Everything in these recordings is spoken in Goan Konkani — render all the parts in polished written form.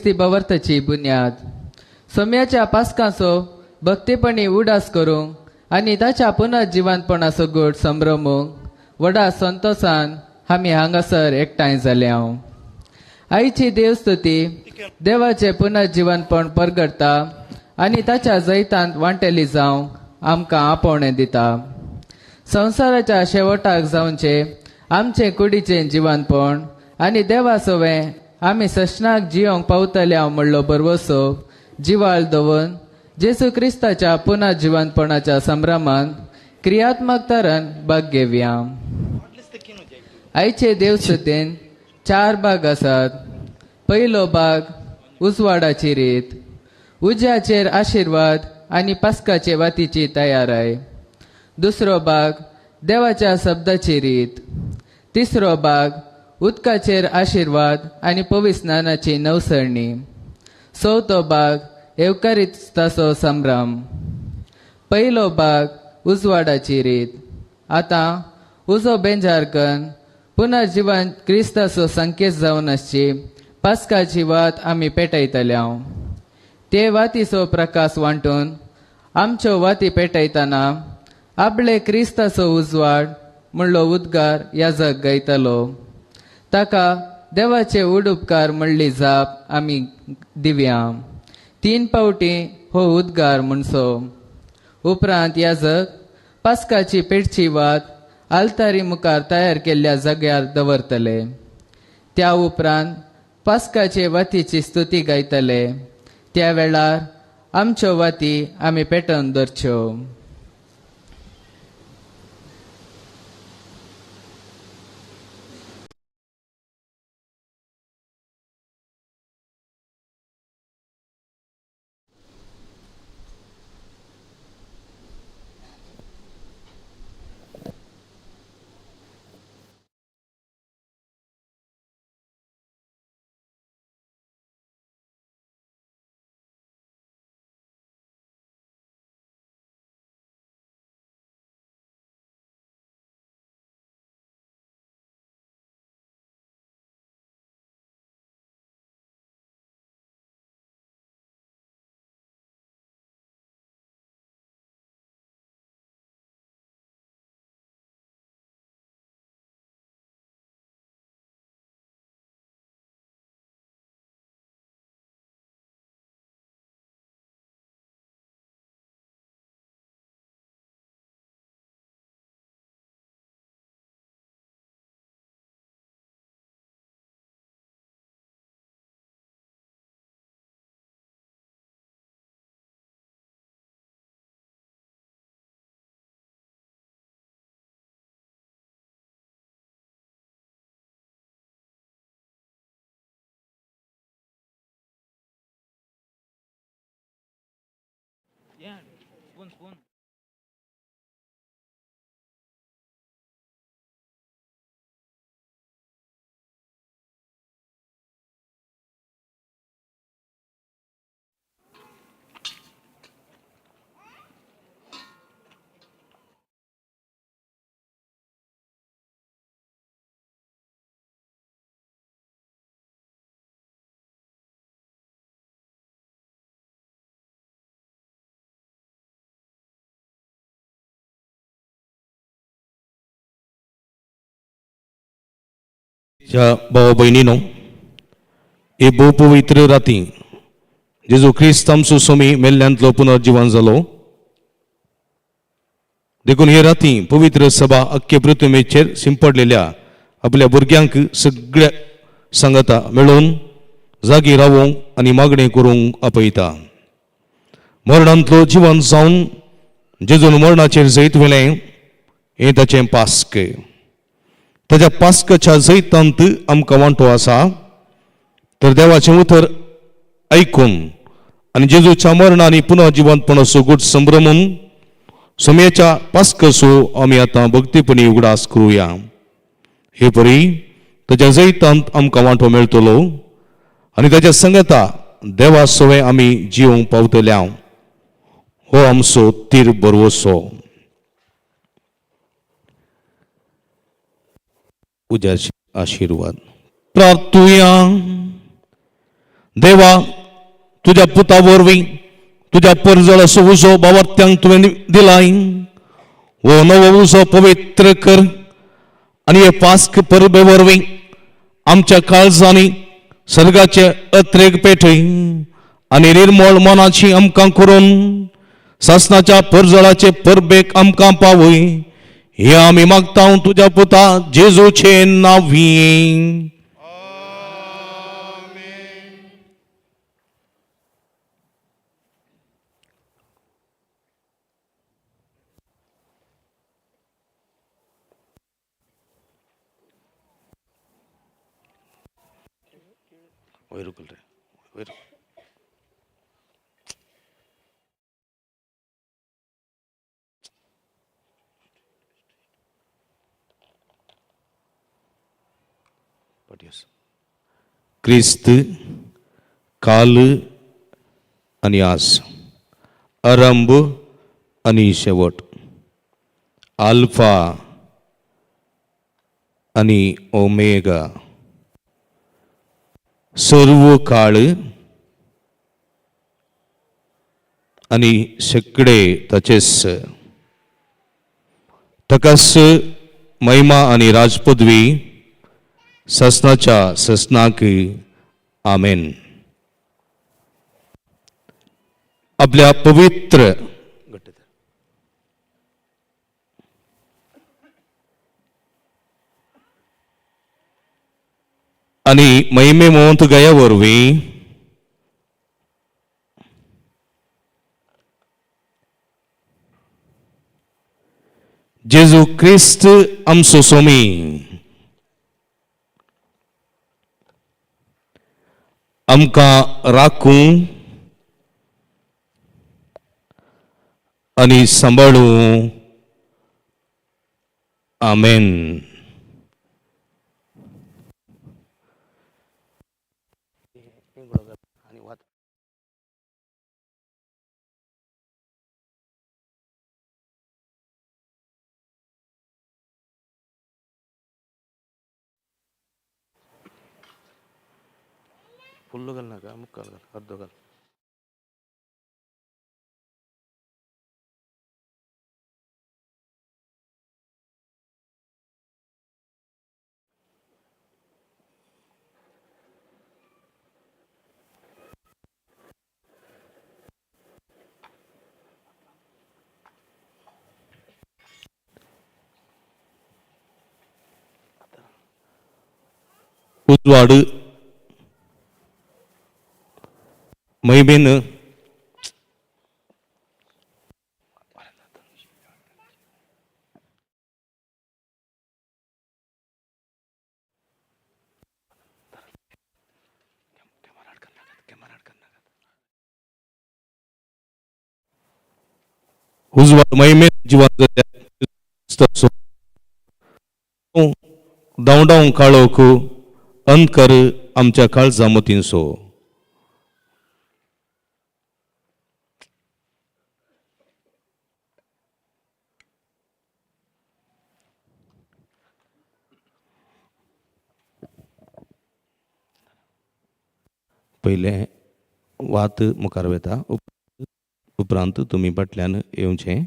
क्रिस्ती बवर्थाची बुन्याद. सोम्याच्या पास्कांचो भक्तीपणी उडास करूंक आनी ताच्या पुनर्जिवंतपणाचो गोड संभ्रमूंक व्हडा संतोसान आमी हांगासर एकठांय जाले हांव. आईची देवस्तुती देवाचें पुनर्जिवंतपण परगटता आनी ताच्या जैतांत वांटेली जावंक आमकां आपोवणें दिता. संवसाराच्या शेवटाक जावचें आमचें कुडीचें जिवनपण आनी देवा सवें आमी सशनाक जियोंक पावतले हांव म्हणलो भरवसो जिवाळ दवरून जेजू क्रिस्ताच्या पुनर्जिवंतपणाच्या संभ्रमान क्रियात्मक तरान भाग घेवया. आयचे देवस्तुतीन चार भाग आसात. पयलो भाग उजवाडाची रीत, उज्याचेर आशिर्वाद आनी पास्काचे वातीची तयाराय. दुसरो भाग देवाच्या शब्दाची रीत. तिसरो भाग उदकाचेर आशिर्वाद आनी पविस्नानाची नवसरणी. चवथो भाग येवकारिस्ताचो संभ्रम. पयलो भाग उजवाडाची रीत. आतां उजो बेंजार कन्न पुनर्जिवन क्रिस्ताचो संकेत जावन आसची पास्काची वात आमी पेटयतले हांव. ते वातीचो प्रकाश वांटून आमच्यो वाती पेटयतना आपले क्रिस्ताचो उजवाड म्हणलो उद्गार याजक गायतलो. ताका देवाचे उडुपकार म्हणली जाप आमी दिवया. 3 पावटी हो उद्गार म्हणचो. उपरांत याजक पास्काची पेटची वात आल्तारी मुखार तयार केल्ल्या जाग्यार दवरतले. त्या उपरांत पास्काचे वातीची स्तुती गायतले. त्या वेळार आमच्यो वाती आमी पेटोवन दवरच्यो. Yeah, spoon, spoon. ह्या भाव भयणीनो, हे भोव पवित्र राती जेजू क्रिस्त आमचो स्वामी मेल्ल्यांतलो पुनर्जिवन जालो. देखून हे राती पवित्र सभा अख्खे पृथ्वीचेर सिंपडलेल्या आपल्या भुरग्यांक सगळ्या सांगता मेळोवन जागी रावोंक आनी मागणें करूंक आपयता. मरणांतलो जिवन जावन जेजून मरणाचेर जैत व्हेलें हें ताचें पास्क. ताच्या पास्काच्या जैतांत आमकां वांटो आसा. तर देवाचें उतर आयकून आनी जेजूच्या मरण आनी पुनर्जिवंतपणाचो गूट संभ्रमून सोम्याच्या पास्काचो आमी आतां भक्तीपणी उगडास करुया. हे परी ताच्या जैतांत आमकां वांटो मेळटलो आनी ताच्या संगता देवा सवें आमी जिवंक पावतले. हो आमचो तीर बरवसो. उज्याचे आशिर्वाद प्रार्थुया. देवा, तुज्या पुता वरवीं तुज्या परजळ असो उजो बावर्त्यांक तुवें दिलाय. हो नवो उजो पवित्र कर आनी हे पास्क परबे वरवीं आमच्या काळजांनी सर्गाचे अत्रेग पेटय आनी निर्मळ मनाची आमकां करून सासणाच्या परजळाचे परबेक आमकां पावय. हे आमी मागता तुज्या पुता जेजूचे नांवी. क्रिस्त काल आनी आज, आरंभ आनी शेवट, आल्फा आनी ओमेगा, सर्व काळ आनी सगळे ताचेच. ताकाच महिमा आनी राजपदवी ससनाच्या ससनाक. आमेन. आपल्या पवित्र आनी महिमे मोंत गया वरवीं जेजू क्रिस्त आमचो सोमी आमकां राखूं आनी सांबाळूं. आमेन. फुल्ल घाल नाका, मुक्काल घाल, अर्दो घाल. उजवाड महिमेन उजवाड महिमेन जिवन धांवडावंक काळोख अंधकार आमच्या काळजा मतींचो. पयलें वात मुखार वता, उपरांत तुमी फाटल्यान येवचें.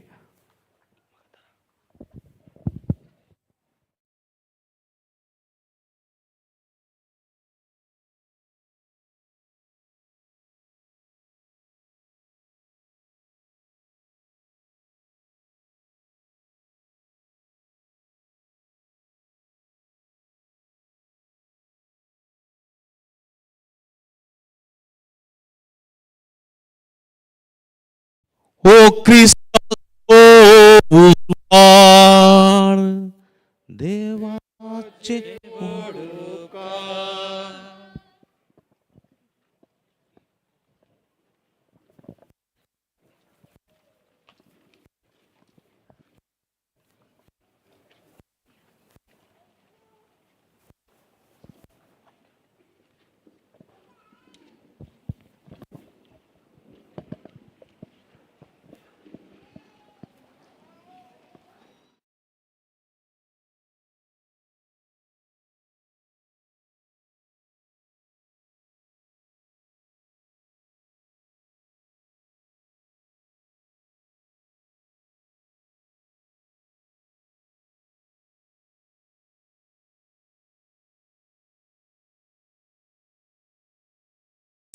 ओ क्रिस्ताचो उजवाड देवाचे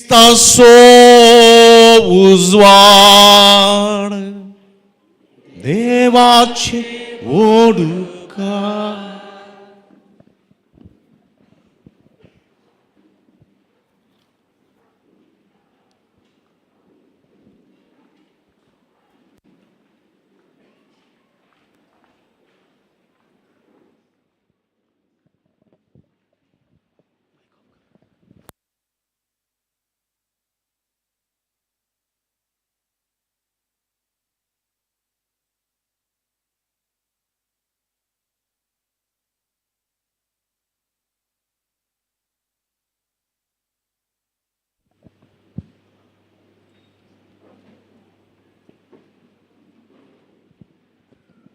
तासो उजवाड देवाचे ओडुका.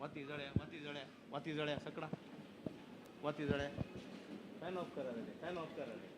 वाती जळ्या, वाती जळ्या, वाती जळ्या, सकडा वाती जळ्या. फॅन ऑफ करा रे, फॅन ऑफ करा रे.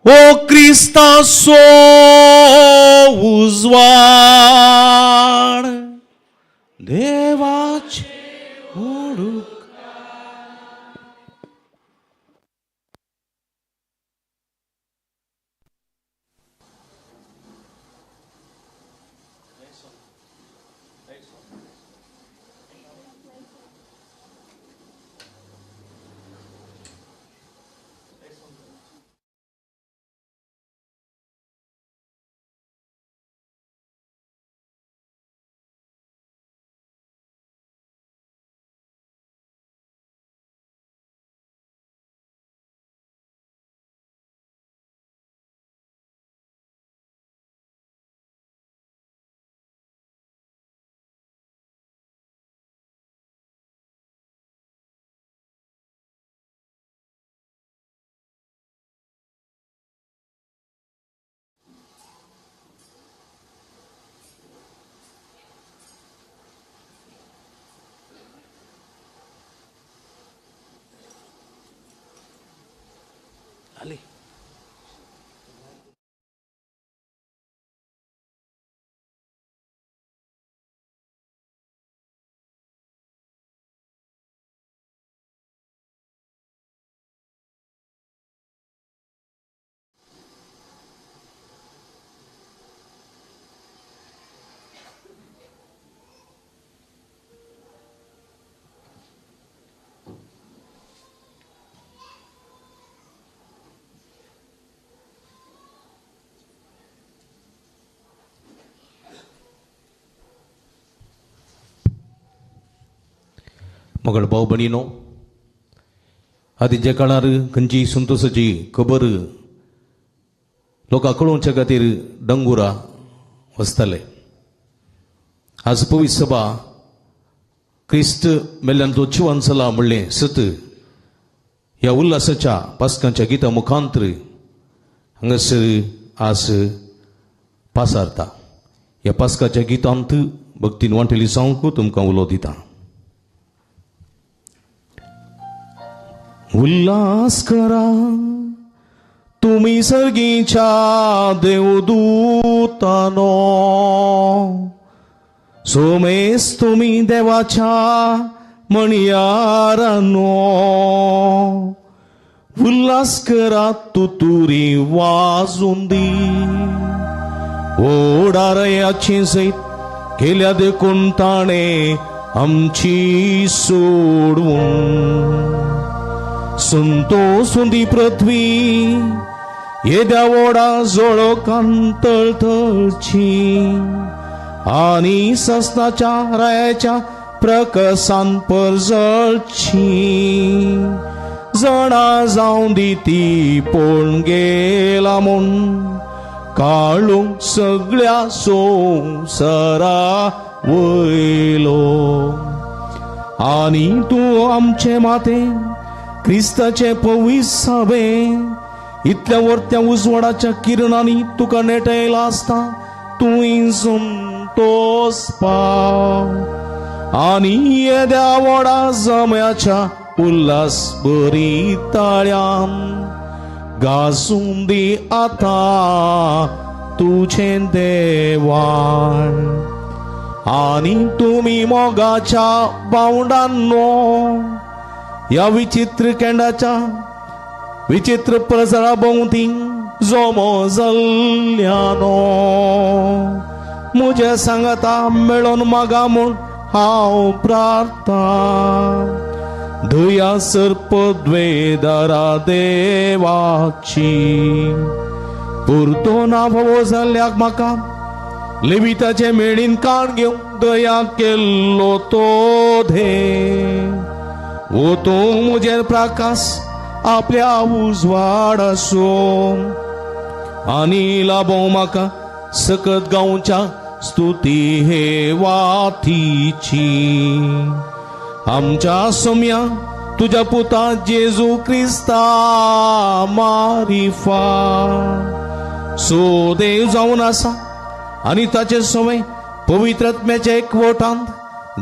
ओ क्रिस्ताचो उजवाड देवाचे ओडूक. आली. मगळ भाव भयणीनो, आदींच्या काळार खंयची संतोसाची खबर लोकांक कळोवच्या खातीर डंगुरा वचताले. आज पवित्र सभा क्रिस्त मेल्ल्यान तो जिवन जाला म्हणलें सत ह्या उल्हासाच्या पास्कांच्या गिता मुखांतर हांगासर आज पासारता. ह्या पास्काच्या गितांत भक्तीन वांटेली जावंक तुमकां उलो दिता. उल्हास करा तुमी सर्गीच्या देवदूतानो, सोमेस तुमी देवाच्या मणयारानो, उल्हास करा तुतुरी वाजून दी, ओडारयाची सयत केल्या देखून ताणें आमची सोडवून. संतोसून दी पृथ्वी येद्या वोडा जोळोकान तळतळची, आनी ससनाच्या रायाच्या प्रकसान परजळची. जणा जावन दी ती पळोवन गेला म्हूण काळूंक सगळ्या संवसारा वयलो. आनी तूं आमचे माते क्रिस्ताचे पवित्र सभे इतल्या वर्त्या उजवाडाच्या किरणांनी तुका नेटयला आसता तूं संतोस पाव. आनी येद्या व्हडा जम्याच्या उल्हास बरी ताळ्यान गाजूं दी आतां तुजें देवाण. आनी तुमी मोगाच्या बावडांनो ह्या विचित्र केंडाच्या विचित्र प्रजरा भोंवती जोमो जाल्ल्यानो, म्हज्या सांगाता मेळोन मागा म्हूण हांव प्रार्थना. दया सर्पद्वेदरा देवाची पुरतो ना भोवो जाल्ल्याक म्हाका लेविताचे मेळीन काण घेवन दया केल्लो तो धे. ओ तूं म्हजेर प्रकाश आपल्या उजवाडासो, आनी लाभो म्हाका सकत गांवच्या स्तुती हे वातीची. आमच्या सोम्या तुज्या पुता जेजू क्रिस्ता मारिफा सो देव जावन आसा आनी ताचे सोमे पवित्र आत्म्याच्या एकवटांत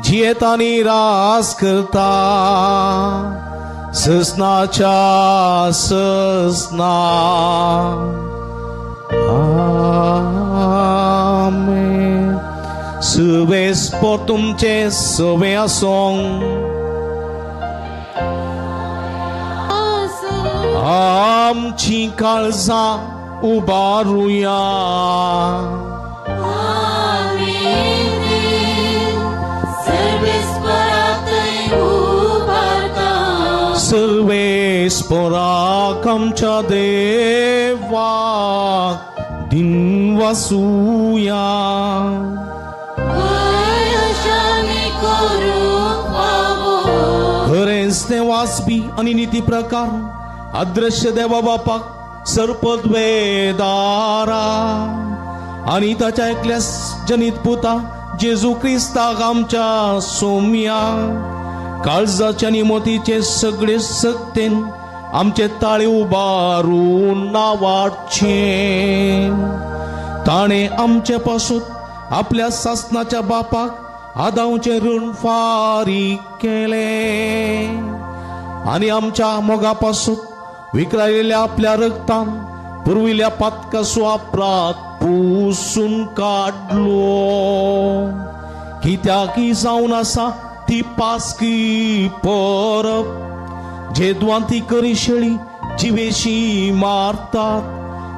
जियेता आनी रास करता ससनाच्या ससना. आमेन. सुवेस पोर तुमचे सवे आसोंक, आमची काळजां उबारुया. सर्वेस्पराक आमच्या देवाक दिनवासुया. खरेंच तें वाजपी आनी निती प्रकार अदृश्य देवा बापाक सर्पद्वेदारा आनी ताच्या एकल्या जनीत पुता जेजू क्रिस्ताक आमच्या सोम्या काळजाच्या आनी मोतीचे सगळे सक्तेन आमचे ताळे उबारून नावाडचे. ताणें आमचे पासून आपल्या सासनाच्या बापाक आदावचें ऋण फारीक केलें आनी आमच्या मोगा पासून विकरायलेल्या आपल्या रक्तान पुर्विल्ल्या पातकासो अपराध पुसून काडलो. कित्याक जावन आसा ती पास्की परब जेदवान ती करी शेळी जिवेशी मारतात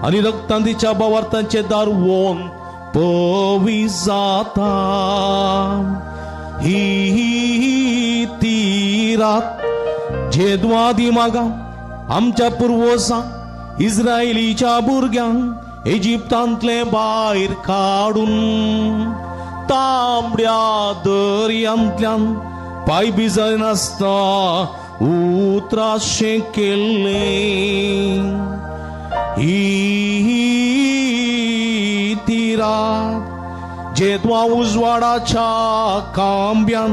आनी रक्तान तिच्या बावार्थांचे दार वोन पवी जाता. ही ती रात जेदवा दिमागा आमच्या पुर्वजां इस्रायलीच्या भुरग्यांक इजिप्तांतले भायर काडून तांबड्या दर्यांतल्यान पांय भिजनासतना उतराशें केल्लें. ही ती रात जेदवा उजवाडाच्या कांब्यान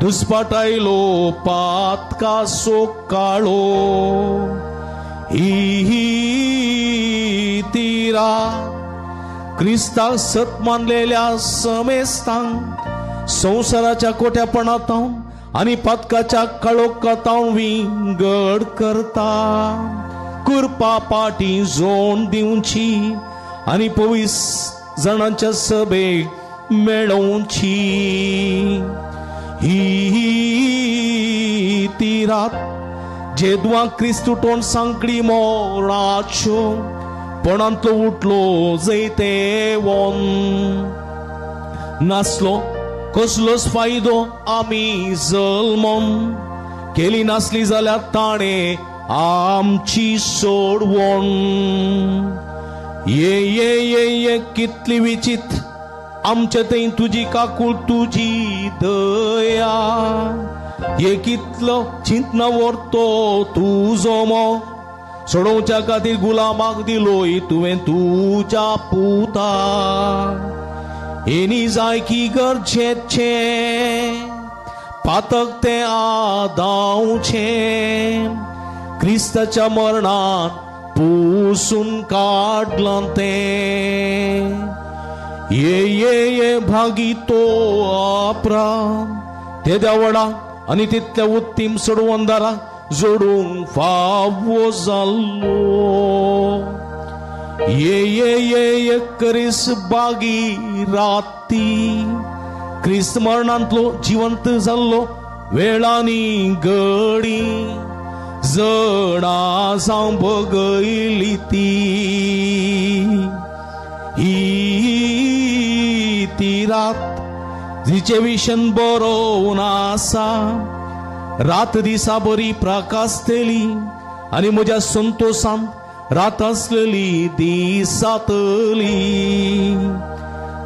दुस्पाटायलो पातकासो काळो. ही ती रात क्रिस्ताक सत मानलेल्या समेस्तांक संवसाराच्या कोट्यापणांत आनी पातकाच्या काळोखांत विंगड करता. कृपा पाटी जोड दिवची आनी पवीस जाणांच्या सभेक मेळोवची. ही ती रात जेदवा क्रिस्तू तोंड सांकडी मोराच्यो पणांतलो उठलो जैतेवन. नासलो कसलोच फायदो आमी जल्मोन केली नासली जाल्यार ताणें आमची सोडवण. ये ये ये ये कितली विचित्र आमचे थंय तुजी काकूळ तुजी दया. ये कितलो चिंतना व्हरतो तुजो मोग सोडोवच्या खातीर गुलामाक दिलोय तुवें तुज्या पुता. एनी जाय की गरजेचें पातक तें आदावचें क्रिस्ताच्या मरणान पुसून काडलां तें. ये ये ये भागी तो आपरा तेद्या व्हडा आनी तितल्या उत्तीम सोडवंदाराक जोडूंक फावो जाल्लो. ये ये ये ये करीस बागी राती क्रिस्त मरणांतलो जिवंत जाल्लो वेळांनी गडी जडा जावं बगयली ती. ही ती रात जिचे विशन बरोवन आसा रात दिसा बरी प्रकाशतली आनी म्हज्या संतोशान रात आसलेली दिसातली.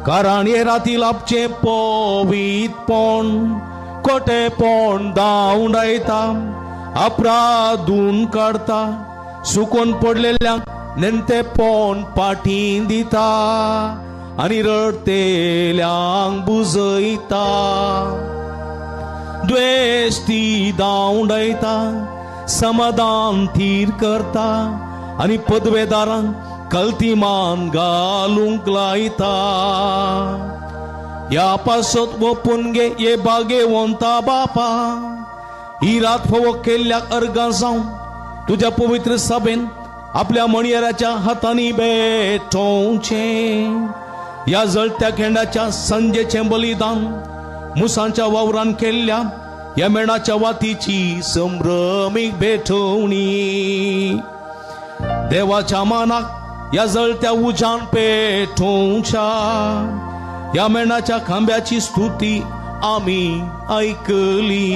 कारण हे राती लाभचें पवितपण कोटेपण धांवडायता अपराधून काडता सुकोन पडलेल्यांक नेणटेपण पाटी दिता आनी रडटेल्यांक बुजयता. द्वेश ती धांवडायता समाधान थीर करता आनी पदवेदारांक कल्तीमान घालूंक लायता. ह्या पासत वपून गे हे बागेवंता बापा ही रात फावो केल्ल्याक अर्गां जावं तुज्या पवित्र सभेन आपल्या मणयेराच्या हातांनी भेटोवचें. ह्या जळत्या खेंडाच्या संजेचें बलिदान मुसांच्या वावरान केल्ल्या ह्या मेणाच्या वातीची संभ्रमीक भेटवणी. देवाच्या मानाक ह्या जळत्या उज्यान पेटोवच्या ह्या मेणाच्या खांब्याची स्तुती आमी आयकली.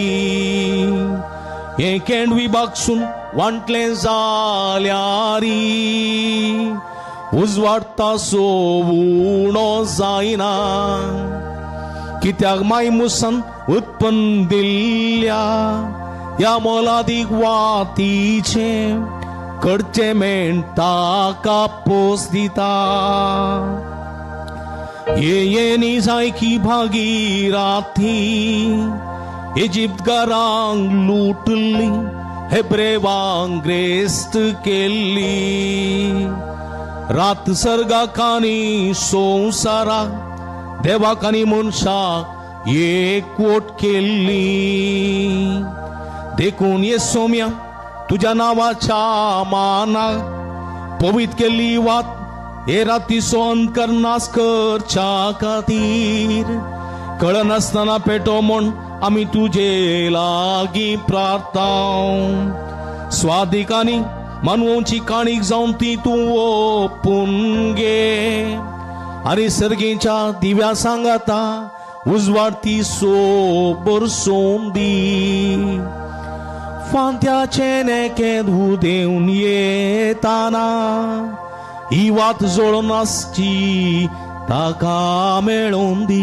हें केंड विभागसून वांटलें जाल्यारी उजवाडटा सो उणो जायना. कित्याक माय मुसान उत्पन्न दिल्ल्या ह्या मोलादीक वातीचें कडचें मेण ताका पोस दिता. ये ये निजायकी भागीराथी इजिप्तकारांक लुटली हेब्रेवांक ग्रेस्त केल्ली. रात सर्गाक आनी संवसाराक देवाक आनी मनशाक एकवट केल्ली. देखून ये सोम्या तुज्या नांवाच्या मानाक पवित केल्ली वात हे रातीचो अंतकर नाश करच्या खातीर कळनासतना पेटो म्हूण आमी तुजे लागीं प्रार्थाव. स्वादीक आनी मानवची काणीक जावन ती तूं ओपून घे आनी सर्गीच्या दिव्या सांगाता उजवाड ती सोबर सोंदी. फांत्याचे नेकें उदेवन येताना ही वात जोडून आसची ताका मेळोवन दी.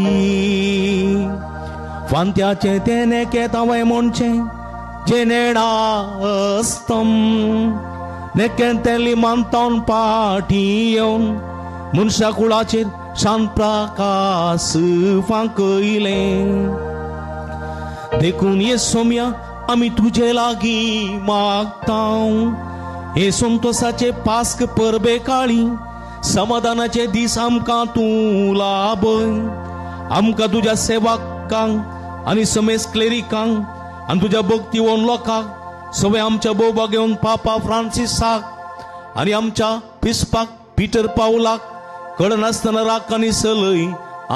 फांत्याचें तें नेकेत हांवें म्हणचें जेनेडा असतम नेकेन तें लिमांतावन पाठी येवन मनशा कुळाचेर शांत प्रकाश फांकयलें. देखून हे सोम्या आमी तुजे लागीं मागता हे संतोसाचे पास्क परबे काळी समाधानाचे दीस आमकां तूं लाभय. आमकां तुज्या सेवकांक आनी समेस्त क्लेरिकांक आनी तुज्या भक्तीवन लोकांक सगळे आमच्या बोबा घेवन पापा फ्रांसिसाक आनी आमच्या पिस्पाक पिटर पावलाक कळनासतना राख आनी सलय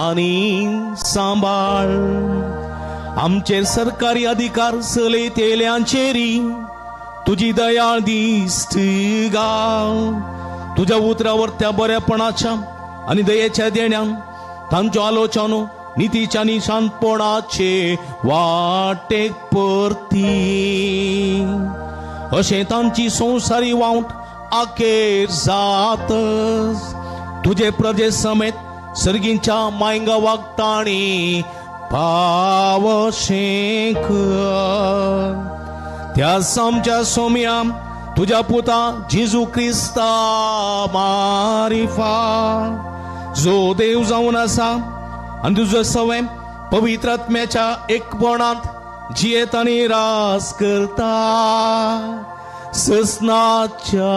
आनी सांबाळ. आमचेर सरकारी अधिकार चलयतेल्यांचेरी तुजी दयाळ दिश्ट घाल. तुज्या उतरावर त्या बऱ्यापणाच्या आनी दयेच्या देण्यान तांच्यो आलोचनो नितीच्या आनी शांतपणाचे वाटेक परती अशें तांची संवसारी वावट आखेर जातच तुजे प्रजे समेत सर्गींच्या मायंगा वागताणी पावशें कर. त्या आमच्या सोम्या तुज्या पुता जेजू क्रिस्ता मारिफा जो देव जावन आसा आनी तुजो सवय पवित्र आत्म्याच्या एकपणांत जियेत आनी रास करता ससनाच्या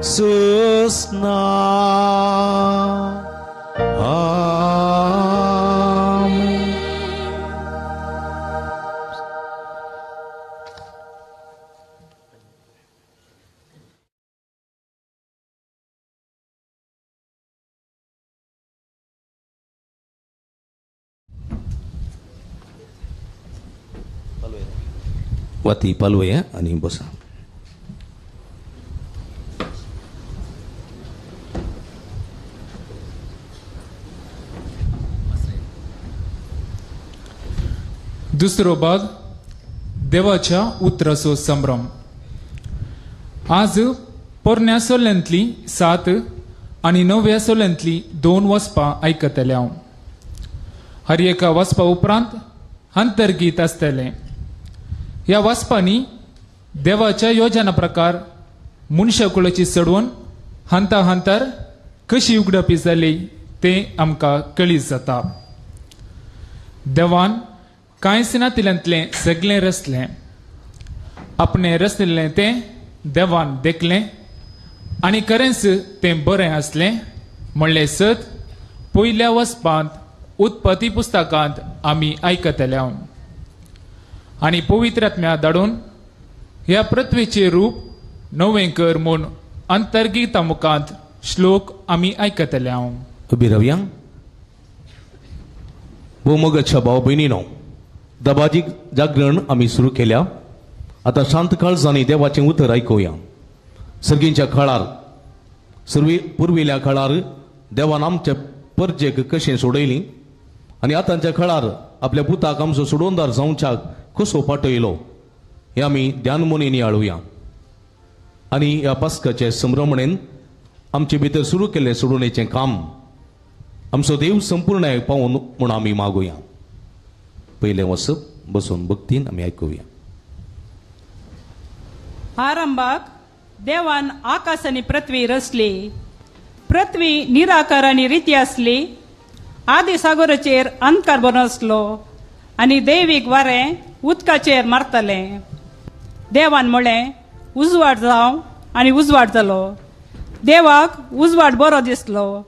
ससना. आमेन. वाती पालवया आनी बसा. दुसरो भाग देवाच्या उतराचो संभ्रम. आज पोरण्या सोल्यांतली 7 आनी नव्या सोल्यांतली 2 वचपां आयकतले हांव. हर एका वचपा उपरांत अंतर्गीत आसतलें. ह्या वाचपांनी देवाच्या योजना प्रकार मनशाकुळाची चडवण हंता हंतार कशी उगडपी जाली तें आमकां कळीत जाता. देवान कांयच नातिल्यांतलें सगळें रचलें. आपणें रचलें तें देवान देखलें आनी खरेंच तें बरें आसलें म्हणलें सत पयल्या वचपांत उत्पत्ती पुस्तकांत आमी आयकतले. आनी पवित्र आत्म्या धाडून ह्या पृथ्वीचें रूप नवें कर म्हूण अंतर्गीता मुखांत श्लोक आमी आयकतले. उबी रावया. भोवमोगाच्या भाव भयणीनो, दबाजीक जागरण आमी सुरू केल्या. आतां शांत काळजांनी देवाचें उतर आयकुया. सर्गींच्या काळार सर्वी पुर्विल्ल्या काळार देवान आमच्या परजेक कशें सोडयली आनी आतांच्या काळार आपल्या पुताक आमचो सोडोवदार जावच्याक कसो पाठयलो हें आमी ध्यान मोनी नियाळुया. आनी ह्या पास्काचे संभ्रमणेन आमचे भितर सुरू केल्लें सोडोवणेचें काम आमचो देव संपूर्ण पावून म्हूण आमी मागुया. पयलें वचप बसून भक्तीन आमी आयकुया. आरंभाक देवान आकाश आनी पृथ्वी रचली. पृथ्वी निराकार आनी रिती आसली. आदी सागराचेर अंधकार बरो आसलो आनी दैवीक वारें उदकाचेर मारतालें. देवान म्हळें उजवाड जावं आनी उजवाड जालो. देवाक उजवाड बरो दिसलो.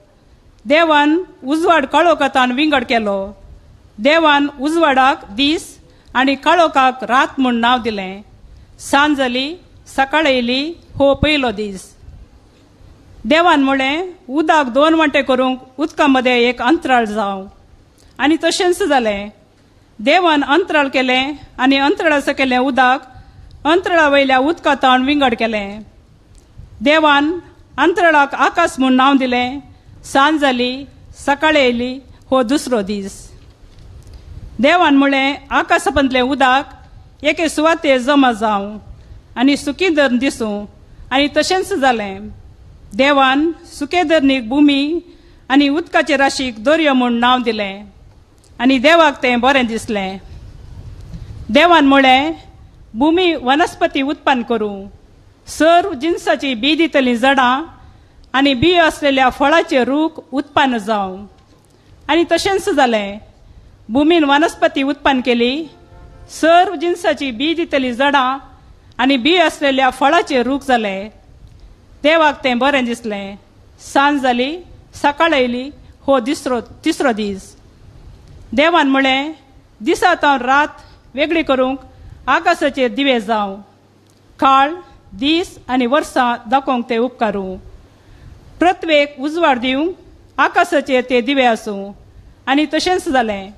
देवान उजवाड काळोखांत विंगड केलो. देवान उजवाडाक दीस आनी काळोखाक रात म्हूण नांव दिलें. सांज जाली सकाळ येयली हो पयलो दीस. देवान म्हळें उदक 2 वांटे करूंक उदका मदें एक अंतराळ जावं आनी तशेंच जालें. देवान अंतराळ केलें आनी अंतराळाचो केलें उदक अंतराळा वयल्या उदका ताण विंगड केलें. देवान अंतराळाक आकाश म्हूण नांव दिलें. सांज जाली सकाळ येयली हो दुसरो दीस. देवान म्हळें आकाशांतलें उदक एके सुवातेर जमा जावं आनी सुकी धरण दिसूं आनी तशेंच जालें. देवान सुके धरणीक भुमी आनी उदकाचे राशीक दर्यो म्हूण नांव दिलें. आनी देवाक तें बरें दिसलें. देवान म्हळें, भुमी वनस्पती उत्पन्न करूं, सर्व जिनसाची बी दितलीं झाडां आनी बियो आसलेल्या फळाचे रूख उत्पन्न जावं. आनी तशेंच जालें. भुमीन वनस्पती उत्पन्न केली, सर्व जिनसाची बी दितलीं झाडां आनी बियो आसलेल्या फळाचे रूख जाले. देवाक तें बरें दिसलें. सांज जाली, सकाळ आयली, हो तिसरो दीस. देवान म्हळें, दिसा तावन रात वेगळी करूंक आकाशाचेर दिवे जावं, काळ दीस आनी वर्सां दाखोवंक ते उपकारूं, पृथ्वेक उजवाड दिवंक आकाशाचेर ते दिवे आसूं. आनी तशेंच जालें.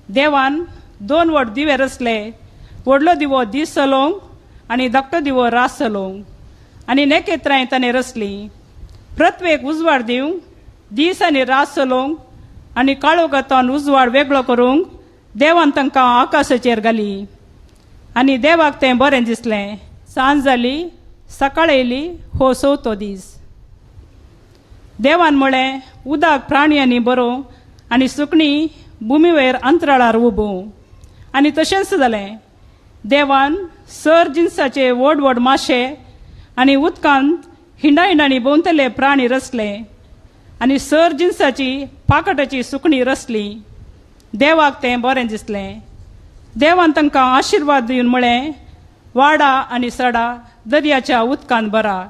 देवान 2 व्हड दिवे रचले, व्हडलो दिवो दीस चलोवंक आनी धाकटो दिवो रात चलोवंक. आनी नखेत्रांय ताणें रचलीं, पृथ्वेक उजवाड दिवंक दीस आनी रात चलोवंक आनी काळोखांतल्यान उजवाड वेगळो करूंक देवान तांकां आकाशाचेर घाली. आनी देवाक तें बरें दिसलें. सांज जाली, सकाळ आयली, हो चवथो दीस. देवान म्हळें, उदक प्राण्यांनी बरोवं आनी सुकणीं भुमीवयर अंतराळार उबोवं. आनी तशेंच जालें. देवान सर जिनसाचे व्हड व्हड माशे आनी उदकांत हिंडा हिंडांनी भोंवतले प्राणी रचले आनी सर जिनसाची पाकटाची सुकणीं रचली. देवाक तें बरें दिसलें. देवान तांकां आशिर्वाद दिवन म्हळें, वाडा आनी सडा दर्याच्या उदकांत भरा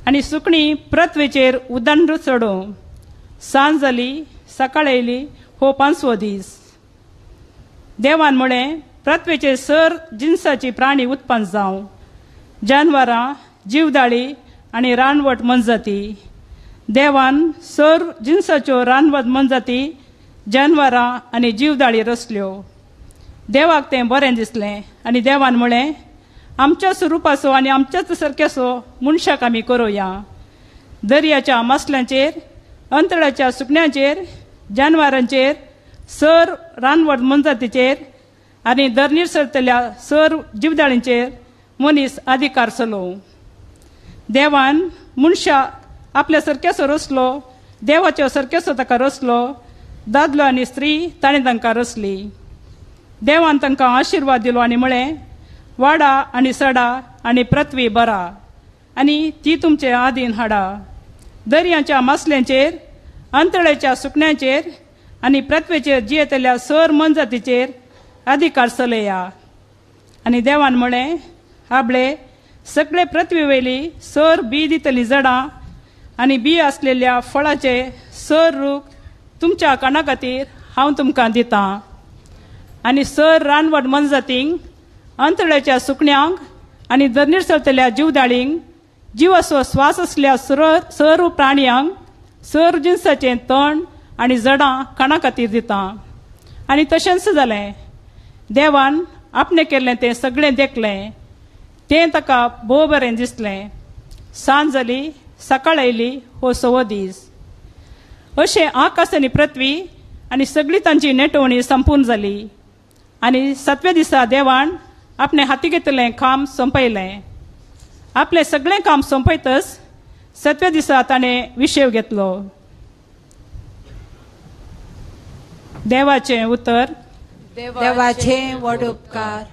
आनी सुकणीं पृथ्वेचेर उदंड चडोवं. सांज जाली, सकाळ आयली, हो 5वो दीस. देवान म्हळें, पृथ्वेचेर सर जिनसाची प्राणी उत्पन्न जावं, जानवरां, जीवदाळी आनी रानवट मनजाती. देवान सर जिनसाच्यो रानवट मनजाती, जानवरां आनी जीवदाळी रचल्यो. देवाक तें बरें दिसलें. आनी देवान म्हळें, आमच्याच रुपाचो आनी आमच्याच सारक्याचो मनशाक आमी करुया. दर्याच्या मासल्यांचेर, अंतळाच्या सुकण्यांचेर, जानवरांचेर, सर रानवट मनजातीचेर आनी धरणीर सरतल्या सर जिवदाळींचेर मनीस अधिकार चलोवं. देवान मनशाक आपल्या सारक्याचो रचलो, देवाच्या सारक्याचो ताका रचलो. दादलो आनी स्त्री ताणें तांकां रचली. देवान तांकां आशिर्वाद दिलो आनी म्हळें, वाडा आनी सडा आनी पृथ्वी भरा आनी ती तुमचे आदीन हाडा. दर्याच्या मासल्यांचेर, अंतळाच्या सुकण्यांचेर आनी पृथ्वेचेर जियेतल्या सर मनजातीचेर अधिकार चलया. आनी देवान म्हळें, आबळे सगळे पृथ्वी वयली सर बी दितली झाडां आनी बी आसलेल्या फळाचे सर रूख तुमच्या काना खातीर हांव तुमकां दितां. आनी सर रानवट मनजातींक, अंतळाच्या सुकण्यांक आनी धरणीर चलतल्या जिवदाळींक, जिवाचो स्वास आसल्या सर्व प्राण्यांक सर जिनसाचें तण आनी झाडां काना खातीर दितां. आनी तशेंच जालें. देवान आपणें केल्लें तें सगळें देखलें, तें ताका भोव बरें दिसलें. सांज जाली, सकाळ आयली, हो 6वो दीस. अशें आकाश आनी पृथ्वी आनी सगळी तांची नेटवणी संपूर्ण जाली. आनी 7व्या दिसा देवान आपणें हाती घेतिल्लें काम सोंपयलें. आपलें सगळें काम सोंपयतच 7व्या दिसा ताणें विशेव घेतलो. देवाचें उतर. देवाचे व्हड उपकार.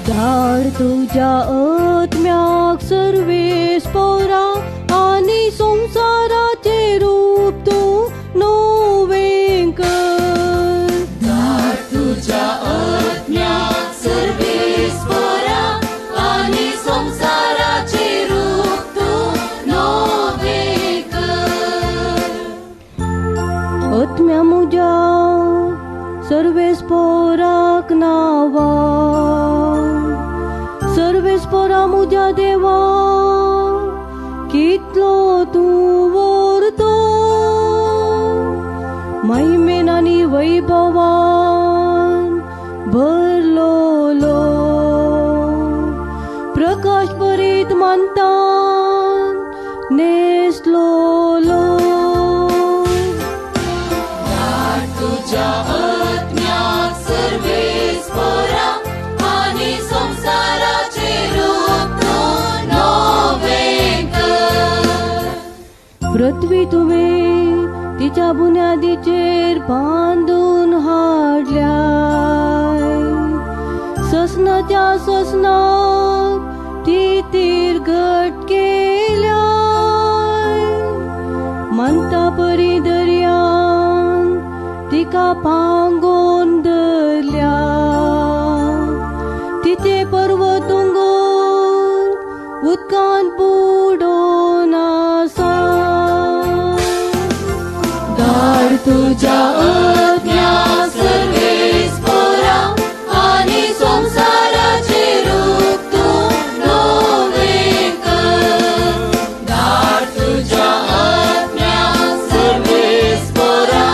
धाड तुज्या आत्म्याक सर्वेस पोरा आनी संवसाराचें रूप तूं नवें कर. धाड तुज्या आत्म्याक सर्वेस पोरा आनी संवसाराचें रूप तूं नवें कर. आत्म्या म्हज्या सर्वेस पोराक नांवा, सर्वेस पोरा म्हज्या देवा, कितलो तूं व्हरतो महिमेन आनी वैभवान भरलोलो, प्रकाश भरीत मानतान नेसलोलो. तुज्या आत्म्याक सर्वेस पोरा पृथ्वी तुवें तिच्या बुन्यादीचेर बांदून हाडल्याय. ससनाच्या ससनाक ती तीर घट केल्याय. मानता परी दर्यान तिका पांगोन धरल्या. तिचे पर्वत दोंगर उदकान बुडोवन आसा. धाड तुज्या आज्ञा सर्वेस्परा आनी संवसाराचेर रूप तूं नवें कर. धाड तुज्या आज्ञा सर्वेस्परा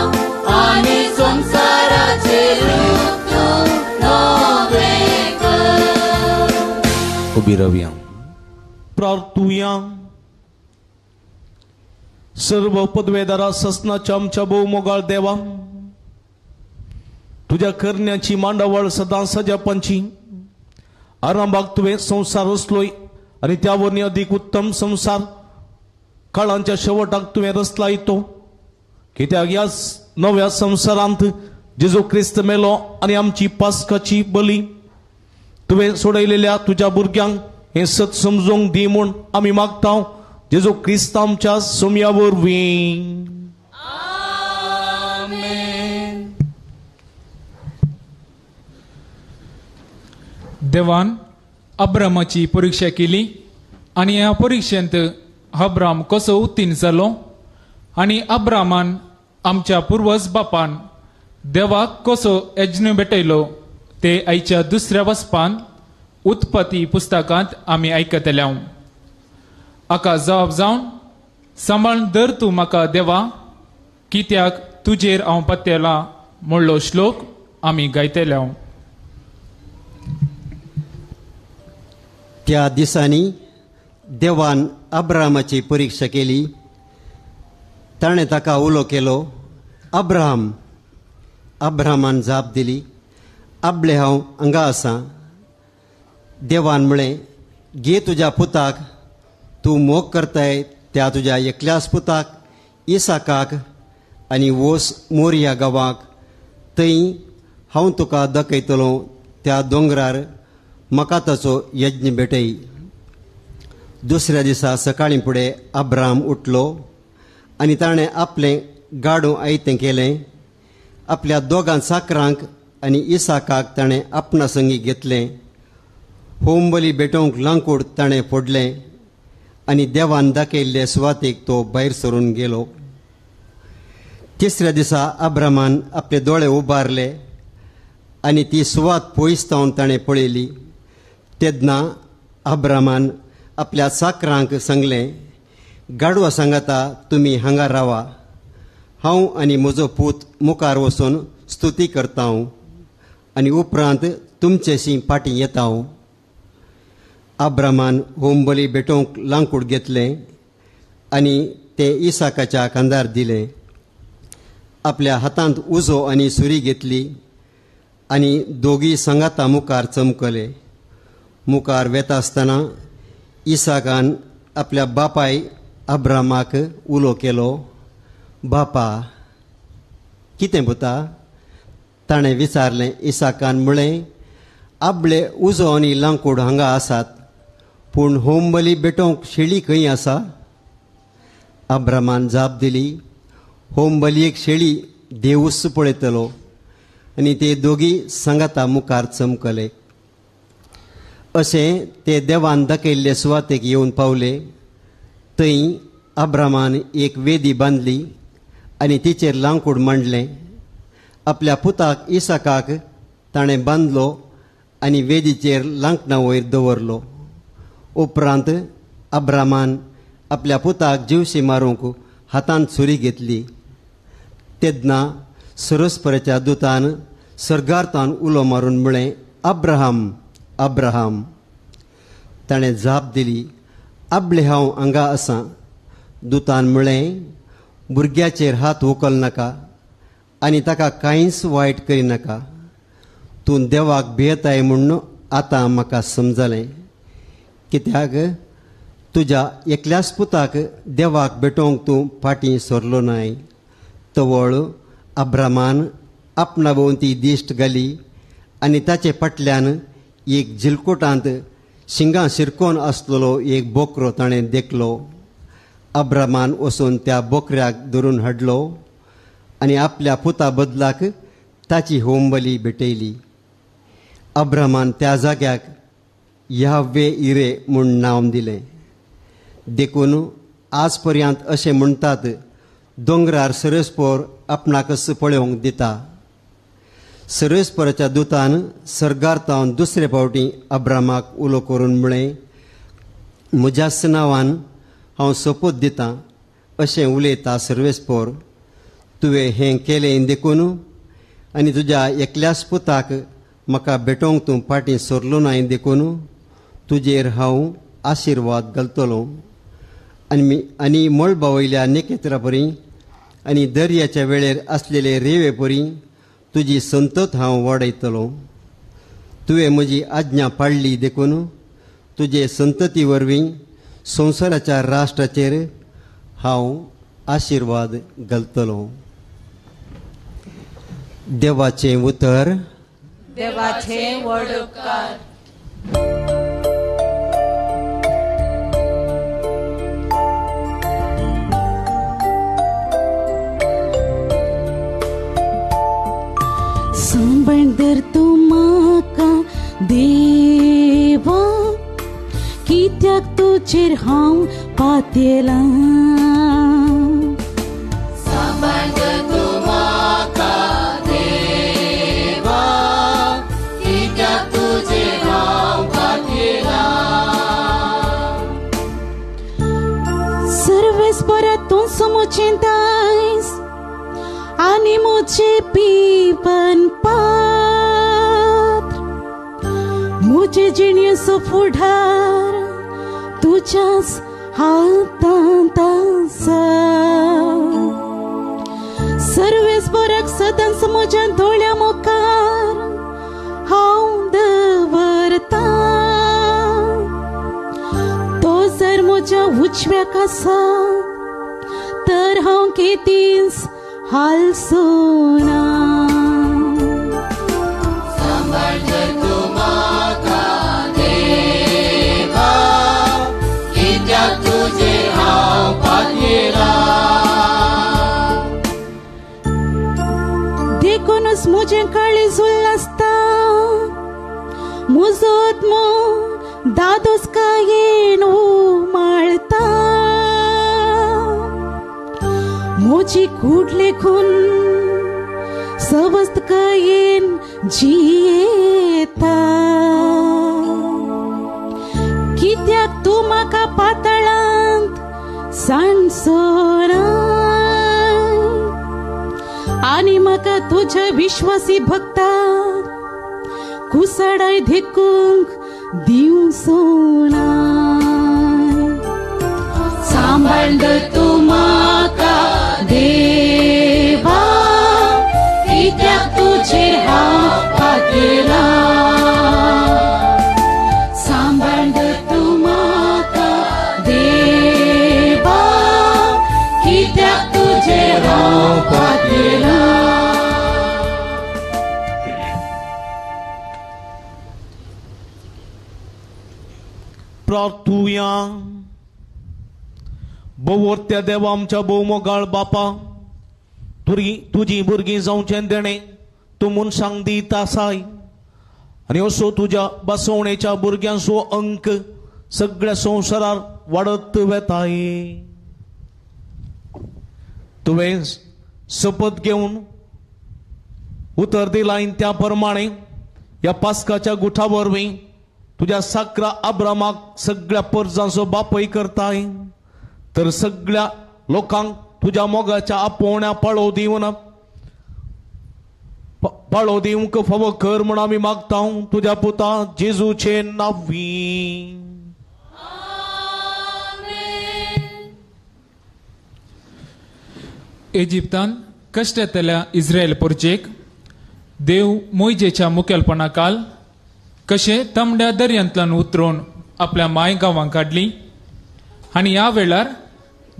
आनी संवसाराचेर रूप तूं नवें कर. उबी रावया. प्रार्थुया. सर्व पदवेदारा ससनाच्या आमच्या भोवमोगाळ देवा, तुज्या करण्याची मांडावळ सदां सजापांची. आरंभाक तुवें संवसार रचलोय आनी त्या वरवीं अदीक उत्तम संवसार काळांच्या शेवटाक तुवें रचला तो. कित्याक ह्या नव्या संवसारांत जेजू क्रिस्त मेलो आनी आमची पास्काची बली तुवें सोडयलेल्या तुज्या भुरग्यांक हें सत समजूंक दी म्हूण आमी मागता जेजू क्रिस्त आमच्या सोम्या वरवीं. देवान अब्रामाची परिक्षा केली आनी ह्या परिक्षेंत अब्राम कसो उत्तीर्ण जालो आनी अब्रामान आमच्या पुर्वज बापान देवाक कसो यज्ञ भेटयलो ते आयच्या दुसऱ्या वचपान उत्पत्ती पुस्तकांत आमी आयकतले. आका जबाब जावन सांबाळ धर तूं म्हाका देवा, कित्याक तुजेर हांव पत्तेला म्हणलो श्लोक आमी गायतले. त्या दिसांनी देवान अब्राहमाची परिक्षा केली. ताणें ताका उलो केलो, अब्राहम. अब्राहमान जाप दिली, आपले हांव हांगा आसा. देवान म्हळें, घे तुज्या पुताक, तूं मोग करताय त्या तुज्या एकल्याच पुताक इसाकाक, आनी वोस मोरया गांवाक, थंय हांव तुका दाखयतलो त्या दोंगरार म्हाका ताचो यज्ञ भेटय. दुसऱ्या दिसा सकाळीं फुडें अब्राहम उठलो आनी ताणें आपलें गाडो आयतें केलें. आपल्या दोगां चाकरांक आनी इसाकाक ताणें आपणा संगी घेतलें. होमबली भेटोवंक लांकूड ताणें फोडलें आनी देवान दाखयल्ले सुवातेक तो भायर सरून गेलो. तिसऱ्या दिसा अब्राहमान आपले दोळे उबारले आनी ती सुवात पयस जावन ताणें पळयली. तेन्ना अब्राहमान आपल्या चाकरांक सांगलें, गाडवा सांगाता तुमी हांगा रावा, हांव आनी म्हजो पूत मुखार वचून स्तुती करता आनी उपरांत तुमचेशी फाटीं येता. अब्राहमान होमबली भेटोवंक लांकूड घेतलें आनी तें इसाकाच्या खांदार दिलें. आपल्या हातांत उजो आनी सुरी घेतली आनी दोगी सांगाता मुखार चमकले. मुखार वेता आसतना इसाकान आपल्या बापाय अब्राहमाक उलो केलो, बापा. कितें पुता? ताणें विचारलें. इसाकान म्हळें, आपले उजो आनी लांकूड हांगा आसात, पूण होमबली भेटोवंक शेळी खंय आसा? अब्राहमान जाप दिली, होमबलयेक शेळी देवूच पळयतलो. आनी ते दोगी सांगाता मुखार चमकले. अशें ते देवान दाखयल्ले सुवातेक येवन पावले. थंय अब्राहमान एक वेदी बांदली आनी तिचेर लांकूड मांडलें. आपल्या पुताक इसाकाक ताणें बांदलो आनी वेदीचेर लांकणा वयर दवरलो. उपरांत अब्राहमान आपल्या पुताक जिवशी मारूंक हातांत सुरी घेतली. तेन्ना सरस्पराच्या दुतान सर्गार्थान उलो मारून म्हळें, अब्राहम, अब्राहम. ताणें जाप दिली, आपले हांव हांगा आसा. दुतान म्हळें, भुरग्याचेर हात उखल नाका आनी ताका कांयच वायट करिनाका. तूं देवाक भियेताय म्हूण आतां म्हाका समजलें, कित्याक तुज्या एकल्याच पुताक देवाक भेटोवंक तूं फाटीं सरलो नाय. तवळ अब्रामान आपणा भोंवती दिश्ट घाली आनी ताचे फाटल्यान एक झिलकोटांत शिंगां शिरकोन आसलेलो एक बोकरो ताणें देखलो. अब्रामान वचून त्या बोकऱ्याक धरून हाडलो आनी आपल्या पुता बदलाक ताची होमबली भेटयली. अब्रामान त्या जाग्याक याहवे इरे म्हूण नांव दिलें. देखून आज पर्यंत अशें म्हणटात, दोंगरार सरस्पोर आपणाकच पळोवंक दिता. सरस्पोराच्या दुतान सर्गार तावन दुसरे फावटी अब्रामाक उलो करून म्हळें, म्हज्याच नांवान हांव सोपूत दितां अशें उलयता सर्वेस्पोर, तुवें हें केलें देखून आनी तुज्या एकल्याच पुताक म्हाका भेटोवंक तूं फाटीं सरलो नाय देखून तुजेर हांव आशिर्वाद घालतलो आनी मळबा वयल्या नखेत्रा परी आनी दर्याच्या वेळेर आसलेले रेवे परी तुजी संतत हांव वाडयतलो. तुवें म्हजी आज्ञा पाळ्ळी देखून तुजे संतती वरवीं संवसाराच्या राष्ट्राचेर हांव आशिर्वाद घालतलो. देवाचें उतर. देवाचें व्हड उपकार. सांबाळ तूं म्हाका देवा, कित्याक तुजेर हांव पातेलां. सांबाळ तूं म्हाका देवा, कित्याक तुजेर हांव पातेलां. सर्वेस्परा तूं म्हजें दायज आनी म्हजें पिवन पात्र, म्हजे जिणेचो फुडार तुज्याच हातांत आसा. सर्वेस्पराक सदांच म्हज्या दोळ्यां मुखार हांव दवरतां. तो जर म्हज्या उजव्याक आसा तर हांव केदींच हालसोना. सांबाळ तूं म्हाका देवा, कित्याक तुजेर हांव पातेलां. देखूनच म्हजें काळीज उल्लासता, म्हजो आत्मो दादोसकायेन उमाळता. म्हजी कूड लेखून सवस्तकायेन जियेता. कित्याक तूं म्हाका पातळांत सांडसोना आनी म्हाका तुज्या विश्वासी भक्ताक कुसडाय देखूंक दिवसोना. सांबाळ तूं म्हाका देवा, कित्याक तुजेर हांव पातेलां. सांबाळ तूं म्हाका देवा, कित्याक तुजेर हांव पातेलां. प्रार्थुया. भोवर्त्या देवा आमच्या भोवमोगाळ बापा, तुजी भुरगीं जावचें देणें तूं मनशांक दिता आसाय आनी असो तुज्या बसवणेच्या भुरग्यांचो अंक सगळ्या संवसारार वाडत वेताय. तुवें शपथ घेवन उतर दिलाय त्या प्रमाणे ह्या पास्काच्या गुठा वरवीं तुज्या साकरा अब्रामाक सगळ्या परजांचो बापय करताय, तर सगळ्या लोकांक तुज्या मोगाच्या आपोवण्या पाळो दिवन पाळो दिवंक फावो कर म्हूण आमी मागता तुज्या पुता जेजूचे नांवी. इजिप्तान कश्टांतल्या इस्रायल पोरचेक देव मोयजेच्या मुखेलपणाकाल कशें तांबड्या दर्यांतल्यान उतरून आपल्या माय गांवांक काडली आनी ह्या वेळार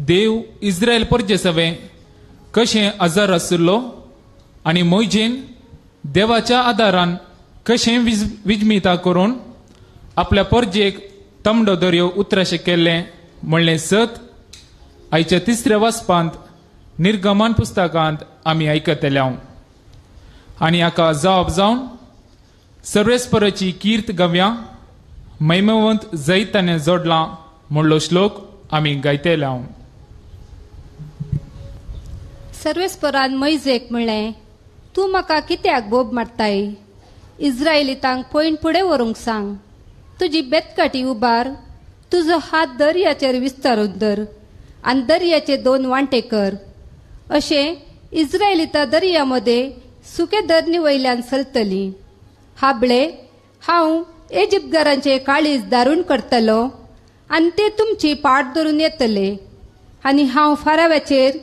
देव इस्रायल परजेसवे कशें आजार आशिल्लो आनी मोयजेन देवाच्या आदारान कशें विजमिता करून आपल्या परजेक तमडो दर्यो उतराशें केल्लें म्हणलें सत आयच्या तिसऱ्या वाचपांत निर्गमन पुस्तकांत आमी आयकतले हांव. आनी हाका जाप जावन सर्वेस्पराची कीर्त गव्या मैमवंत जैत ताणें जोडलां म्हणलो श्लोक आमी गायतले हांव. सर्वेस्परान मैजेक म्हणलें, तूं म्हाका कित्याक बोब मारताय? इस्रायलितांक पयण फुडें व्हरूंक सांग. तुजी बेतकाटी उबार, तुजो हात दर्याचेर विस्तारून धर आनी दर्याचे दोन वांटे कर. अशें इस्रायलिता दर्या मदें सुके धरणी वयल्यान चलतली. हाबळे, हांव इजिप्तकारांचे काळीज दारूण करतलो आनी ते तुमची पाट धरून येतले. आनी हांव फाराव्याचेर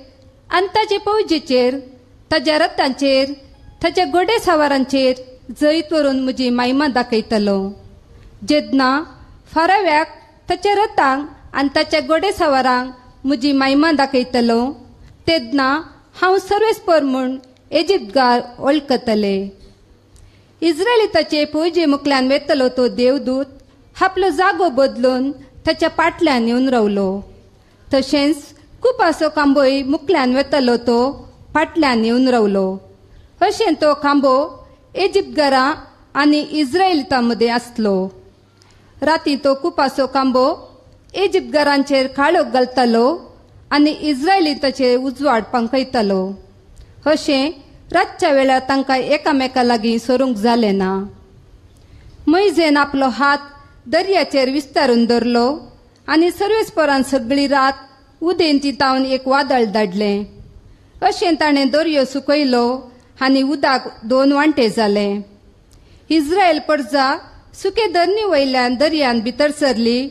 आनी ताचे पौजेचेर, ताज्या रथांचेर, ताच्या गोडे सवारांचेर जैत व्हरून म्हजी मायमा दाखयतलो. जेन्ना फाराव्याक, ताच्या रथांक आनी ताच्या गोडे सवारांक म्हजी मायमा दाखयतलो तेन्ना हांव सर्वेस्पर म्हूण इजिप्तकार वळखतले. इस्रायलिताचे पौजे मुखल्यान वेतलो तो देवदूत आपलो जागो बदलून ताच्या पाटल्यान येवन रावलो. तशेंच कुपासो खांबोय मुखल्यान वेतलो तो फाटल्यान येवन रावलो. अशें तो खांबो इजिप्तकारां आनी इस्रायलितां मदें आसलो. राती तो कुपासो खांबो इजिप्तकारांचेर काळोख घालतालो आनी इस्रायलिताचेर उजवाड पंकयतालो. अशें रातच्या वेळार तांकां एकामेका लागीं सरूंक जालें ना. मैजेन आपलो हात दर्याचेर विस्तारून धरलो आनी सर्वेस्परान सगळी रात उदेंती तावन एक वादळ धाडलें. अशें ताणें दर्यो सुकयलो आनी उदक दोन वांटे जाले. इस्रायल परजा सुके धरणी वयल्यान दर्यान भितर सरली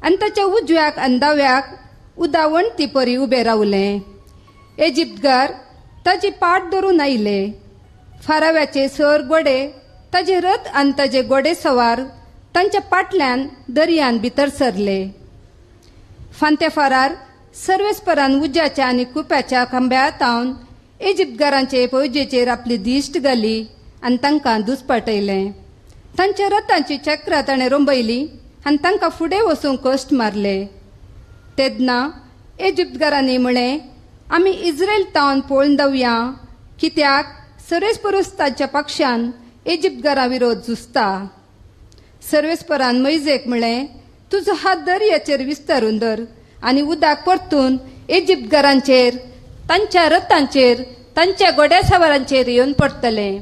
आनी ताच्या उजव्याक आनी दाव्याक उदा वण्टी परी उबें रावलें. इजिप्तकार ताजी पाट धरून आयले. फाराव्याचे सर गोडे, ताजे रथ आनी ताजे गोडे सवार तांच्या पाटल्यान दर्यान भितर सरले. फांत्या फारार सर्वेस्परान उज्याच्या आनी कुप्याच्या खांब्या तावन इजिप्तकारांचे फौजेचेर आपली दिश्ट घाली आनी तांकां दुस्पाटयलें. तांच्या रथांची चक्रां ताणें रोंबयली आनी तांकां फुडें वचूंक कश्ट मारले. तेन्ना इजिप्तकारांनी म्हळें, आमी इस्रायल तावन पळोवन दवया, कित्याक सर्वेस्परूच तांच्या पक्षान इजिप्तकारां विरोध झुजता. सर्वेस्परान मैजेक म्हळें, तुजो हात दर्याचेर विस्तारून धर आनी उदक परतून इजिप्तकारांचेर, तांच्या रथांचेर, तांच्या गोड्या सवारांचेर येवन पडटलें.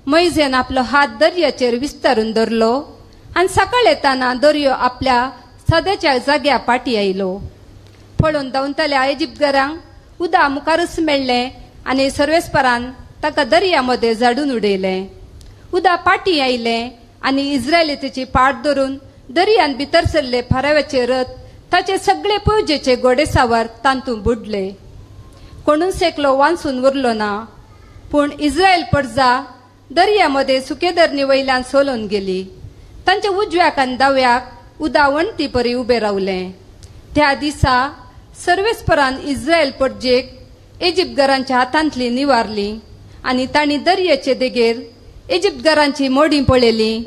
मैजेन आपलो हात दर्याचेर विस्तारून धरलो आनी सकाळ येताना दर्यो आपल्या सदाच्या जाग्या पाटी आयलो. पळोवन धांवतल्या इजिप्तकारांक उदा मुखारूच मेळ्ळें आनी सर्वेस्परान ताका दर्या मदें झाडून उडयलें. उदा पाटी आयलें आनी इस्रायलिताची पाट धरून दर्यान भितर सरले फाराव्याचे रथ, ताचे सगळे पौजेचे गोडे सावर तांतूं बुडले. कोणूच एकलो वांचून उरलो ना. पूण इस्रायल परजा दर्या मदें सुके धरणी वयल्यान सोलून गेली. तांच्या उजव्याक आनी दाव्याक उदा वण्टी परी उबें रावलें. त्या दिसा सर्वेस्परान इस्रायल परजेक इजिप्तकारांच्या हातांतली निवारली आनी तांणी दर्याचे देगेर इजिप्तकारांची मोडी पळयली.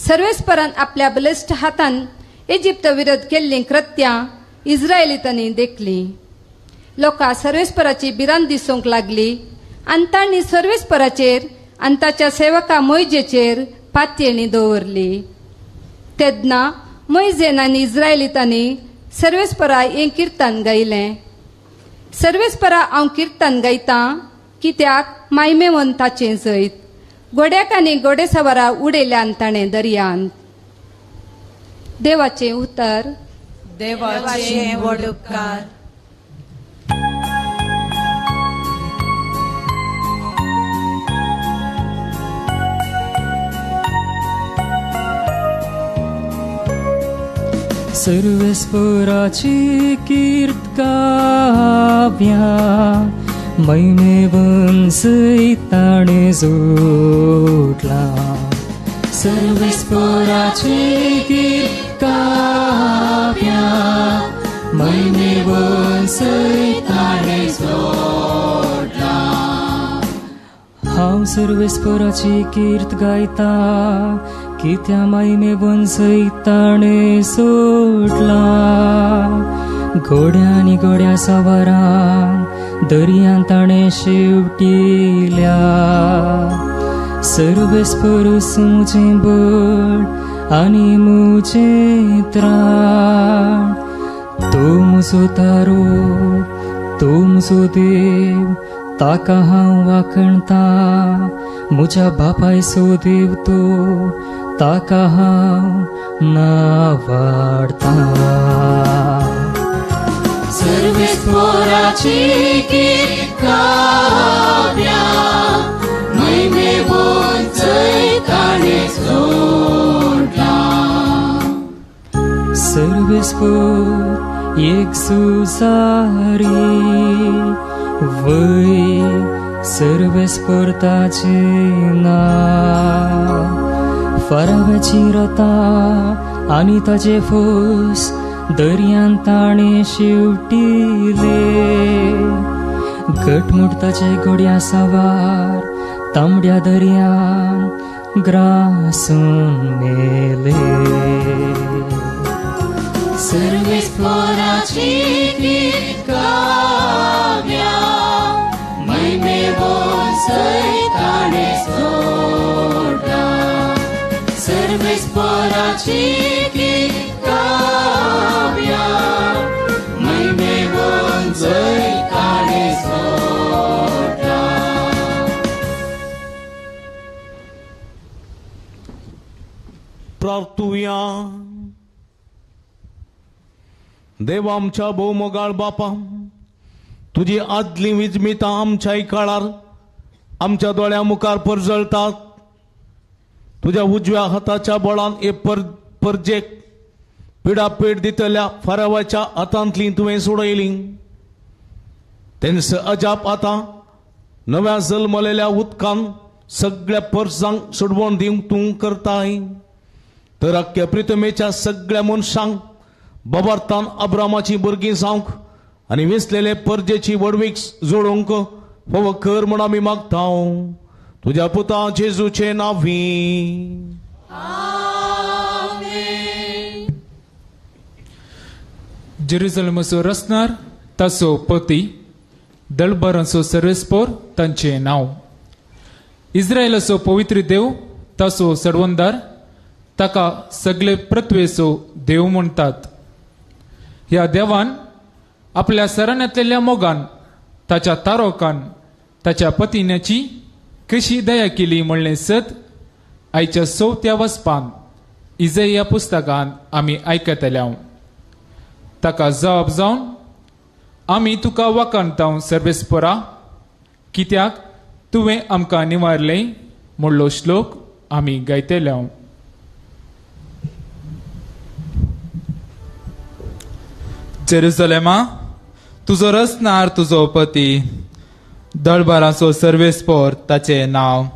सर्वेस्परान आपल्या बलिश्ट हातान इजिप्त विरोध केल्लीं कृत्यां इस्रायलितांनी देखली. लोकां सर्वेस्पराची भिरांत दिसूंक लागली आनी तांणी सर्वेस्पराचेर आनी ताच्या सेवका मोयजेचेर पातयेणी दवरली. तेन्ना मोयजेन आनी इस्रायलितांनी सर्वेस्परा हें किर्तन गायलें. सर्वेस्परा हांव किर्तन गायतां, कित्याक मायमेवन ताचें जैत गोड्याक आनी गोडे सवारा उडयल्यान ताणें दर्यांत. देवाचें उतर. देवाचे व्हड उपकार. सर्वेस्पराची कीर्त गाव्या, महिमेवन सैताणे जोडला. सर्वेस्पराची कीर्त गाव्या, सैताणें जोडलां. हांव सर्वेस्पराची कीर्त गायता, कित्या मायमेवन सैताणें सोडलां. घोड्या आनी घोड्या सवारांक दर्यांत ताणें शेवटिल्या. सर्वेस्परूच म्हजें बळ आनी म्हजें त्राण, तो म्हजो तारो, तो म्हजो देव, ताका हांव वाखणता. म्हज्या बापायचो देव तो, ताका हांव नावाडता. सर्वेस्पराची कीर्त गावया, महिमेवन सैताणें जोडलां. सर्वेस्पर एक सुजारी वय, सर्वेस्पर ताचें नांव. फाराव्याची रथा आनी ताचे फोस दर्यांत ताणें शेवटिले. घटमूट ताचे घोड्या सवार तांबड्या दर्यांत ग्रासून मेले. सर्वेस्पराची कीर्त गावया, महिमेवन सैताणें जोडलां. सर्वेस्पराची कीर्त गावया, महिमेवन सैताणें जोडलां. प्रार्थुया. देवा आमच्या भोवमोगाळ बापा, तुजी आदली विजमितां आमच्याय काळार आमच्या दोळ्या मुखार परजळतात. तुज्या उजव्या हाताच्या बळान हे परजेक पिडापीड दितल्या फारावाच्या हातांतली तुवें सोडयली. तेंच अजाप आतां नव्या जल्मलेल्या उदकान सगळ्या परसांक सोडवण दिवंक तूं करताय. तर अख्ख्या प्रितमेच्या सगळ्या मनशांक बाबार्थान अब्रामाची भुरगीं जावंक आनी वेसलेले परजेची व्हडवीक जोडूंक फावो कर म्हूण आमी मागता तुज्या पुता जेजूचे नांवी. जेरुजलमाचो रचणार ताचो पती, दळबरांचो सर्वेस्पोर तांचें नांव. इस्रायलाचो पवित्र देव ताचो सडवंदार, ताका सगळे पृथ्वेचो देव म्हणटात. ह्या देवान आपल्या सराण्यांतल्या मोगान ताच्या तारोकान ताच्या पतिन्याची कशी दया केली म्हणलें सत आयच्या चवथ्या वचपान इजय ह्या पुस्तकान आमी आयकतले. ताका जबाब जावन आमी तुका वाखाणता सर्वेस्परा, कित्याक तुवें आमकां निवारलें म्हणलो श्लोक आमी गायतले. जेरुसलेमा, तुजो रचणार तुजो पती, दळबाराचो सर्वेस्पोर ताचें नांव.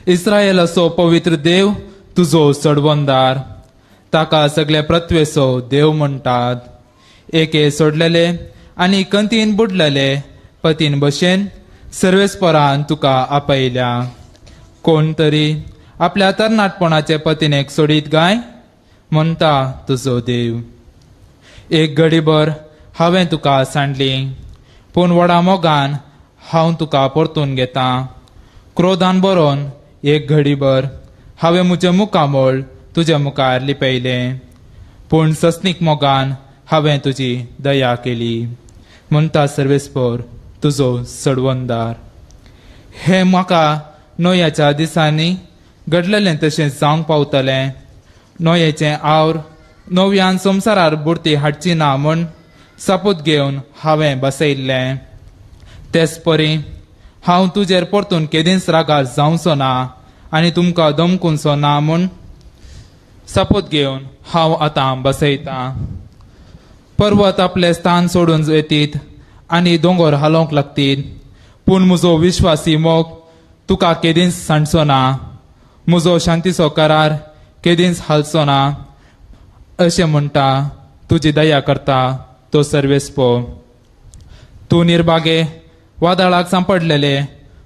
इस्रायलाचो पवित्र देव तुजो सडवंदार, ताका सगळे पृथ्वेचो देव म्हणटात. एके सोडलेले आनी कंतीन बुडलेले पतीन भशेन सर्वेस्पोरान तुका आपयल्या. कोण तरी आपल्या तरणाटपणाचे पतीनेक सोडीत गाय म्हणटा तुजो देव. एक घडीभर हांवें तुका सांडली, पूण व्हडा मोगान हांव तुका परतून घेतां. क्रोधान बरोवन एक घडीभर हांवें म्हजें मुखामळ तुजे मुखार लिपयलें, पूण सस्नीक मोगान हांवें तुजी दया केली म्हणटा सर्वेस्पोर तुजो सडवंदार. हें म्हाका नोयाच्या दिसांनी घडलेलें तशें जावंक पावतलें. नोयेचें आवर नव्यान संवसारार बुडती हाडची ना म्हूण सापूत घेवन हांवें बसयल्लें. तेच परी हांव तुजेर परतून केदींच रागार जावचो ना आनी तुमकां दमकुनचो ना म्हूण सापूत घेवन हांव आतां बसयतां. पर्वत आपलें स्थान सोडून येतीत आनी दोंगर हालोवंक लागतीत, पूण म्हजो विश्वासी मोग तुका केदींच सांडचो ना, म्हजो शांतीचो करार केदींच हालचो ना, अशें म्हणटा तुजी दया करता तो सर्वेस्पो. तूं निर्भागे वादळाक सांपडलेले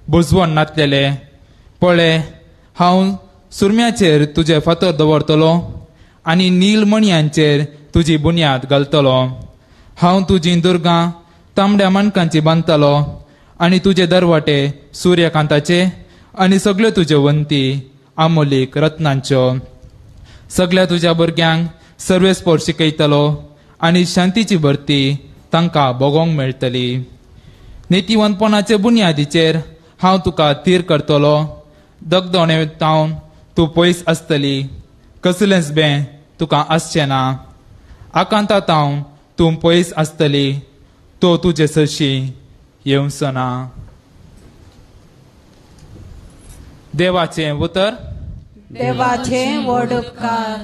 बुजवण नातलेले. पळे, हांव सुरम्याचेर तुजे फातर दवरतलो आनी नील मणयांचेर तुजी बुन्याद घालतलो. हांव तुजी दुर्गां तांबड्या माणकांची बांदतलो आनी तुजे दरवाटे सुर्यकांताचे आनी सगल्यो तुज्यो वंती आमोलीक रत्नांच्यो. सगल्या तुज्या भुरग्यांक सर्वेस्पोर शिकयतलो आनी शांतीची भरती तांकां भोगोंक मेळटली. नितीवंतपणाचे बुन्यादीचेर हांव तुका थीर करतलो. दगदोणे तावन तूं पयस आसतली, कसलेंच बें तुका आसचें ना. आकांता तावन तूं पयस आसतली, तो तुजे सरशी येवचो ना. देवाचें उतर. देवाचें व्हड उपकार.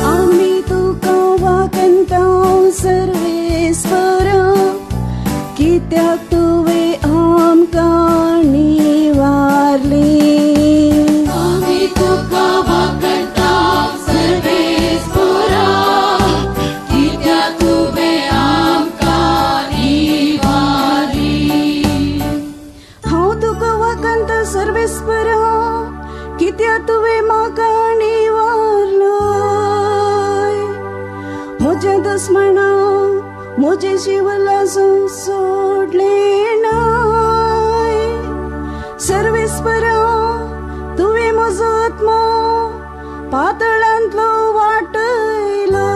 आमी तुका वाकंता सर्वेस्परा, कित्याक तुवें आमकां निवारली. आमी तुका वाकंता सर्वेस्परा, कित्याक तुवें आमकां निवारली. हांव तुका वाकंता सर्वेस्परा, कित्याक तुवें म्हाका निवारलो. म्हज्या दुस्मणा म्हजें शिवलासून सोडलें नाय. सर्वेस्परा, तुवें म्हजो आत्मो पातळांतलो वाटयलो.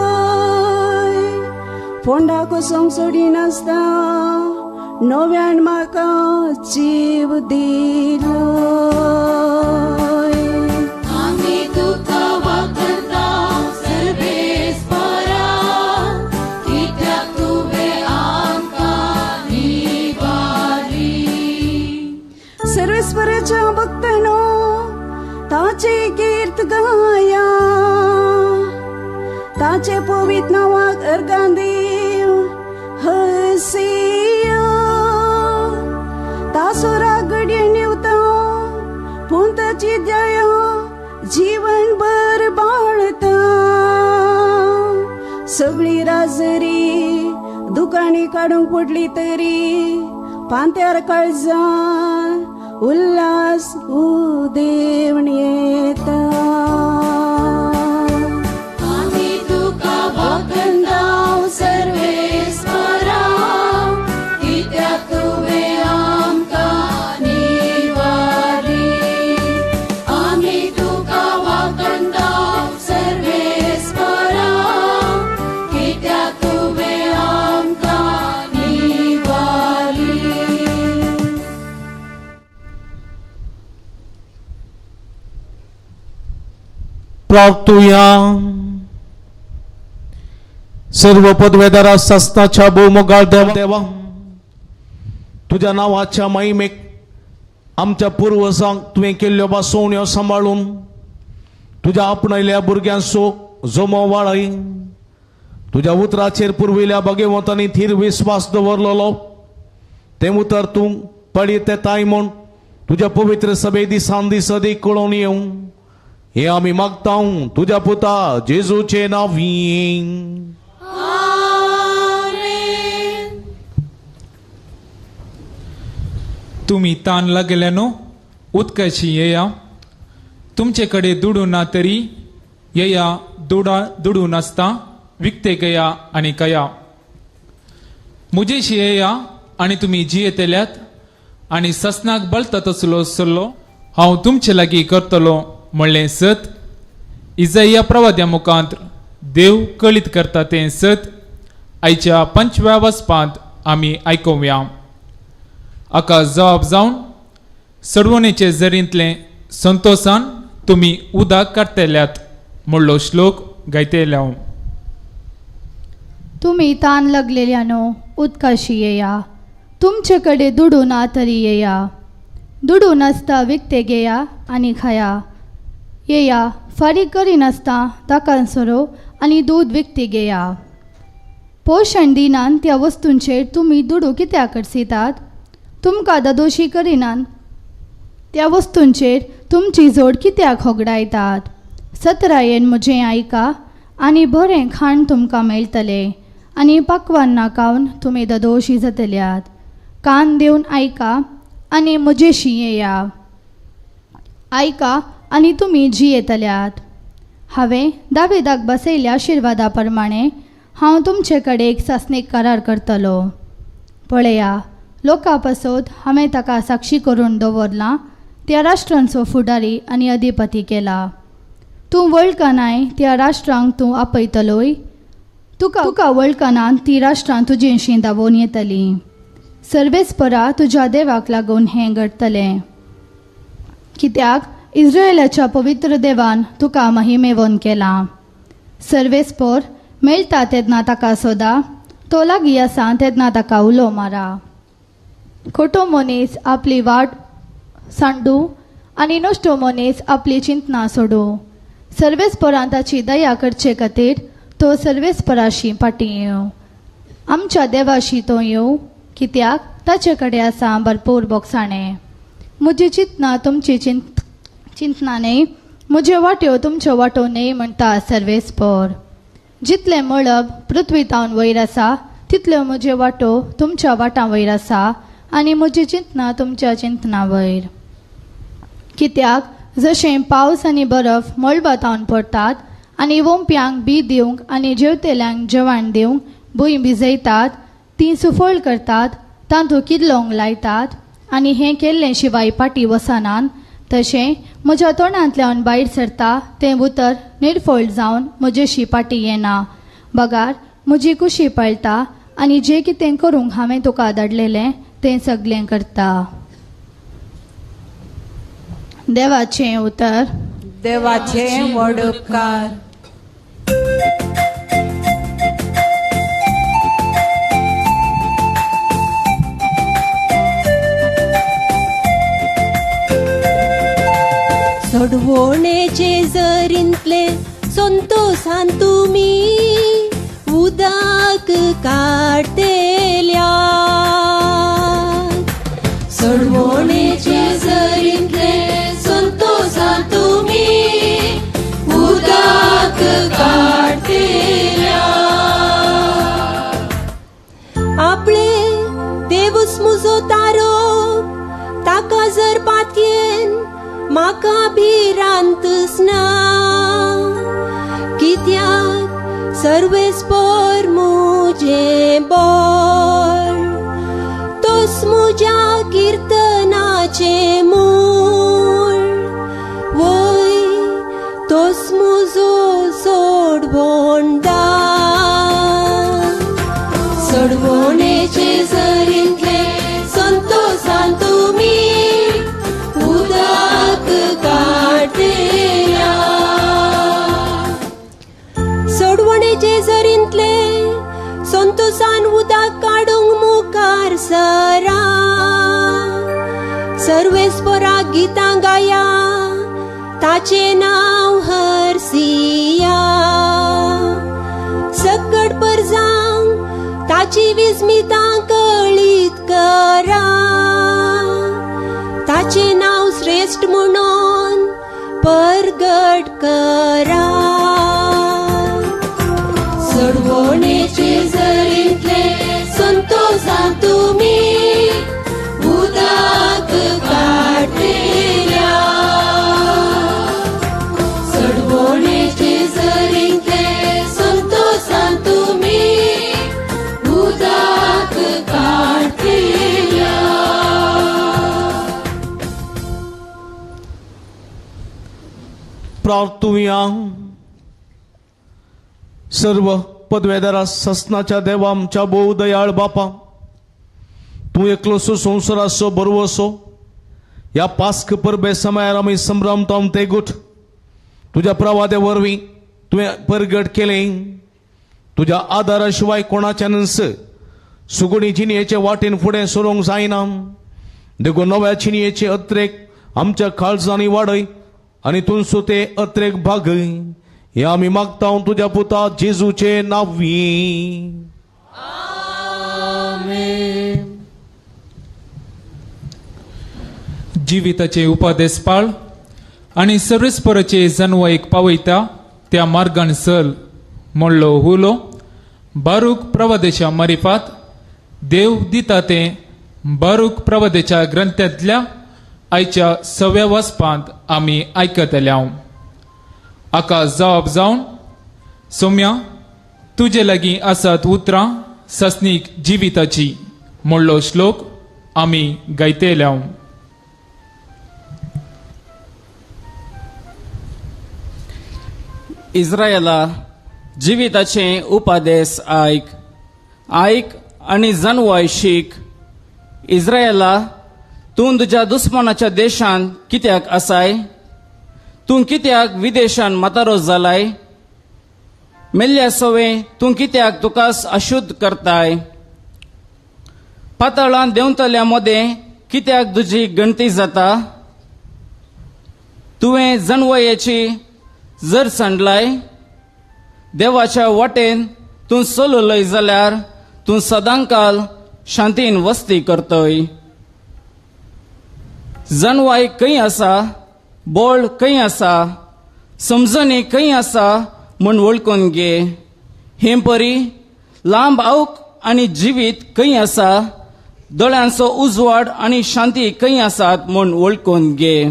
फोंडा कोसोंक सोडिनासता नव्यान म्हाका जीव दिलो. आमी तुका वाकंता सर्वेस्परा, कित्याक तुवें आमकां निवारली. सर्वेस्पराच्या भक्तांनो ताची कीर्त गाया, ताचे पवित्र नांवाक अर्गां दिव हसिया. ताचो राग घडये न्हिवता, पूण ताची दया जीवनभर बाळता. सगळी राजरी दुकानी काडूंक पडली तरी पांत्यार काळजान उल्हास उदेवन येता. आमी तुका वाकंता सर्वेस्परा, कित्याक तुवें आमकां निवारली. आमी तुका वाकंता सर्वेस्परा, कित्याक तुवें आमकां निवारली. प्रार्थुया. सर्व पदवेदारा सासनाच्या भोवमोगाळ देवा, तुज्या नांवाच्या महिमेक आमच्या पुर्वजांक तुवें केल्ल्यो बासोवण्यो सांबाळून तुज्या आपणायल्या भुरग्यांचो जमो वाळय. तुज्या उतराचेर पुर्विल्ल्या भाग्यवंतांनी थीर विस्वास दवरलेलो तें उतर तूं पळयत येताय म्हूण तुज्या पवित्र सभे दिसान दीस अदीक कळोवन येवं हे आमी मागता तुज्या पुता जेजूचे नांवी. तुमी तान लागल्यानो उदकाची येया, तुमचे कडेन दुडू ना तरी येया, दुडू नासता विकते गया आनी कया. म्हजेशी येया आनी तुमी जियेतल्यात आनी ससनाक बळता तसलो सल्लो हांव तुमचे लागीं करतलो म्हणलें सत इजया प्रवाद्या मुखांत देव कळीत करता तें सत आयच्या पंचव्या वचपांत आमी आयकुया. आका जबाब जावन सडवणेचे जरींतलें संतोसान तुमी उदक काडटल्यात म्हणलो श्लोक गायतले हांव. तुमी तान लागलेल्यानो उदकाशी येया, तुमचे कडेन दुडू ना तरी येया, दुडू नासता विकते घेया आनी खाया. येया फारीक करिनासता ताका सोरो आनी दूद विकते घेया. पोशण दिनान त्या वस्तूंचेर तुमी दुडू कित्याक खर्चितात? तुमकां दादोशी करिनान त्या वस्तूंचेर तुमची जोड कित्याक होगडायतात? सतरायेन म्हजें आयका आनी बरें खाण तुमकां मेळटलें आनी पाकवान खावन तुमी ददोशी जातल्यात. कान दिवन आयका आनी म्हजेशी येया. आयका आनी तुमी जियेतल्यात. हांवें दावेदाक बसयल्या आशिर्वादा प्रमाणे हांव तुमचे कडेन एक सासणीक करार करतलो. पळया, लोकां पासत हांवें ताका साक्षी करून दवरलां, त्या राष्ट्रांचो फुडारी आनी अधिपती केला. तूं वळखनाय त्या राष्ट्रांक तूं आपयतलोय, तुका वळखना ती राष्ट्रां तुजेशी दावोन येतलीं. सर्वेस्परा तुज्या देवाक लागून हें घडटलें, कित्याक इस्रायलाच्या पवित्र देवान तुका महिमेवन केलां. सर्वेस्पर मेळटा तेन्ना ताका सोदा, तो लागीं आसा तेन्ना ताका उलो मारा. खोटो मनीस आपली वाट सांडू आनी नश्टो मनीस आपली चिंतना सोडू. सर्वेस्परान ताची दया करचे खातीर तो सर्वेस्पराशी फाटीं येवं, आमच्या देवाशी तो येवं, कित्याक ताचे कडेन आसा भरपूर बोगसाणें. म्हजी चिंतना तुमची चिंतना न्हय, म्हज्यो वाट्यो तुमच्यो वांटो न्हय म्हणटा सर्वेस्पर. जितलें मळब पृथ्वी तावन वयर आसा तितल्यो म्हज्यो वांटो तुमच्या वाटां वयर आसा आनी म्हजी चिंतना तुमच्या चिंतना वयर. कित्याक जशें पावस आनी बरफ मळबा तावन पडटात आनी वोंप्यांक बी दिवंक आनी जेवतेल्यांक जेवण दिवंक भूंय भिजयतात, ती सुफळ करतात, तातूंत किल्लोंक लायतात आनी हें केल्लें शिवाय फाटीं वचनात, तशें म्हज्या तोंडांतल्यान भायर सरता तें उतर निर्फळ जावन म्हजेशी फाटीं येना, बगार म्हजी कुशी पाळटा आनी जें कितें करूंक हांवें तुका धाडलेलें तें सगळें करता. देवाचें उतर. देवाचें व्हड उपकार. सोडवणेचे जरींतले संतोसान तुमी उदक काडटेल्या. सोडवणेचे जरींतले संतोसान तुमी उदक काडटेल्या. आपले देवूच मुजो तारो, ताका जर पातयेन म्हाका भिरांतच ना, कित्याक सर्वेस्पर मुजें बळ, तोच मुज्या किर्तनाचें मूळ, वय तोच मुजो सोडवणदार. सोडवणेचे जरींतले संतोसान तुमी उदक काडटेल्या. सोडवणेचे जरींतले संतोसान उदक काडूंक मुखार सरा, सर्वेस्पराक गितां गाया, ताचें नांव हरसिया. सकट परजांक ताची विस्मितां कळीत करा, ताचें नांव श्रेश्ठ म्हणून परगट करा. सोडवणेचे जरींतले संतोसान तुमी उदक काडटेल्या. सोडवणेचे जरींतले संतोसान तुमी उदक काडटेल्या. प्रार्थुया. सर्व पदवेदारा ससनाच्या देवा आमच्या भोव दयाळ बापा, तूं एकलोसो संवसाराचो बरवसो ह्या पास्क परबे समयार आमी संभ्रमता ते गुठ तुज्या प्रवादे वरवीं तुवें परगट केलें. तुज्या आदारा शिवाय कोणाच्यानच सुगुणी जिणयेचे वाटेन फुडें सरूंक जायना, देखून नव्या चिनयेचे अत्रेक आमच्या काळजांनी वाडय आनी तुमचो ते अत्रेक भागय, हे आमी मागता तुज्या पुता जेजूचे नांवी. आमेन. जिविताचे उपदेश पाळ आनी सर्वेस्पराचे जनवायक पावयता त्या मार्गान सल म्हणलो हुलो बारूक प्रवादेशा मारिफात देव दिता तें बारूक प्रवादेच्या ग्रंथांतल्या आयच्या सव्या वचपांत आमी आयकतले. आका जवाब जावन सोम्या तुजे लागीं आसात उतरां सस्नीक जिविताची म्हणलो श्लोक आमी गायतले. इस्रायला जिविताचे उपदेश आयक, आयक आनी जनवाय शीक. इस्रायला, तूं तुज्या दुस्मानाच्या देशान कित्याक आसाय? तूं कित्याक विदेशान म्हातारो जालाय? मेल्ल्या सवे तूं कित्याक तुकाच अशुद्ध करताय? पातळान देंवतल्या मदें कित्याक तुजी गणती जाता? तुवें जनवयेची जर सांडलाय, देवाच्या वाटेन तूं चललय जाल्यार तूं सदांकाल शांतीन वस्ती करतय. जनवाय खंय आसा, बोळ खंय आसा, समजणी खंय आसा म्हूण वळखून घे. हे परी लांब आवक आनी जिवीत खंय आसा, दोळ्यांचो उजवाड आनी शांती खंय आसात म्हूण वळखून घे.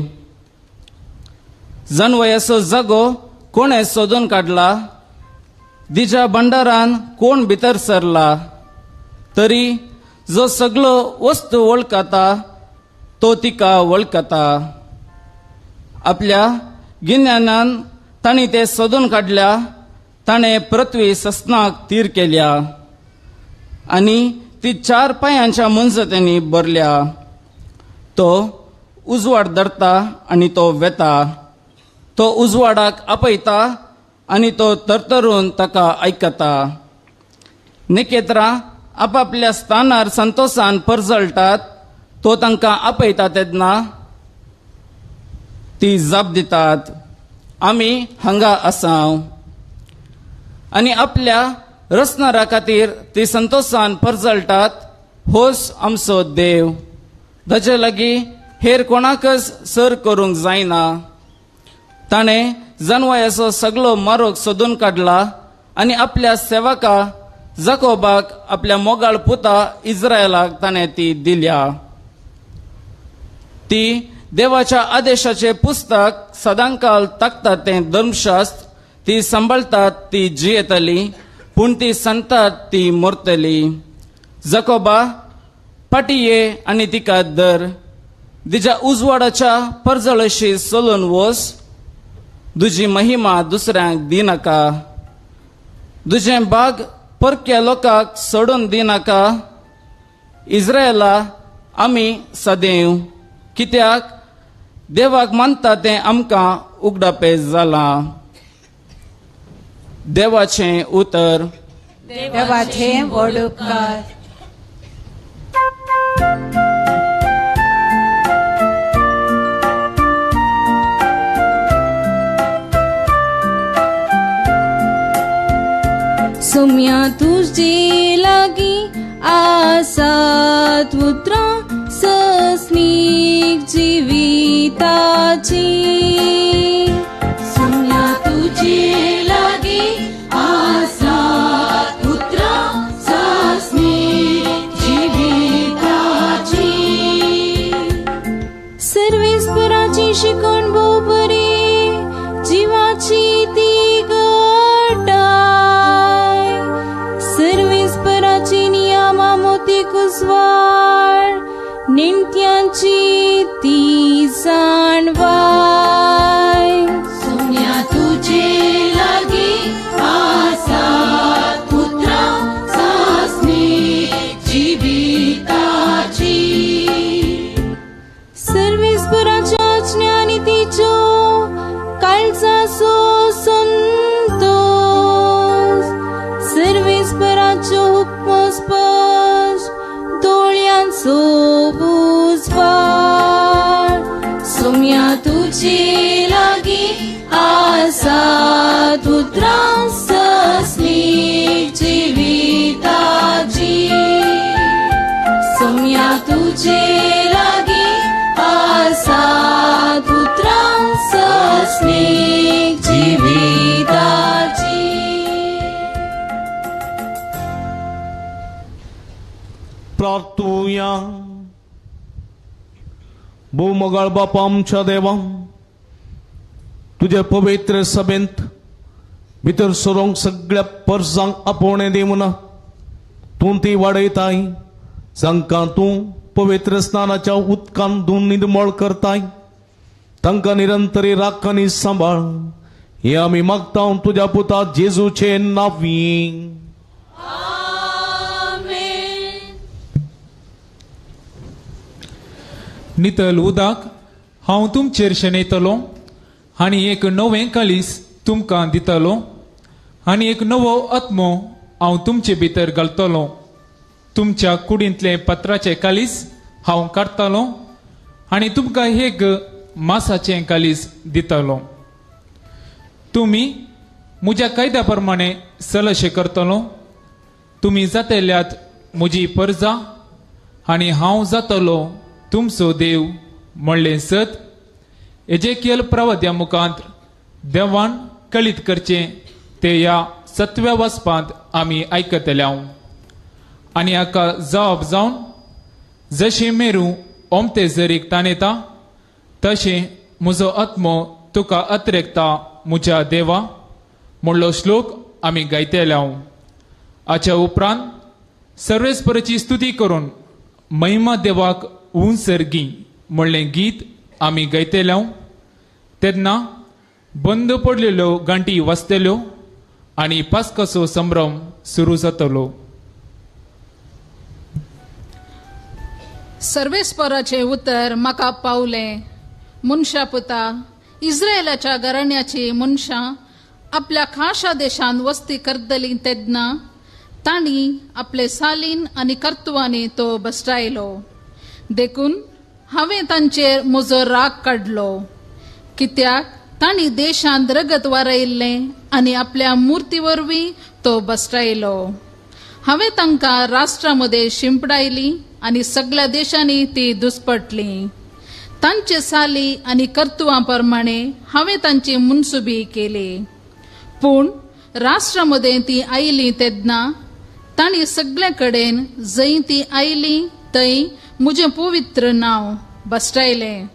जनवयाचो जागो कोणें सोदून काडला? दिजा भंडारान कोण भितर सरला? तरी जो सगळो वस्तू वळखता तो तिका वळखता. आपल्या गिन्यानान तांणी ते सोदून काडल्या, ताणें पृथ्वी ससनाक तीर केल्या आनी ती चार पांयांच्या मनजत्यांनी भरल्या. तो उजवाड धरता आनी तो वेता, तो उजवाडाक आपयता आनी तो तरतरून ताका आयकता. नखेत्रां आपापल्या स्थानार संतोशान परजळटात, तो तांकां आपयता तेन्ना ती जाप दितात, आमी हांगा आसा. आनी आपल्या रचणारा खातीर ती संतोशान परजळटात. होच आमचो देव, ताचे लागीं हेर कोणाकच सर करूंक जायना. ताणें जनवयाचो सगळो मारोग सोदून काडला आनी आपल्या सेवका जाकोबाक, आपल्या मोगाळ पुता इस्रायलाक ताणें ती दिल्या. ती देवाच्या आदेशाचें पुस्तक सदांकाल ताकता तें धर्मशास्त्र, ती सांबाळटात ती जियेतली, पूण ती सांगतात ती मरतली. जाकोबा फाटी ये आनी तिका धर, तिच्या उजवाडाच्या परजळशी चलून वच. तुजी महिमा दुसऱ्यांक दिनाका, तुजें बाग परक्या लोकांक सोडून दिनाका. इस्रायला, आमी सदैव कित्याक देवाक मानता तें आमकां उगडापेस जालां. देवाचें उतर. देवाचें व्हड उपकार. सोम्या तुजे लागीं आसात उतरां सस्नीक जिविताची. सोम्या तुजे लागीं आसात उतरां सस्नीक जिविताची. सर्वेस्पराची शिकवण भोव बरी, जिवाची ती गटाय. सर्वेस्पराची नियमा मोती कुजवाड, नेणत्यांची ती जाणवाय. सोम्या तुजे लागीं आसात उतरां सासनीक जिविताची. सर्वेस्पराच्या आज्ञा तिच्यो काळजाचो संतोष. सर्वेस्पराच्यो हुक्मो स्पश्ट, दोळ्यांचो उजवाड. सोम्या तुजे लागीं आसात उतरां सस्नीक जिविताची. सोम्या तुजे लागीं आसात सासनीक जिविताची. प्रार्थुया. भोवमगाळ बापा आमच्या देवा, तुज्या पवित्र सभेंत भितर सरोंक सगळ्या परसांक आपोवणें दिवन तूं ती वाडयताय, जांकां तूं पवित्र स्नानाच्या उदकान धुवन निर्मळ करताय, तांकां निरंतरी राख आनी सांबाळ. हें आमी मागता तुज्या पुता जेजूचे नांवी. नितल उदक हांव तुमचेर शेणयतलो आनी एक नवें काळीज तुमकां दितलो आनी एक नवो आत्मो हांव तुमचे भितर घालतलो. तुमच्या कुडींतलें पत्राचें काळीज हांव काडटलो आनी तुमकां एक मासाचें काळीज दितलो. तुमी म्हज्या कायद्या प्रमाणे सलशे करतलो. तुमी जातल्यात म्हजी परजा आनी हांव जातलो तुमचो देव म्हणलें सत एजेकियल प्रवाद्या मुखांत देवान कळीत करचें ते ह्या सतव्या वाचपांत आमी आयकतले. आनी हाका जबाब जावन जशें मेरू ओमते जरीक ताणेता तशें म्हजो आत्मो तुका अत्रेकता म्हज्या देवा म्हणलो श्लोक आमी गायतले. हाच्या उपरांत सर्वेस्पराची स्तुती करून महिमा देवाक उंसर्गी म्हणलें गीत आमी गायतले. तेन्ना बंद पडलेल्यो गांठी वाजतल्यो आनी पास्काचो संभ्रम सुरू जातलो. सर्वेस्पराचें उतर म्हाका पावलें. मनशा पुता, इस्रायलाच्या घराण्याची मनशां आपल्या खाशा देशांत वस्ती करतलीं तेन्ना तांणी आपले सालीन आनी कर्तुवांनी तो बसटायलो. देखून हांवें तांचेर म्हजो राग काडलो, कित्याक तांणी देशांत रगत वारयिल्लें आनी आपल्या मुर्ती वरवीं तो बसटायलो. हांवें तांकां राष्ट्रां मदें शिंपडायली आनी सगळ्या देशांनी ती दुस्पटली. तांचे साली आनी कर्तुवां प्रमाणे हांवें तांची मुनसुबी केली. पूण राष्ट्रां मदें ती आयली तेन्ना तांणी सगळे कडेन जंय ती आयली थंय म्हजें पवित्र नांव बसटायलें.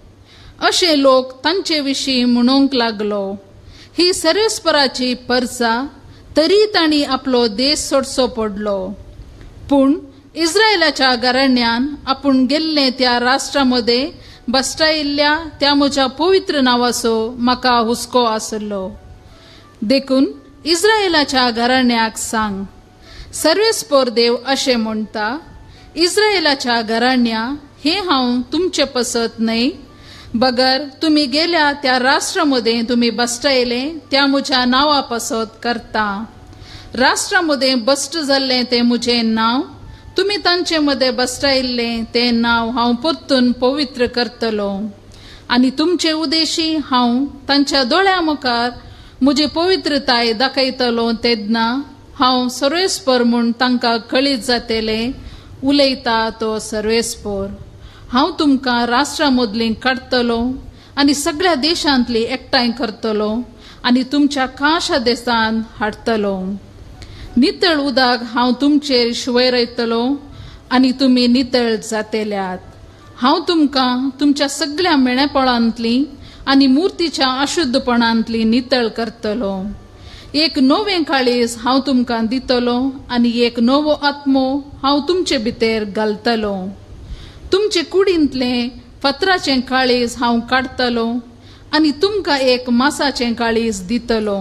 अशे लोक तांचे विशीं म्हणूंक लागलो, ही सर्वेस्पराची परजा, तरी तांणी आपलो देश सोडचो पडलो. पूण इस्रायलाच्या घराण्यान आपूण गेल्ले त्या राष्ट्रा मदें बसटायिल्ल्या त्या म्हज्या पवित्र नांवाचो म्हाका हुस्को आसलो. देखून इस्रायलाच्या घराण्याक सांग, सर्वेस्पर देव अशें म्हणटा, इस्रायलाच्या घराण्या, हें हांव तुमचे पसत न्हय, बगर तुमी गेल्या त्या राष्ट्रा मदें तुमी बसटायले त्या म्हज्या नांवा पासत करता. राष्ट्रा मदें बस्ट जाल्लें तें म्हजें नांव, तुमी तांचे मदें बसटायिल्लें तें नांव हांव परतून पवित्र करतलो आनी तुमचे उदेशी हांव तांच्या दोळ्या मुखार म्हजी पवित्रताय दाखयतलो. तेन्ना हांव सर्वेस्पर म्हूण तांकां कळीत जातलें, उलयता तो सर्वेस्पर. हांव तुमकां राष्ट्रां मदलीं काडटलो आनी सगळ्या देशांतली एकठांय करतलो आनी तुमच्या खाशा देशांत हाडटलो. नितळ उदक हांव तुमचेर शिंवयतलो आनी तुमी नितळ जातल्यात. हांव तुमकां तुमच्या सगळ्या मेणेपणांतली आनी मुर्तीच्या अशुद्धपणांतली नितळ करतलो. एक नवें काळीज हांव तुमकां दितलो आनी एक नवो आत्मो हांव तुमचे भितर घालतलो. तुमचे कुडींतलें फातराचें काळीज हांव काडटलो आनी तुमकां एक मासाचें काळीज दितलो.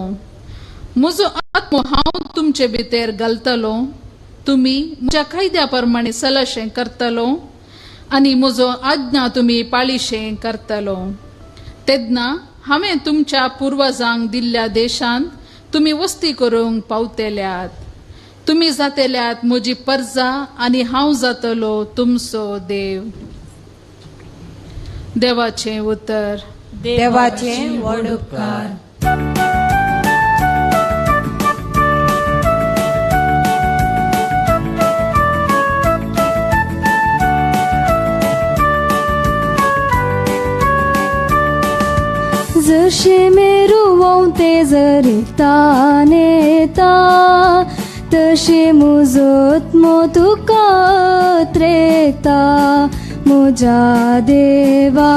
म्हजो आत्मो हांव तुमचे भितर घालतलो. तुमी म्हज्या कायद्या प्रमाणे सलशें करतलो आनी म्हजो आज्ञा तुमी पाळिशें करतलो. तेन्ना हांवें तुमच्या पुर्वजांक दिल्ल्या देशांत तुमी वस्ती करूंक पावतल्यात. तुमी जातल्यात म्हजी परजा आनी हांव जातलो तुमचो देव. देवाचें उतर. देवाचें व्हड उपकार. जशें जरी तानेता तशी मुजोत मो तुका त्रेता मुजा देवा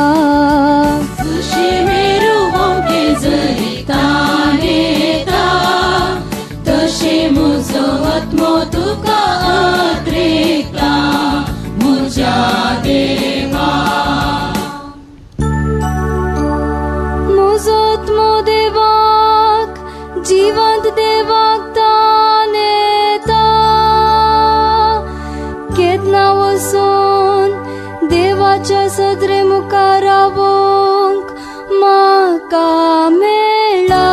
जशी मेरू वोंके जरी तानेता तशी मुजोत मो तुका त्रेता मुजा देवा मुजोत मो देवाक जिवंत देवाक तानेता केतना वचून देवाच्या सदरे मुखार रावंक म्हाका मेळ्ळा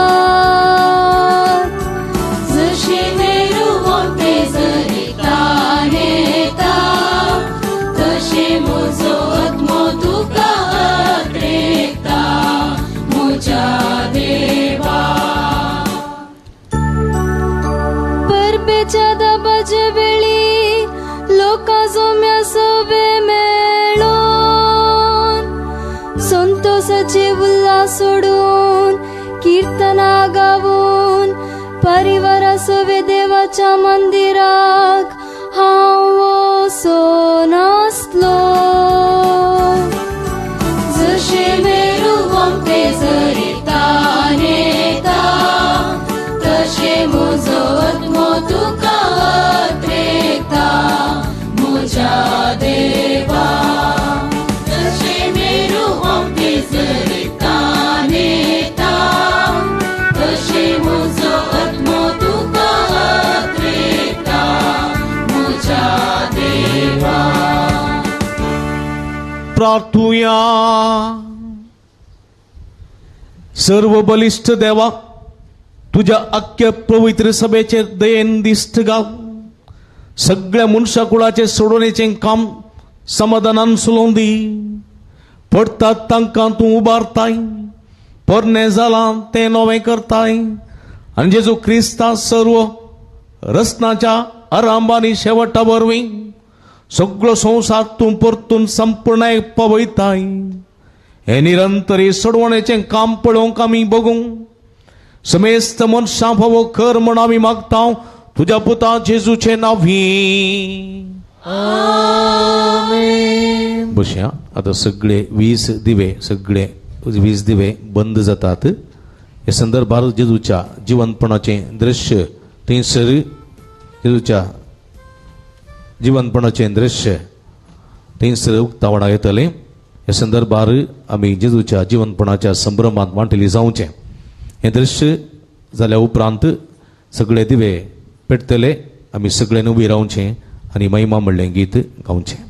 जशी मेरू वोंके जरी तानेता तशी मुजोत मो तुका त्रेता मुजा देवा परबेच्या दबाजे वेळी लोकां जम्या सवे मेळून संतोषाचे उल्हास सोडून कीर्तना गावून परिवारा सवे देवाच्या मंदिराक हांव वचून आसलो जशी मेरू वोंके जरी तानेता तशी मुजोत मो तुका त्रेता मुजा देवा जशी मेरू वोंके जरी तानेता तशी मुजोत मो तुका त्रेता मुजा देवा. प्रार्थुया. सर्व बलिष्ठ देवा तुझ्या अख्ख्या पवित्र सभेचे दयेन दिश्ट गाव सगळ्या मनशा कुळाचे सोडोवणेचें काम समाधानान चलोवं दी. पडटात तांकां तूं उबारताय, पोरणें जालां तें नवें करताय आनी जेजू क्रिस्ता सर्व रचनाच्या आरंभ आनी शेवटा वरवीं सगळो संवसार तूं परतून संपूर्ण पावयताय. हें निरंतरी सोडवणेचें काम पळोवंक आमी बगूंक समेस्त मनशां फावो कर म्हण आमी मागता तुज्या पुता जेजूचें नांवी. बसया. आतां सगळे 20 दिवे, सगळे 20 दिवे बंद जातात. हे संदर्भार जेजूच्या जिवंतपणाचें दृश्य थंयसर जेजूच्या जिवंतपणाचें दृश्य थंयसर उक्तावणाक येतलें. ह्या संदर्भार आमी जेजूच्या जिवंतपणाच्या संभ्रमांत वांटेली जावचें. हें दृश्य जाल्या उपरांत सगळे दिवे पेटतले, आमी सगळ्यांनी उबी रावचें आनी महिमा म्हणलें गीत गावचें.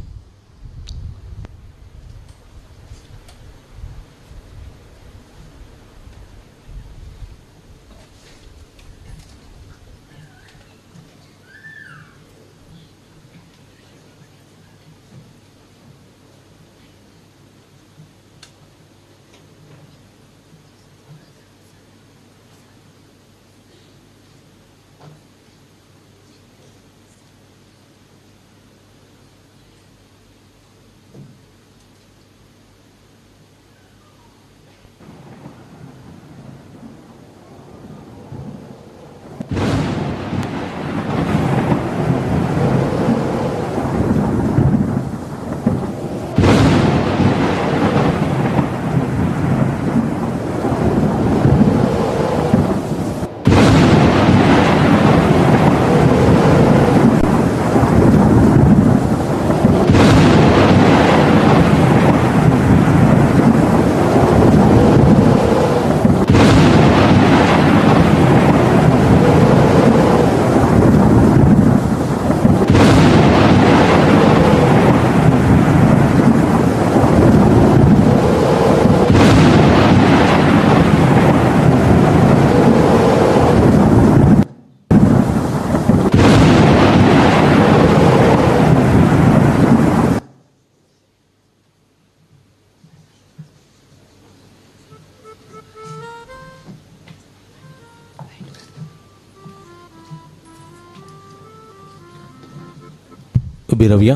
उबी रावया.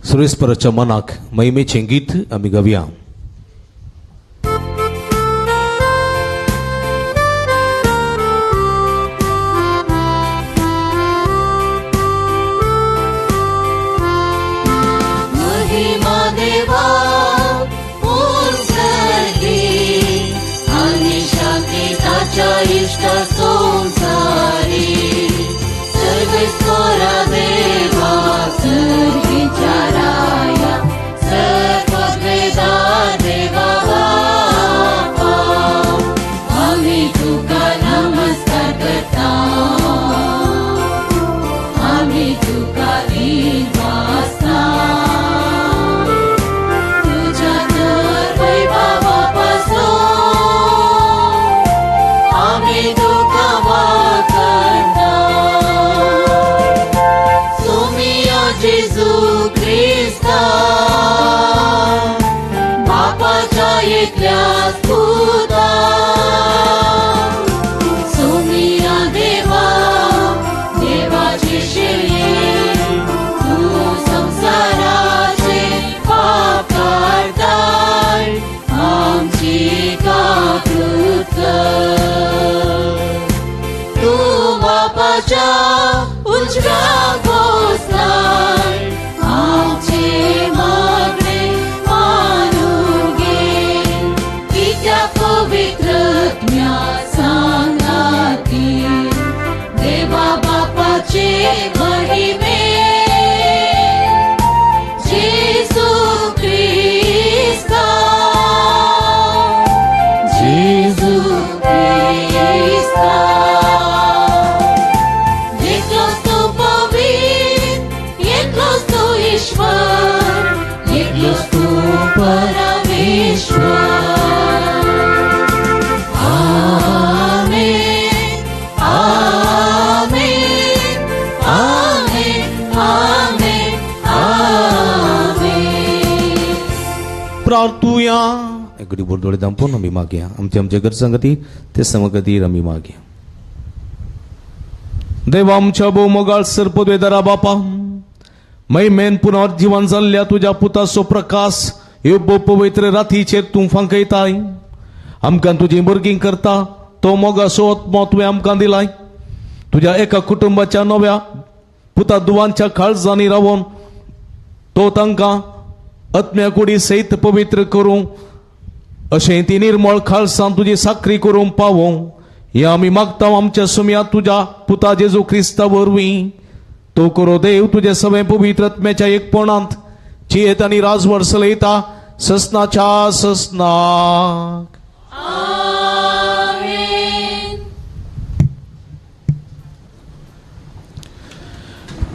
सुरेशपराच्या मनाक महिमेचें गीत आमी गावया. काडटा संवसारी सर्वेस्पोरा देवा सर्गीच्या राया सर्ववेदा देवा बापा आमी तुका नमस्कार करता आमी तुका दिनवासता तुझ्या तर वैभवा पासून आमी तुका वाखाणता सुमिया जेजू क्रिस्ता बापाच्या एकल्याच पुता सुमिया देवा देवाची शेळये तूं संवसाराचे पाप काडताय आमची काकूत कर तूं बापाच्या उजव्या बसलाय आमचे मागणे मानून घे कित्याक पवित्र आत्म्या सांगाती देवा बापाचे महिमे जेजू क्रिस्ता जेजू क्रिस्ता एकलोच तूं पवित्र एकलोच तूं ईश्वर एकलोच तूं परमेश्वर आमेन आमेन आमेन आमेन आमेन. प्रार्थुया एकडे बोरदोळे दांपून आमी मागया आमच्या आमच्या गरजां खातीर ते समा खातीर आमी मागया. देवा आमच्या भोव मोगाळ सर पदवेदारा बापा महिमेन पुनर्जीवन जाल्ल्या तुज्या पुताचो प्रकाश ह्यो भोव पवित्र रातीचेर तूं फांकयताय. आमकां तुजी भुरगीं करता तो मोगाचो आत्मो तुवें आमकां दिलाय. तुज्या एका कुटुंबाच्या नव्या पुता दुवांच्या काळजांनी रावन तो तांकां आत्म्या कुडी सयत पवित्र करूं अशें ती निर्मळ खालसान तुजी साकरी करूंक पावों हें आमी मागता आमच्या सुमया तुज्या पुता जेजू क्रिस्ता वरवीं. तो करो देव तुजे सगळें पवित्र आत्म्याच्या एकपणांत जियेत आनी राजवट चलयता ससनाच्या ससनाक.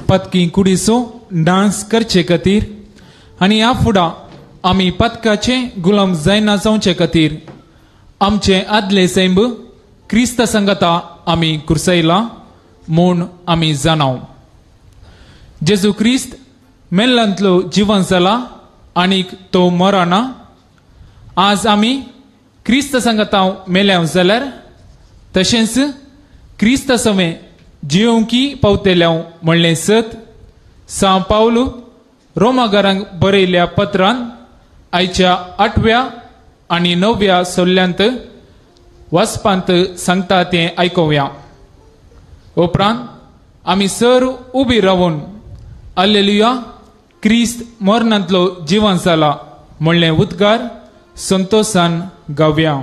पतकी कुडीचो डान्स करचे खातीर आनी ह्या फुडां आमी पतकाचे गुलाम जायना जावचे खातीर आमचे आदले सैंब क्रिस्त संगता आमी कुर्सयला म्हूण आमी जाणाव. जेजू क्रिस्त मेल्लांतलो जिवन जाला आनीक तो मरना. आज आमी क्रिस्त संगता मेल्याव जाल्यार तशेंच क्रिस्त सवें जियोंकी पावतेल्याव म्हणलें सत सां पावलू रोमागारांक बरयल्ल्या पत्रान आयच्या 8व्या आनी 9व्या सोल्ल्यांत वाचपांत सांगता तें आयकुया. उपरांत आमी सर उबी रावन आल्लेलुया क्रिस्त मरणांतलो जिवन जाला म्हणलें उद्गार संतोशान गावया.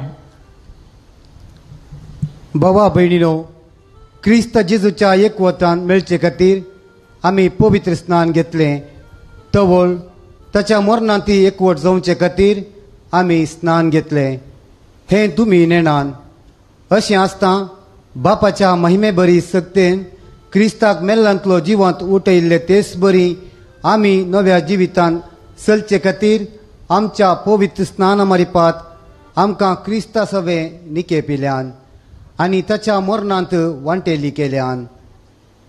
बाबा भयणीनो, क्रिस्त जेजूच्या एकवटान मेळचे खातीर आमी पवित्र स्नान घेतलें. तवळ ताच्या मरणांत ती एकवट जावचे खातीर आमी स्नान घेतलें हें तुमी नेणान. अशें आसता बापाच्या महिमे बरी सक्तेन क्रिस्ताक मेल्लांतलो जिवंत उठयल्ले तेच बरी आमी नव्या जिवितान चलचे खातीर आमच्या पवित्र स्नाना मारिपात आमकां क्रिस्ता सवें निके पिल्यान आनी ताच्या मरणांत वांटेली केल्यान.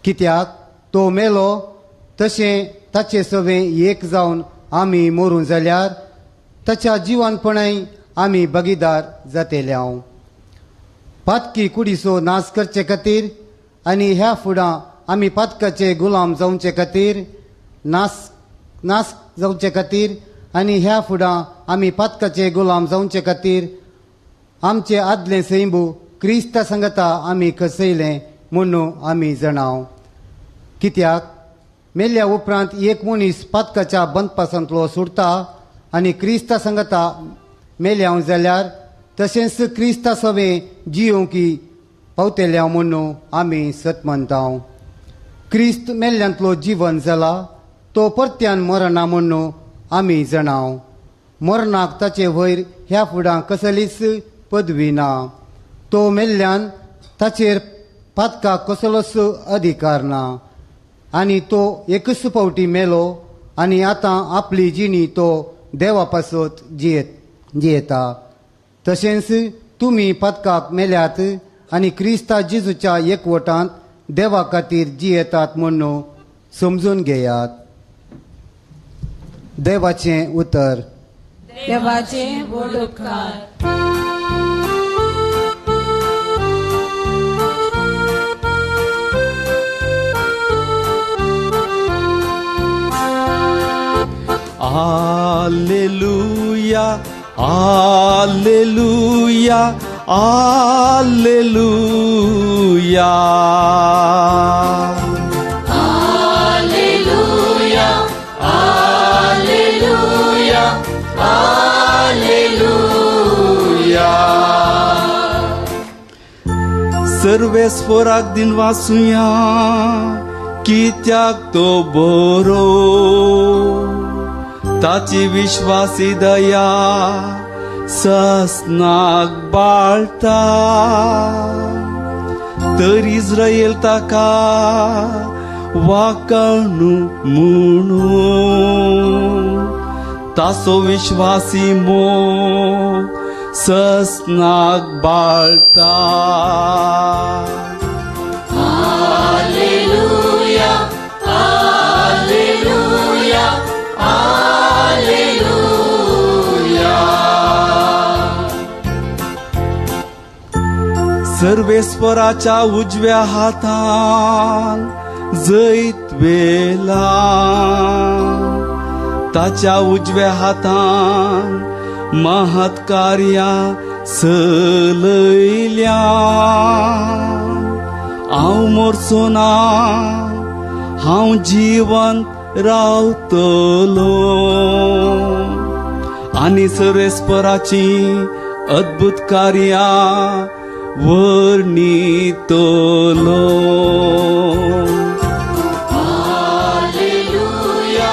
कित्याक तो मेलो तशें ताचे सवें एक जावन आमी मरूं जाल्यार ताच्या जिवानपणाय आमी भागीदार जातेले. हांव पातकी कुडीचो नाश करचे खातीर आनी ह्या फुडां आमी पातकाचे गुलाम जावचे खातीर नाश जावचे खातीर आनी ह्या फुडां आमी पातकाचे गुलाम जावचे खातीर आमचे आदले सैंबू क्रिस्ता सांगता आमी खसयलें म्हणून आमी जाणाव. कित्याक मेल्ल्या उपरांत एक मनीस पातकाच्या बंदपासांतलो सुटता आनी क्रिस्ता सांगता मेल्या जाल्यार तशेंच क्रिस्ता सवें जियोंकी पावतेल्या म्हणून आमी सत मानता. क्रिस्त मेल्ल्यांतलो जिवन जाला तो परत्यान मरना म्हणून आमी जाणाव. मरणाक ताचे वयर ह्या फुडां कसलीच पदवी ना. तो मेल्ल्यान ताचेर पातकाक कसलोच अधिकार ना आनी तो एकच फावटी मेलो आनी आतां आपली जिणी तो देवा पासत जियेता. तशेंच तुमी पातकाक मेल्यात आनी क्रिस्ता जेजूच्या एकवटांत देवा खातीर जियेतात म्हणून समजून घेयात. देवाचें उतर. देवाचें व्हड उपकार. Alleluia, Alleluia, Alleluia. Alleluia, Alleluia, Alleluia. सर्वेस्वराक दिन वासुया कित्याक तो बरो, ताची विश्वासी दया ससनाक बाळता. तर इस्रायल ताका वाकणू म्हणून तासो विश्वासी मोग ससनाक बाळता. Alleluia, Alleluia, Alleluia. सर्वेस्वराच्या उजव्या हातान जैत वेला, ताच्या उजव्या हातान महत् कार्या चलयल्या. हांव मरचो ना, हांव जिवंत रावतलो आनी सर्वेस्पराची अद्भुत कार्यां वर्णितलो. Alleluia,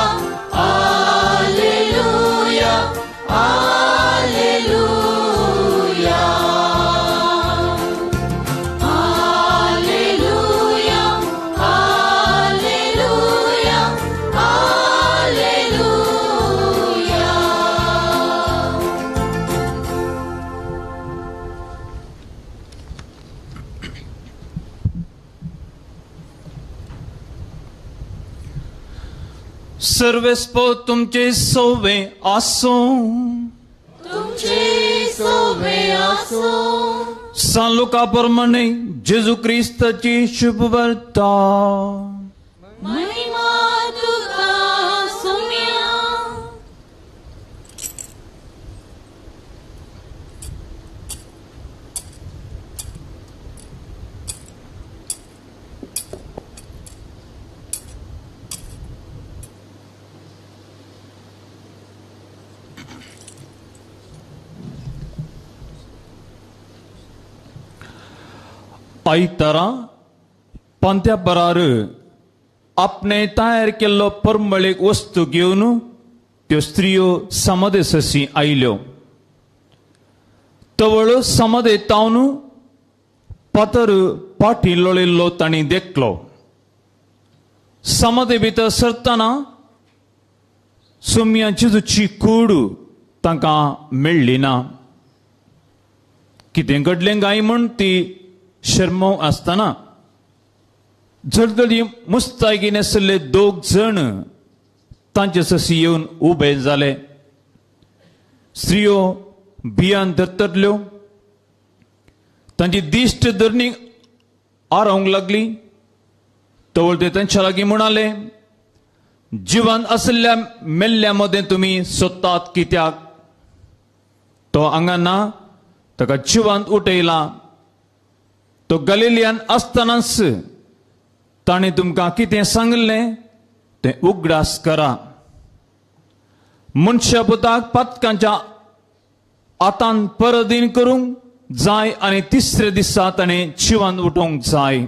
Alleluia, Alleluia. Alleluia, Alleluia, Alleluia. सर्वेस्पो तुमचे सोवे आसूं. तुमचे सोवे आसूं. सान लुका प्रमाणे जेजू क्रिस्ताची शुभवार्ता. महिमा तुका सुम्या. आयतारा पंत्या बरार आपणे तयार केल्लो परमळीक वस्तू घेवन त्यो स्त्रियो समाधे सशी आयल्यो. तवळ समाधे तावन फातर पाटी लोळिल्लो तांणी देखलो. समाधे भितर सरतना सुम्या जेजूची कूड तांकां मेळ्ळी ना. कितें घडलें काय म्हूण ती शर्मो आसतना झडझडी मुस्तायकी नेसले दोग जण तांचे सशी येवन उबे जाले. स्त्रियो भियान धरतरल्यो, तांची दिश्ट धरणी आरोवंक लागली. तवळ ते तांच्या लागीं म्हणाले, जिवन आशिल्ल्या मेल्ल्या मदें तुमी सोदतात कित्याक? तो हांगा ना, ताका जिवांत उठयला. तो गलिलियान आसतनाच ताणें तुमकां कितें सांगिल्लें तें उगडास करा. मनशा पुताक पातकांच्या आतान परदीन करूंक जाय आनी तिसऱ्या दिसा ताणें जिवान उठोवंक जाय.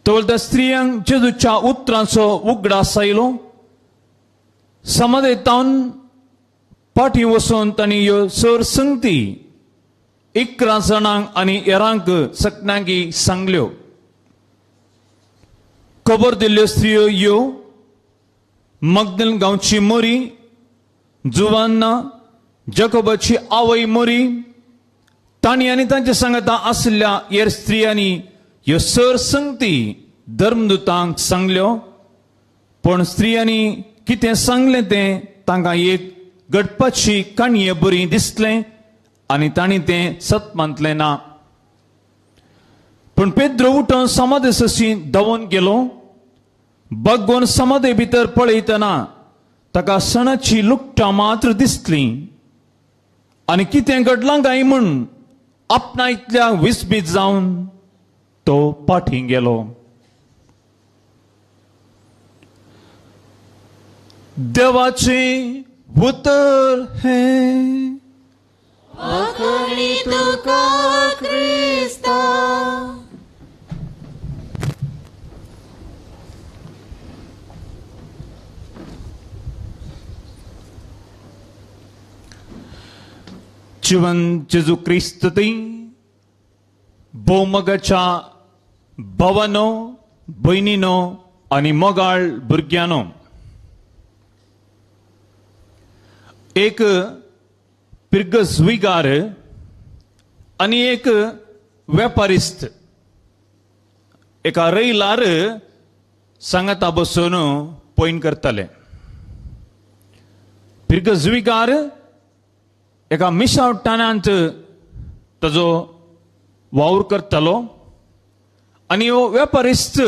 तवळ त्या स्त्रियांक जेजूच्या उतरांचो उगडास आयलो. समाधेतावन फाटीं वचून तांणी ह्यो सर संगती 11 जाणांक आनी हेरांक सगळ्यांकी सांगल्यो. खबर दिल्ल्यो स्त्रियो ह्यो: मगदल गांवची मोरी, जुवान्ना, जकोबाची आवय मोरी, तांणी आनी तांच्या सांगाता आशिल्ल्या हेर स्त्रियांनी ह्यो सर संगती धर्मदूतांक सांगल्यो. पूण स्त्रियांनी कितें सांगलें तें तांकां एक घडपाची काणये बरी दिसलें आनी तांणी तें सत मानलें ना. पूण पेद्रो उठून समाधे सशी धांवून गेलो. बागोवन समाधे भितर पळयतना ताका सणाची लुकटां मात्र दिसलीं आनी कितें घडलां काय म्हूण आपणा इतल्या विस्मीत जावन तो पाठी गेलो. देवाचें उतर हें. वाखाणी तुका क्रिस्ता. जिवन जेजू क्रिस्त ती भोवमगाच्या भावानो, भयणीनो आनी मोगाळ भुरग्यांनो, एक पिर्गजविगार आनी एक वेपारिस्त एका रैलार सांगाता बसून पॉयंट करताले. पिर्गजविगार एका मिसावटानांत ताजो वावर करतालो आनी हो वेपारिस्त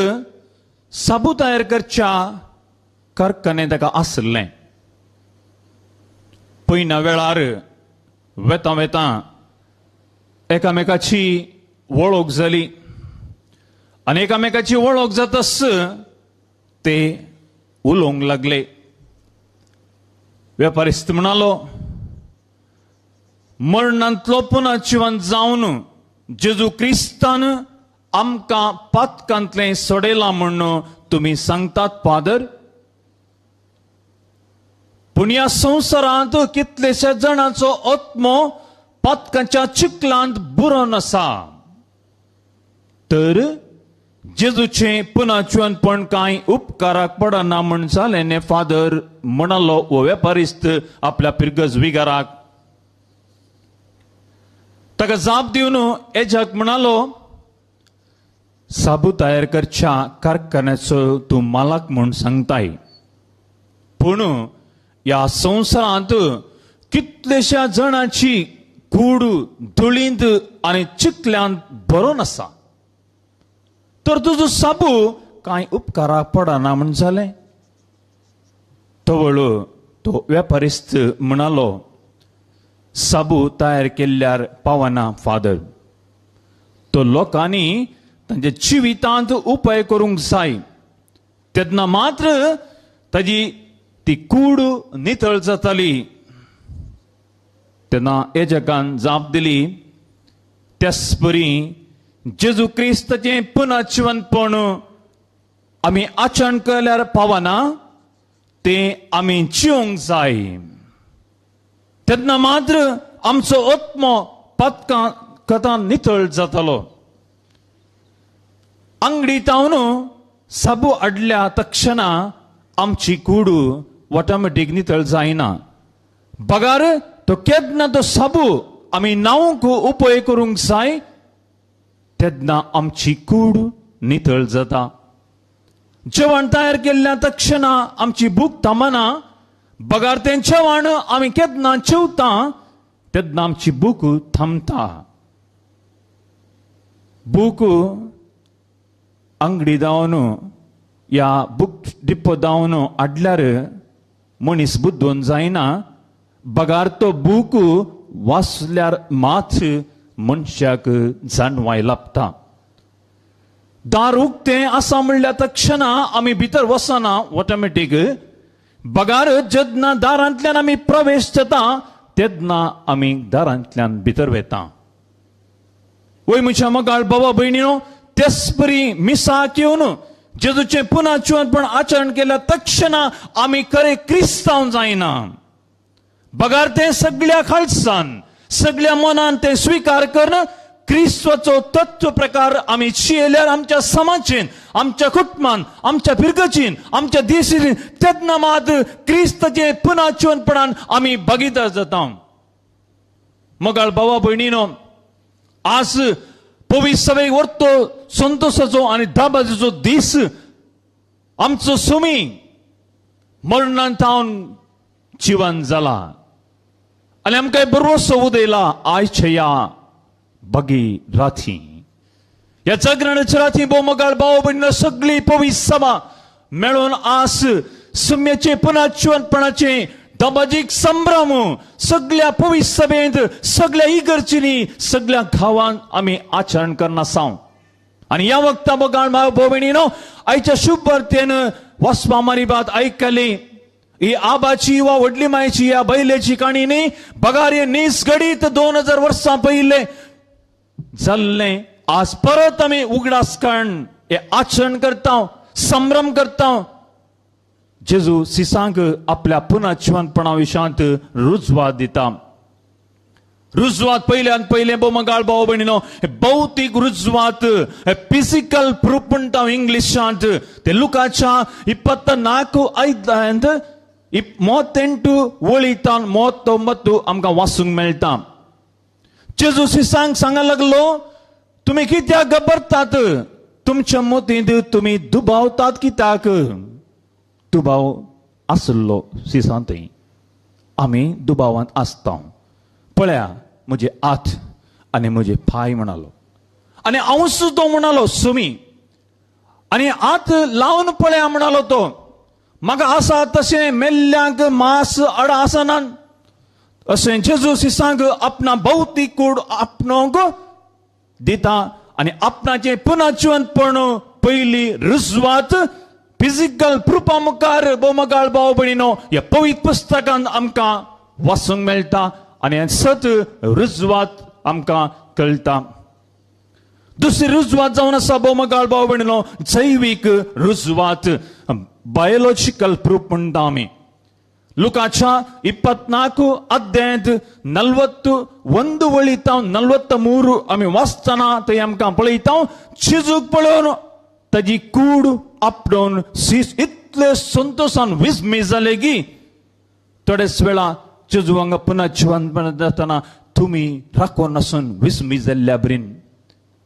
साबू तयार करच्या कारखान्यात ताका आसलें. पयना वेळार वेता वेता एकामेकाची वळख जाली आनी एकामेकाची वळख जाताच ते उलोवंक लागले. वेपारिस्त म्हणालो, मरणांतलो पुनर्जिवन जावन जेजू क्रिस्तान आमकां पातकांतलें सोडयलां म्हूण तुमी सांगतात फादर, पूण ह्या संवसारांत कितलेशा जाणांचो आत्मो पातकांच्या चिखलांत बुरोवन आसा. तर जेजूचें पुनर्जिवनपण कांय उपकाराक पडना म्हूण जालें न्ही फादर, म्हणालो हो वेपारिस्त आपल्या पिर्गज विगाराक. ताका जाप दिवन एजाक म्हणालो, साबू तयार करच्या कारखान्याचो तूं मालक म्हूण सांगताय, पूण ह्या संवसारांत कितलेशा जाणांची कूड धुळींत आनी चिखल्यांत भरून आसा, तर तुजो साबू कांय उपकाराक पडना म्हूण जालें. तवळ तो वेपारिस्त म्हणालो, साबू तयार केल्ल्यार पावना फादर, तो लोकांनी तांच्या जिवितांत उपाय करूंक जाय, तेन्ना मात्र ताजी ती कूड नितळ जाताली. तेन्ना एजकान जाप दिली, त्याच परी जेजू क्रिस्ताचें पुनर्जिवनपण आमी आचरण केल्यार पावना, तें आमी जिवंक जाय, तेन्ना मात्र आमचो आत्मो पातकां कथां नितळ जातालो. आंगडी तावन साबू हाडल्या तक्षणा आमची कूड ऑटोमॅटीक नितळ जायना, बगार तो केन्ना तो साबू आमी न्हावंक उपाय करूंक जाय तेन्ना आमची कूड नितळ जाता. जेवण तयार केल्ल्या तक्षणा आमची भूक थांबना, बगार तें जेवण आमी केन्ना जेवता तेन्ना आमची भूक थांबता. भूक आंगडी धांवन या बुक डिप्पो धांवन हाडल्यार मनीस बुद्दून जायना, बगार तो बूक वाचल्यार मात मनशाक जाणवाय लाभता. दार उक्तें आसा म्हणल्यार तक्षणा आमी भितर वचना ऑटोमॅटीक, बगार जेन्ना दारांतल्यान आमी प्रवेश जाता तेन्ना आमी दारांतल्यान भितर वेता. वय म्हज्या मोगाळ बाबा भयणीनो, तेच परी मिसाक येवन जेजूचें पुनः जिवंतपण आचरण केल्या तक्षणा आमी खरे क्रिस्तांव जायना, बगार तें सगळ्या खालसान सगळ्या मनान तें स्विकार करून क्रिस्ताचो तत्व प्रकार आमी शियल्यार आमच्या समाजेन, आमच्या कुटुंबान, आमच्या फिरगचीन, आमच्या देशीन तेन्ना मात क्रिस्ताचें पुनः जिवंतपणान आमी भागीदार जाता. मोगाळ भावा भयणीनो, आज पवित्र सभेक व्हरतो संतोशाचो आनी दाबाचो दीस. आमचो सुमी मरणान तावन जिवन जाला आनी आमकां बरोसो उदयला आयच्या ह्या बगी राती, ह्या जागरणाच्या राती. भोव मोगाळ भाव भयणीनो, सगळी पवित्र सभा मेळून आज सुम्याचे पुनः जिवंतपणाचे दबाजीक संभ्रम सगळ्या पवित्र सभेंत, सगळ्या इगर्जींनी, सगळ्या गांवांत आमी आचरण करना साव. आनी ह्या वखता मोगाळ भाव भयणीनो, आयच्या शुभ वार्तेन वाचपा मारी बात आयकली. ही आबाची वा व्हडली मायची ह्या बैलेची काणी न्ही, बगार हे नीस घडीत 2000 वर्सां पयलें जाल्लें आज परत आमी उगडास काडून हे आचरण करता, संभ्रम करता. जेजू सिसांक आपल्या पुनः जिवंतपणा विशयांत रुजवात दिता. रुजवात पयल्यान पयलें भोव मोगाळ भाव भयणीनो, भौतीक रुजवात, फिजिकल प्रूफ म्हणटा इंग्लिशांत, ते लुकाच्या 24 अध्यायांत 38 वळीतान 39 आमकां वाचूंक मेळटा. जेजू सिसांक सांगा लागलो, तुमी कित्याक घाबरतात? तुमच्या मतींत तुमी दुबावतात कित्याक? दुबाव आसलो सिसांतय, आमी दुबावांत आसता. पळया म्हजे हात आनी म्हजे पांय म्हणालो, आनी हांव तो म्हणालो सुमी, आनी हात लावन पळया म्हणालो तो, म्हाका आसा तशें मेल्ल्यांक मांस हाडां आसना. अशें जेजू सिसांक आपणा भौतीक कूड आपणोंक दिता आनी आपणाचें पुनः जिवंतपण पयली रुजवात फिजिकल प्रुफा मुखार भोव मोगाळ भाव भयणीनो ह्या पवित्र पुस्तकान आमकां वाचूंक मेळटा आनी हें सत रुजवात आमकां कळटा. दुसरी रुजवात जावन आसा भोव मोगाळ भाव भयणीनो जैवीक रुजवात, बायोलॉजिकल प्रूफ म्हणटा आमी. लुकाच्या 24 अध्यायांत 41 वळीताव 43 आमी वाचतना थंय आमकां पळयता, जेजूक पळोवन ताजी कूड आपडोवन सीस इतले संतोशान विस्मी जाले की थोडेच वेळा जेजू हांगा पुनः जिवंतपण जातना तुमी राखून नासून विस्मी जाल्ल्या बरीन.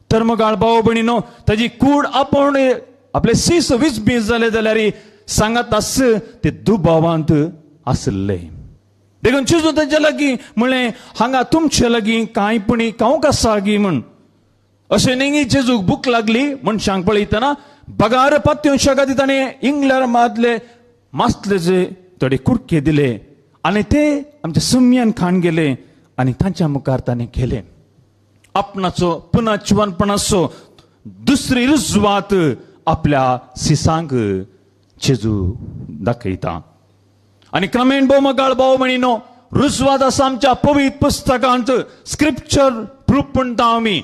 तर मोगाळ भाव भयणीनो, ताजी कूड आपोवन आपले सीस विस्मी जाले जाल्यार सांगात आस ते दुबावांत आसले. देखून जेजू तांच्या लागीं म्हणलें, हांगा तुमचे लागीं कांय पुणी खावंक आसा गी म्हूण. अशें न्ही जेजूक भूक लागली मनशांक पळयतना, बगार पात्योंशा खातीर ताणें इंग्लंड मातले मासले थोडे कुडके दिले आनी ते आमच्या सुम्यान खाण गेले आनी तांच्या मुखार ताणें केलें. आपणाचो पुनः जिवंतपणाचो दुसरी रुजवात आपल्या सिसांक जेजू दाखयता. आनी क्रमेण भोव मोगाळ भाव भयणीनो, रुजवात आसा आमच्या पवित्र पुस्तकांत, स्क्रिप्चर प्रूफ म्हणटा आमी.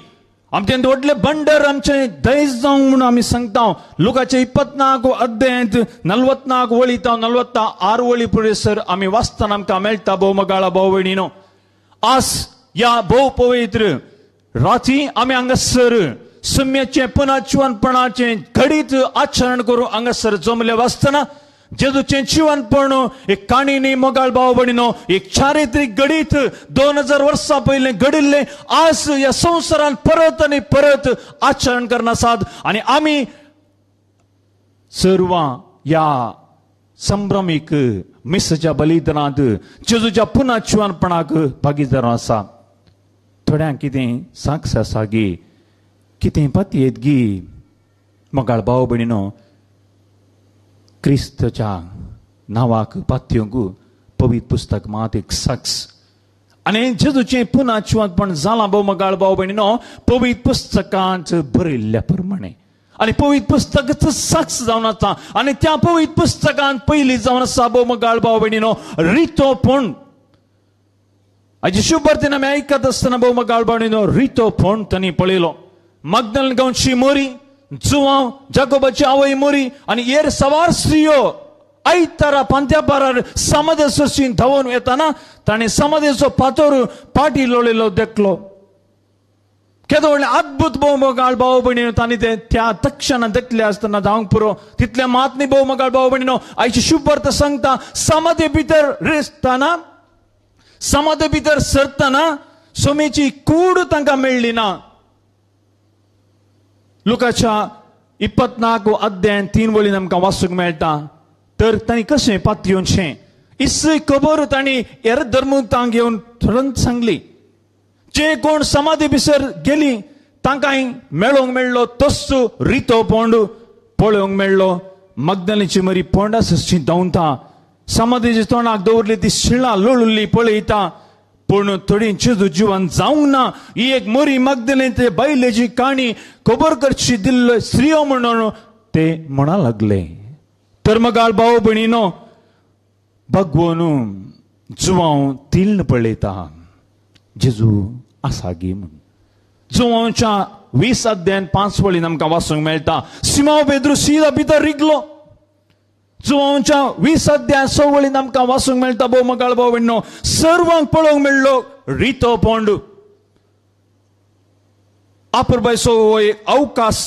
आमचें व्हडलें बंडर आमचें दयज जावंक म्हणून आमी सांगता. लुकाचे 24 अध्यायांत 44 वळीताव 46 वळी पुरेसर आमी वाचतना आमकां मेळटा. भोव मोगाळा भाव भयणीनो, आज ह्या भोव पवित्र राती आमी हांगासर सुम्याचें पुनः जिवंतपणाचें घडीत आचरण करून हांगासर जमले वाचतना जेजूचें जिवनपण एक काणी मोगाळ भाव भयणीनो, एक चारित्रीक घडीत 2000 वर्सां पयलें घडिल्लें आज ह्या संवसारांत परत आनी परत आचरण करना आसात. आनी आमी सर्वां ह्या संभ्रमीक मिसाच्या बलिदानांत जेजूच्या पुनः जिवनपणाक भागीदार आसा. थोड्यांक कितें साक्ष आसा गी, कितें पातयेत गी, मोगाळ भाव भयणीनो, क्रिस्तच्या नांवाक पातयेवंक पवित्र पुस्तक मात एक साक्ष. आनी जेजूचें पुनः जिवंतपण जालां भोव मोगाळ भाव भयणीनो पवित्र पुस्तकांत बरयल्ल्या प्रमाणे. आनी पवित्र पुस्तकाचो साक्ष जावन आसा. आनी त्या पवित्र पुस्तकांत पयलीं जावन आसा भोव मोगाळ भाव भयणीनो रितोपण. आयची शुभवार्तेन आमी आयकत आसतना भोव मगाळ भावणीनो रितो फोंड तांणी पळयलो. मगदल गांवची मोरी, जुवांव जाकोबाची आवय मोरी आनी हेर सवार स्त्रियो आयतारा पांत्यापारार समाधे सोशीन धांवून येताना ताणें समाधेचो फातोर पाटी लोळयलो देखलो. केदो व्हडलें अद्भुत भोव मगाळ भाव भयणीनो तांणी तें त्या तक्षणा देखले आसतना धांवंक पुरो तितलें मात न्ही. भोव मगाळ भाव भयणीनो आयची शुभवार्ता सांगता समाधे भितर रिसतना, समाधे भितर सरतना सोमेची कूड तांकां मेळ्ळी ना. लुकाच्या 24 अध्याय 3 वळीन आमकां वाचूंक मेळटा. तर तांणी कशें पातयेवचें इसय खबर तांणी हेर धर्मतांक येवन तुरंत सांगली. जे कोण समाधी भितर गेली तांकांय मेळोंक मेळ्ळो तस्सो रितो पोंड पळोवंक मेळ्ळो. मगदलीची मरी पोंडा सशी धांवता, समाधीच्या तोंडाक दवरली ती शिळा लोळुल्ली पळयता, पूण थोडी जेजू जिवन जावंक ना. ही एक मोरी मगदलीन ते बायलेची काणी खबर करची दिल्लो स्त्रियो म्हणून ते म्हणा लागले. तर मगाळ भाव भयणीनो भगवनू जुवांव तिल्न पळयता जेजू आसा गी म्हूण. जुवांवच्या 20 अध्याय 5 वळीन आमकां वाचूंक मेळटा. सिमांव पेद्रू सिदा भितर रिगलो. जुवांवच्या 20 अध्याय 6 वळीन आमकां वाचूंक मेळटा. भोव मगाळ भाव भयणीनो सर्वांक पळोवंक मेळ्ळो रितो पोंड. आपुरबायचो हो एक अवकाश,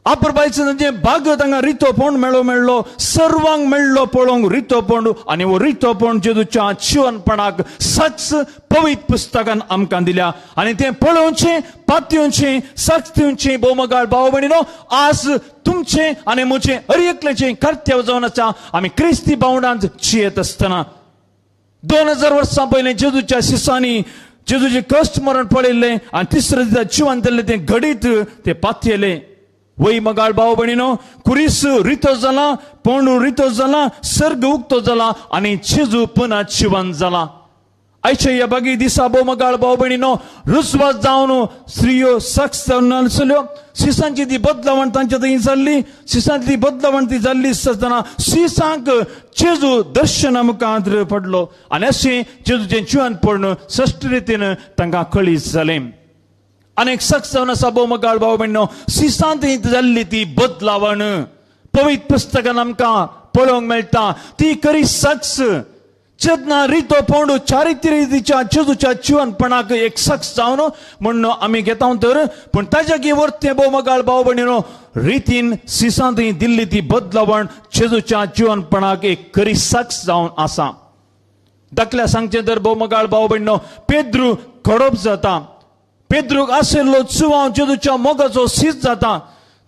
आपुरबायचो जें भागत हांगा रितो पोंड मेळो मेळ्ळो सर्वांक मेळ्ळो पळोवंक रितो पोंड. आनी हो रितो पोंड जेजूच्या जिवनपणाक सच पवित्र पुस्तकान आमकां दिल्या आनी तें पळोवचें, पातयेवचें, सच दिवचें. भोव मगाळ भाव भयणीनो आज तुमचें आनी म्हजें हर एकल्याचें कर्तव्य जावन आसा. आमी क्रिस्ती भावंडांत जियेत आसतना 2000 वर्सां पयलीं जेजूच्या शिसांनी जेजूचें कश्ट मरण पळयल्लें आनी तिसऱ्या दिसा जिवन दिल्लें तें घडीत तें पातयेलें. वय मगाळ भाव भयणीनो कुरीस रितो जाला, पोंडू रितो जाला, सर्ग उक्तो जाला आनी जेजू पुना जिवन जाला. आयच्या ह्या बागी दिसा भोव मगाळ भाव भयणीनो रुजवात जावन स्त्रियो सक्स जावन नासल्यो. सिसांची ती बदलावण तांच्या थंय जाल्ली, सिसांची ती बदलावण ती जाल्ली आसतना सिसांक जेजू दर्शना मुखार पडलो आनी अशें जेजूचें जिवन पडून सश्ट रितीन तांकां कळीत जालें. अनेक सक्स जावन आसा. भोव मगाळ भाव भयणीनो सिसांत जाल्ली ती बदलावण पवित्र पुस्तकान आमकां पळोवंक मेळटा. ती खरी सक्स जेन्ना रितो पोंडू चारित्र्य जेजूच्या जिवनपणाक एक सक्स जावन म्हण आमी घेता तर, पूण ताज्या गी वर्तें भोव मगाळ भाव भयणीनो रितीन सिसांत दिल्ली ती बदलावण जेजूच्या जिवनपणाक एक खरी सक्स जावन आसा. दाखल्या सांगचें तर भोव मगाळ भाव भयणीनो पेद्रू खडप जाता. पेद्रूक आशिल्लो जुवांव जेजूच्या मोगाचो सीज जाता.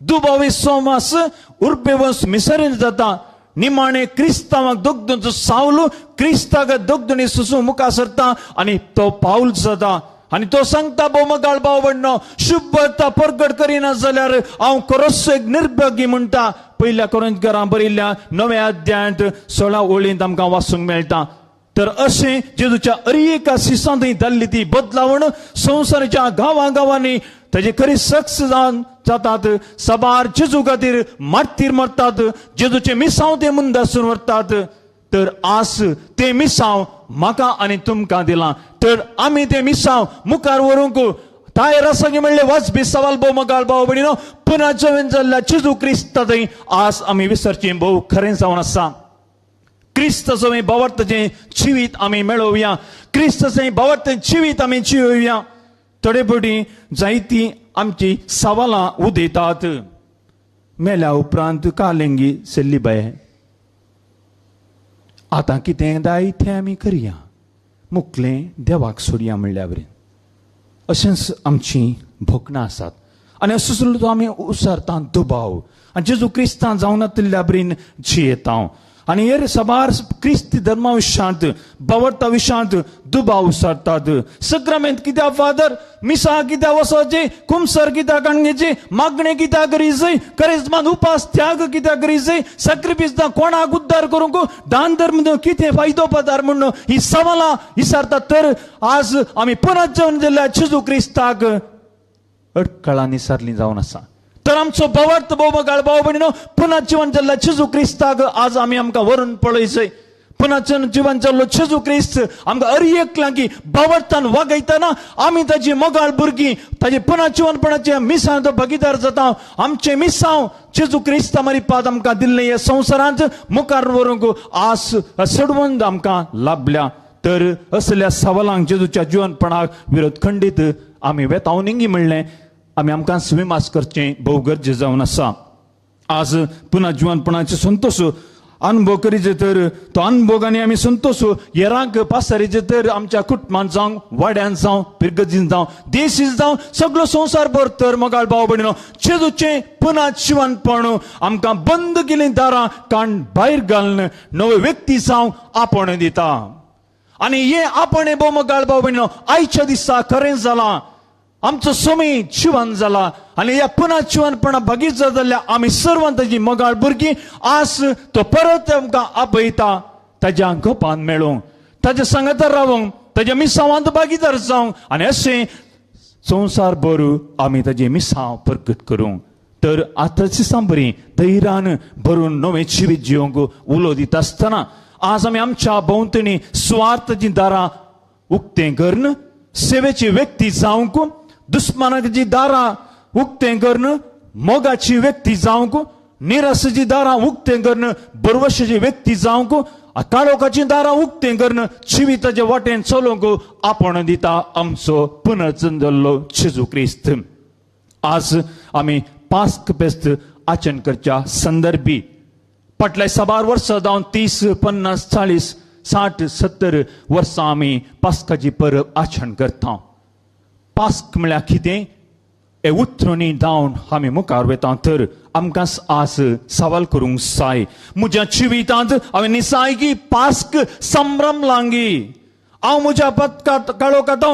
दुबावी सोमास उर्बेवंस मिसरीन जाता. निमाणे क्रिस्तांवाक दोगदूंचो सावलो क्रिस्ताक दोगदुणी सुसू मुखार सरता आनी तो पावल जाता आनी तो सांगता भोव मगाळ भाव भयणीनो शुभता परगट करिना जाल्यार हांव खरोच एक निर्भागी म्हणटा. 1 कोरिंथकारां बरयल्ल्या 9 अध्यायांत 16 ओळींत आमकां वाचूंक मेळटा. तर अशें जेजूच्या हर एका सिसांत जाल्ली ती बदलावण संवसाराच्या गांवां गांवांनी ताजे खरी सक्स जावन जातात. साबार जेजू खातीर मार्तीर मरतात, जेजूचे मिसांव ते मुंदासून व्हरतात. तर आज ते मिसांव म्हाका आनी तुमकां दिलां, तर आमी ते मिसांव मुखार व्हरूंक तयार आसा की म्हणलें वाजपी सवाल भोव मगाळ भाव भयणीनो पुना जमीन जाल्ल्या जेजू क्रिस्ता थंय आज आमी विसरचें भोव खरें जावन आसा. क्रिस्ताचो भावार्थाचें जिवीत आमी मेळोवया, क्रिस्ताचें भावार्थाचें जिवीत आमी जियोवया. थोडे फावटी जायतीं आमची सवालां उदयतात. मेल्या उपरांत कालेंगी सेल्ली बाय आतां कितें दाय तें आमी करया, मुकलें देवाक सोडया म्हणल्या वरी अशेंच आमचीं भोगणां आसात. आनी असो तो आमी उसारता दुबाव आनी जेजू क्रिस्तां जावनातिल्ल्या बरीन जियेता. आनी हेर साबार क्रिस्ती धर्मा विशांत भावार्था विशांत दुबाव उसारतात. सक्रामेंत कित्याक फादर, मिसा कित्याक वचपाचें, कुमसर कित्याक काडपाचें, मागणें कित्याक करी जाय, करेजमान उपास त्याग कित्याक करी जाय, सॅक्रिफायस कोणाक उद्धार करूंक, दान धर्म कितें फायदो पदार म्हणून ही सवालां विचारतात. तर आज आमी पुनः जेवन दिल्ल्या जेजू क्रिस्ताक अडकळांनी सारली जावन आसा. तर आमचो भावार्थ भोव मगाळ भाव भयणीनो पुनः जिवन जाल्ल्या जेजू क्रिस्ताक आज आमी आमकां व्हरून पळयचय. पुनर्जन जिवन जाल्लो जेजू क्रिस्त आमकां अर एकल्यांकी बावडतान वागयतना आमी ताजी मोगाळ भुरगीं ताजे पुनर्जिवनपणाचे मिसांव तो भागीदार जाता. आमचें मिसांव जेजू क्रिस्ता मरिपाद आमकां दिल्लें हे संवसारांत मुखार व्हरूंक आस सडवंद आमकां लाभल्या. तर असल्या सवालांक जेजूच्या जिवनपणाक विरोध खंडीत आमी वेतावनिंगी म्हणलें आमी आमकां स्विमास करचें भोव गरजें जावन आसा. आज पुनः जिवनपणाचे संतोश अनुभव करीचे तर तो अनुभव आनी आमी संतोश हेरांक पासारीचे तर आमच्या कुटुंबान जावं, वाड्यान जावं, पिरगजीन जावं, देशीन जावं, सगळो संवसार भर तर मोगाळ भाव भयणीनो जेजूचें पुनः जिवनपण आमकां बंद केल्लीं दारां कान भायर घालून नवे व्यक्ती जावं आपोवणें दिता. आनी हें आपोवणें भोव मोगाळ भाव भयणीनो आयच्या दिसा खरें जालां. आमचो सोमी जिवन जाला आनी ह्या पुनः जिवनपणा भागीदार जाल्ल्या आमी सर्वां ताजी मोगाळ भुरगीं आज तो परत आमकां आपयता ताज्या गोपान मेळूंक, ताज्या सांगातार रावूंक, ताज्या मिसांवांत भागीदार जावंक आनी अशें संवसार भर आमी ताजें मिसांव प्रकट करूंक. तर आतांची सांबरी धैर्यान भरून नवें जिवीत जिवंक उलो दिता आसतना आज आमी आमच्या भोंवतणी सुवार्थाचीं दारां उक्तें करून सेवेची व्यक्ती जावंक, दुस्मानाची दारां उक्तें करून मोगाची व्यक्ती जावंक, निराशेची दारां उक्तें करून बरवशाची व्यक्ती जावंक, काळोखाची दारां उक्तें करून जिविताचे वाटेन चलोवंक आपण दिता आमचो पुनर्जन जाल्लो जेजू क्रिस्त. आज आमी पास्क फेस्त आचरण करच्या संदर्भी फाटल्या साबार वर्सां जावन 30, 50, 40, 60, 70 वर्सां आमी पास्काची परब आचरण करता. पास्क म्हळ्यार कितें हे उतरणी जावन आमी मुखार वता तर आमकां आज सवाल करूंक जाय. म्हज्या जिवितांत हांवें निसायगी पास्क संभ्रम लांगी, हांव म्हज्या पत्कात काळोखांत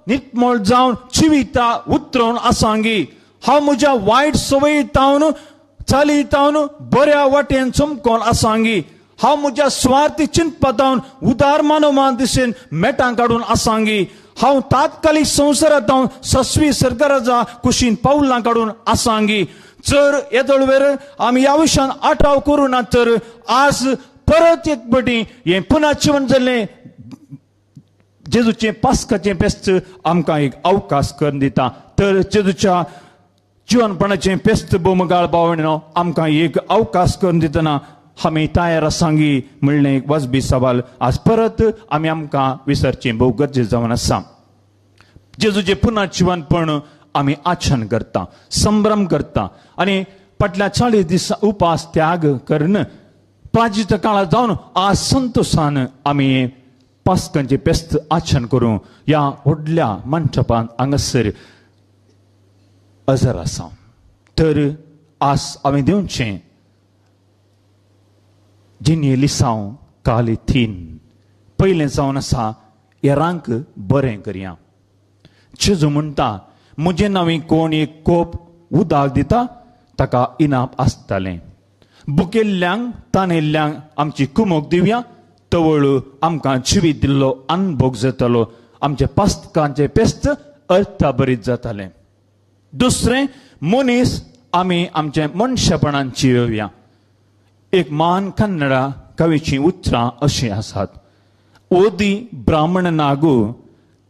नितमळ जावन जिविता उतरोवन आसांगी, हांव म्हज्या वायट संवयी तावन चाली तावन बऱ्या वाटेन चमकोन आसांगी, हांव म्हज्या स्वार्थी चिंतपा उदार मानवमान दिशेन मेटां काडून आसांगी, हांव तात्कालीक संवसारांत हांव सस्वी सरकाराच्या कुशीन पावलां काडून आसांगी. जर येदोळवेर आमी ह्या विशयान आठाव करूं ना तर आज परत एक पटी हें पुनः जिवन जाल्लें जेजूचें पास्काचें फेस्त आमकां एक अवकाश करून दिता. तर जेजूच्या जिवनपणाचें फेस्त भोवमगाळ भावणो आमकां एक अवकाश करून दितना आमी तयार आसांगी म्हणलें एक वाजबी सवाल आज परत आमी आमकां विसरचें भोव गरजेचें जावन आसा. जेजूचें पुनः जिवनपण आमी आचरण करता, संभ्रम करता आनी फाटल्या 40 दिसां उपास त्याग करून प्राचीन काळार जावन आज संतोशान आमी पास्कांचें फेस्त आचरण करूं ह्या व्हडल्या मंटपान हांगासर हजर आसा. तर आज आमी दिवचें जिनी लिसांव काली 3 पयलें जावन आसा हेरांक बरें करया. जेजू म्हणटा म्हजें नांवी कोण एक कोप उदक दिता ताका इनाम आसतालें. बुकेल्ल्यांक तानेल्ल्यांक आमची कुमोक दिवया, तवळ आमकां जिवीत दिल्लो अनभोग जातालो, आमचे पास्कांचें फेस्त अर्थाभरीत जातालें. दुसरें मनीस आमी आमचें मनशेपणान जियोवया. एक मान कन्नडा कवीचीं उतरां अशीं आसात, ओदी ब्राह्मणनागू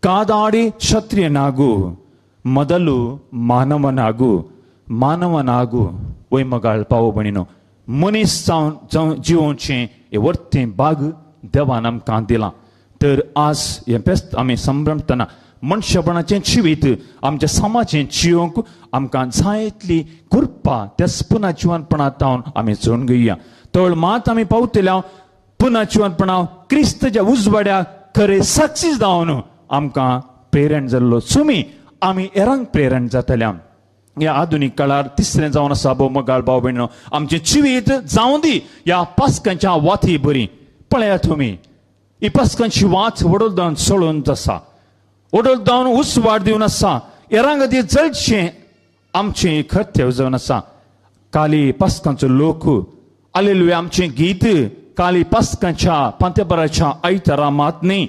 कादाडी क्षत्रियनागू ಮೊದಲು मानवनागू मानवनागू वय मगाळ पावो भयणीनो. मनीस जावन जिवोवचें हें वर्तें भाग देवान आमकां दिलां. तर आज हें फेस्त आमी संभ्रमतना मनशेपणाचें जिवीत आमच्या समाजें जिवंक आमकां जायतली कृपा त्याच पुनः जिवनपणांत जावन आमी जोडून घेवया. तळ मात आमी पावतल्या पुनः जिवनपणा क्रिस्तच्या उजवाड्या खरें साक्षी जावन आमकां प्रेरण जाल्लो सुमी आमी हेरांक प्रेरण जातल्या. ह्या आधुनीक काळार तिसरें जावन आसा भोव मोगाळ भाव भयणीनो आमचें जिवीत जावं दी ह्या पास्कांच्या वाती बरी. पळयात तुमी ही पास्कांची वात वडोल जावन चलोवन आसा, वडोल जावन उजवाड दिवन आसा, हेरां खातीर जळचें आमचें कर्तव्य जावन आसा. काली पास्कांचो लोक आलेलुया आमचें गीत काली पास्कांच्या पांतेपराच्या आयतारा मात न्ही.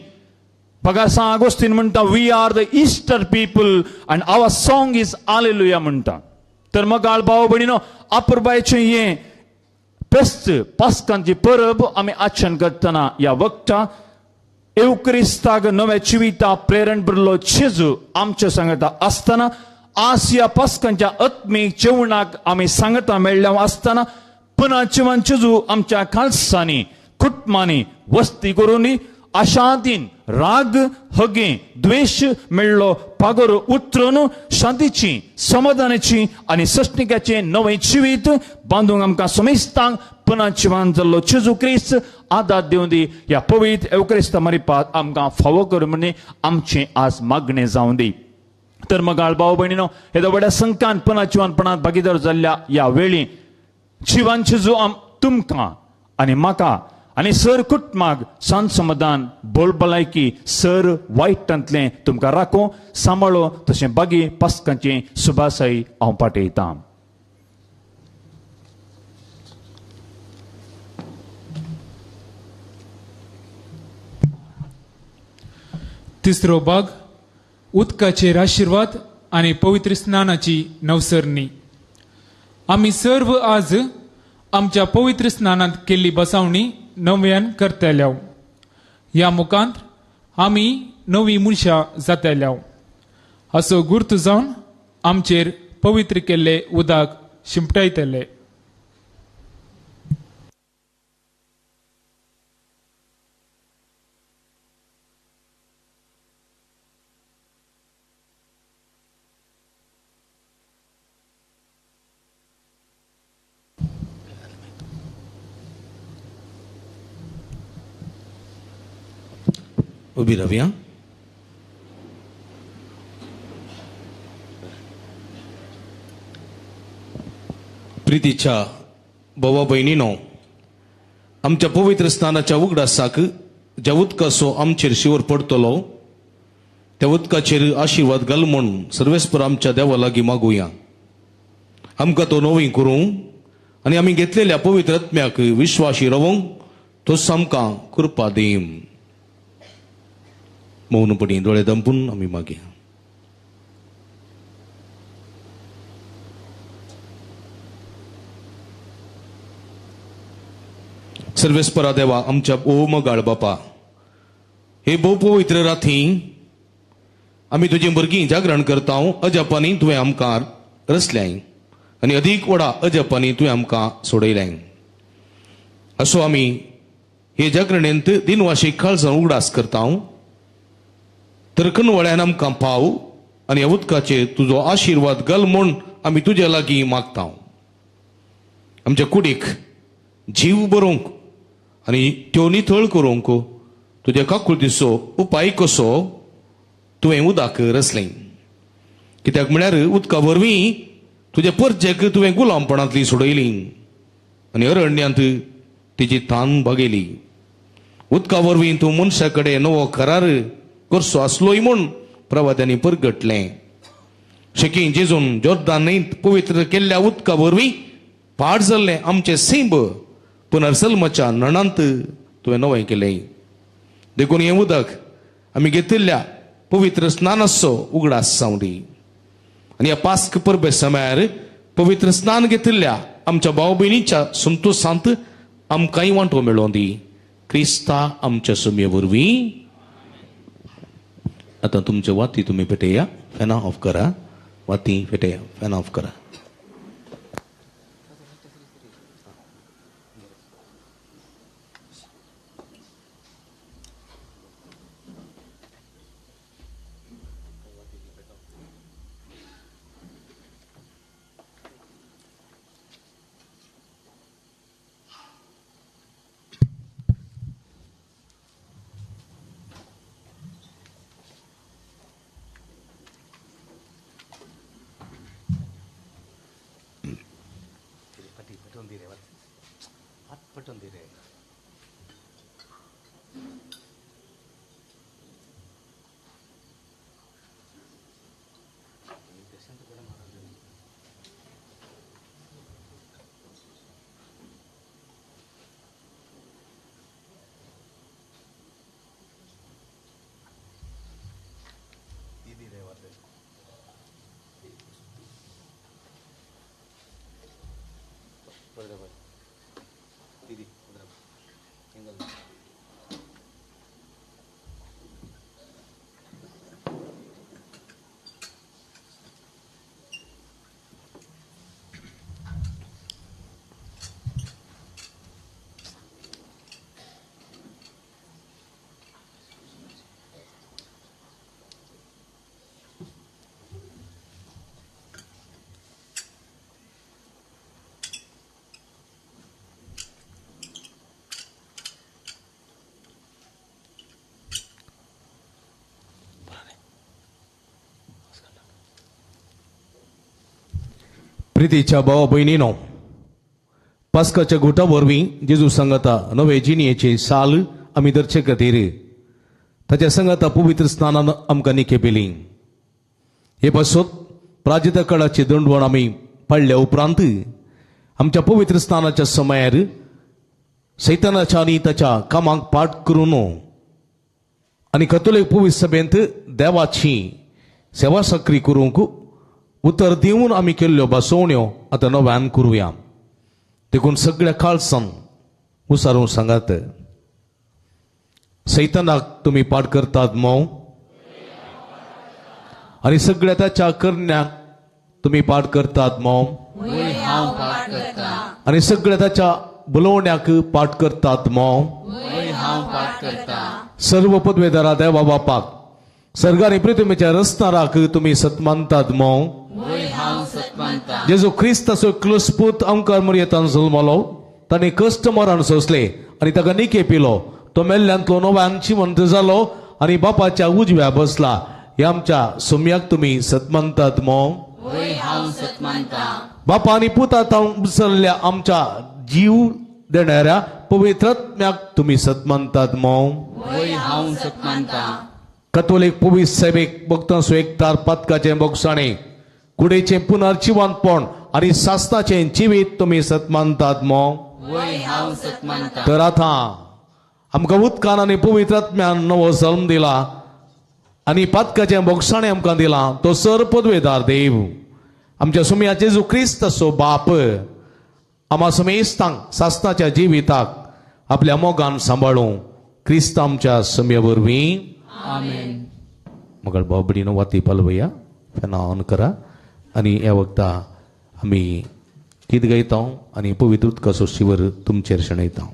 बघा सांग आगोस्तीन म्हणटा we are the Easter people and our song is alleluia म्हणटा. तर मोगाळ भाव भयणीनो अपुरबायचें हें पेस्त पास्कांची परब आमी आचरण करतना ह्या वखता येवक्रिस्ताक नव्या जिविता प्रेरण भरलो जेजू आमच्या सांगता आसतना आज ह्या पास्कांच्या आत्मीक जेवणाक आमी सांगता मेळ्ळ्या आसतना पुन्हा जिवन जेजू आमच्या खालसांनी कुटुंबांनी वस्ती करून आशादीन राग हगे द्वेश मेळ्ळो पागोर उतरून शांतीची समाधानाची आनी सश्टिकाचें नवें जिवीत बांदूंक आमकां समेस्तांक पुन्हा जिवान जाल्लो जेजू क्रिस्त आदार दिवन दी. ह्या पवित्र एवक्रिस्ता मारिपात आमकां फावो करूं म्हण आमचें आज मागणें जावं दी. तर मगाळ भाव भयणीनो, हे व्हड्या संकान पुन्हा जिवानपणांत भागीदार जाल्ल्या ह्या वेळी जिवान जेजू आम तुमकां आनी म्हाका आनी सर कुटुंबाक शांत समाधान बोल भलायकी सर वायटांतलें तुमकां राखो सांबाळो. तशें बागी पास्कांचें सुभासाई हांव पाठयतां. तिसरो भाग उदकाचेर आशिर्वाद आनी पवित्र स्नानाची नवसरणी. आमी सर्व आज आमच्या पवित्र स्नानांत केल्ली बसावणी नव्यान करतल्याव. ह्या मुखांत आमी नवी मनशां जातल्याव असो गुर्त जावन आमचेर पवित्र केल्ले उदक शिंपटायतले. उबी रावया. प्रितीच्या भावा भयणीनो, आमच्या पवित्र स्नानाच्या उगडासाक ज्या उदकाचो आमचेर शिवर पडटलो त्या उदकाचेर आशिर्वाद घाल म्हूण सर्वेस्पर आमच्या देवा लागीं मागुया. आमकां तो नवी करूं आनी आमी घेतलेल्या पवित्र आत्म्याक विश्वाशी रावूंक तो आमकां कृपा दी. मौनपणी दोळे दंपून आमी मागया. सर्वेस्परा देवा, आमच्या ओ मगाळ बापा, हे भोव पवित्र राती आमी तुजी भुरगीं जागरण करता. अजापांनी तुवें आमकां रचल्याय आनी अदीक व्हडा अजापांनी तुवें आमकां सोडयल्याय. असो आमी हे जागरणेंत दिनवाशी काळजान उगडास करता. तर कनवळ्यान आमकां पाव आनी ह्या उदकाचेर तुजो आशिर्वाद घाल म्हूण आमी तुज्या लागीं मागता. आमच्या कुडीक जीव बरोवंक आनी त्यो नितळ करूंक तुज्या काकुळतीचो उपाय कसो तुवें उदक रचलें. कित्याक म्हळ्यार उदका वरवीं तुज्या परजेक तुवें गुलामपणांतली सोडयली आनी अरण्यांत तिची तान भागयली. उदका वरवीं तूं मनशा कडेन नवो करार करचो आसलोय म्हूण प्रवाद्यांनी परगटलें. शेकी जेजून जोर्दान न्हंयत पवित्र केल्ल्या उदका वरवीं पाड जाल्लें आमचें सेंब पुनर्जल्माच्या नणांत तुवें नवें केलें. देखून हें उदक आमी घेतिल्ल्या पवित्र स्नानाचो उगडास जावं दी. आनी ह्या पास्क परबे समयार पवित्र स्नान घेतिल्ल्या आमच्या भाव भयणीच्या संतोशांत आमकांय वांटो मेळों दी. क्रिस्ता आमच्या सुमये वरवीं. आतां तुमचे वाती तुमी पेटया, फॅनां ऑफ करा. वाती पेटया, फॅनां ऑफ करा. प्रितीच्या भावा भयणीनो, पास्काच्या गुटा वरवीं जेजू सांगाता नवे जिणयेचे साल आमी धरचे खातीर ताच्या सांगाता पवित्र स्नानान आमकां निके पेली. हे पासत प्राजिता काळाची दंडवण आमी पाळल्या उपरांत आमच्या पवित्र स्नानाच्या समयार सैतानाच्या आनी ताच्या कामाक पाठ करून आनी कथोलीक पवित्र सभेंत देवाची सेवा सक्री करूंक उतर दिवन आमी केल्ल्यो बसोवण्यो आतां नव्यान करुया. देखून सगळ्या काळसान उसारून सांगात, सैतानाक तुमी पाठ करतात मोव आनी सगळ्या ताच्या करण्याक तुमी पाठ करतात मोव आनी सगळ्या ताच्या बोलोवण्याक पाठ करतात मोव. सर्व पदवेदारा देवा बापाक सर्गारी पृथ्वीच्या रसनाराक तुमी सत मानतात मोव. जेजू क्रिस्ताचो एकलोच पूत आमकां मरयेतान जल्मलो, ताणें कश्ट मरण सोंसले आनी ताका निके पिलो, तो मेल्ल्यांतलो नव्यान जिवंत जालो आनी बापाच्या उजव्या बसला. ह्या आमच्या सोम्याक तुमी सत मानतात मोव. बापा आनी पुता उसरल्या आमच्या जीव देणाऱ्या पवित्रात्म्याक तुमी सत मानतात मोव. कथोलीक पवित्र सेवेक भक्तांचो एकतार पातकाचें बोगसाणें कुडेचें पुनर्जिवंतपण आनी सासणाचें जिवीत तुमी सत मानतात मोव. तर आतां आमकां उदकान आनी पवित्रात्म्यान नवो जल्म दिला आनी पातकाचें बोगसाणें आमकां दिलां तो सर पदवेदार देव आमच्या सुमया जेजू क्रिस्ताचो बाप आमा समेस्तांक सासणाच्या जिविताक आपल्या मोगान सांबाळूं क्रिस्त आमच्या सुमया वरवीं. आमेन. मगळ बाबडीनो वाती पालवया फॅना ऑन करा आनी ह्या वखता आमी गीत गायता आनी पवित्र उदकाचो शिवर तुमचेर शेणयता.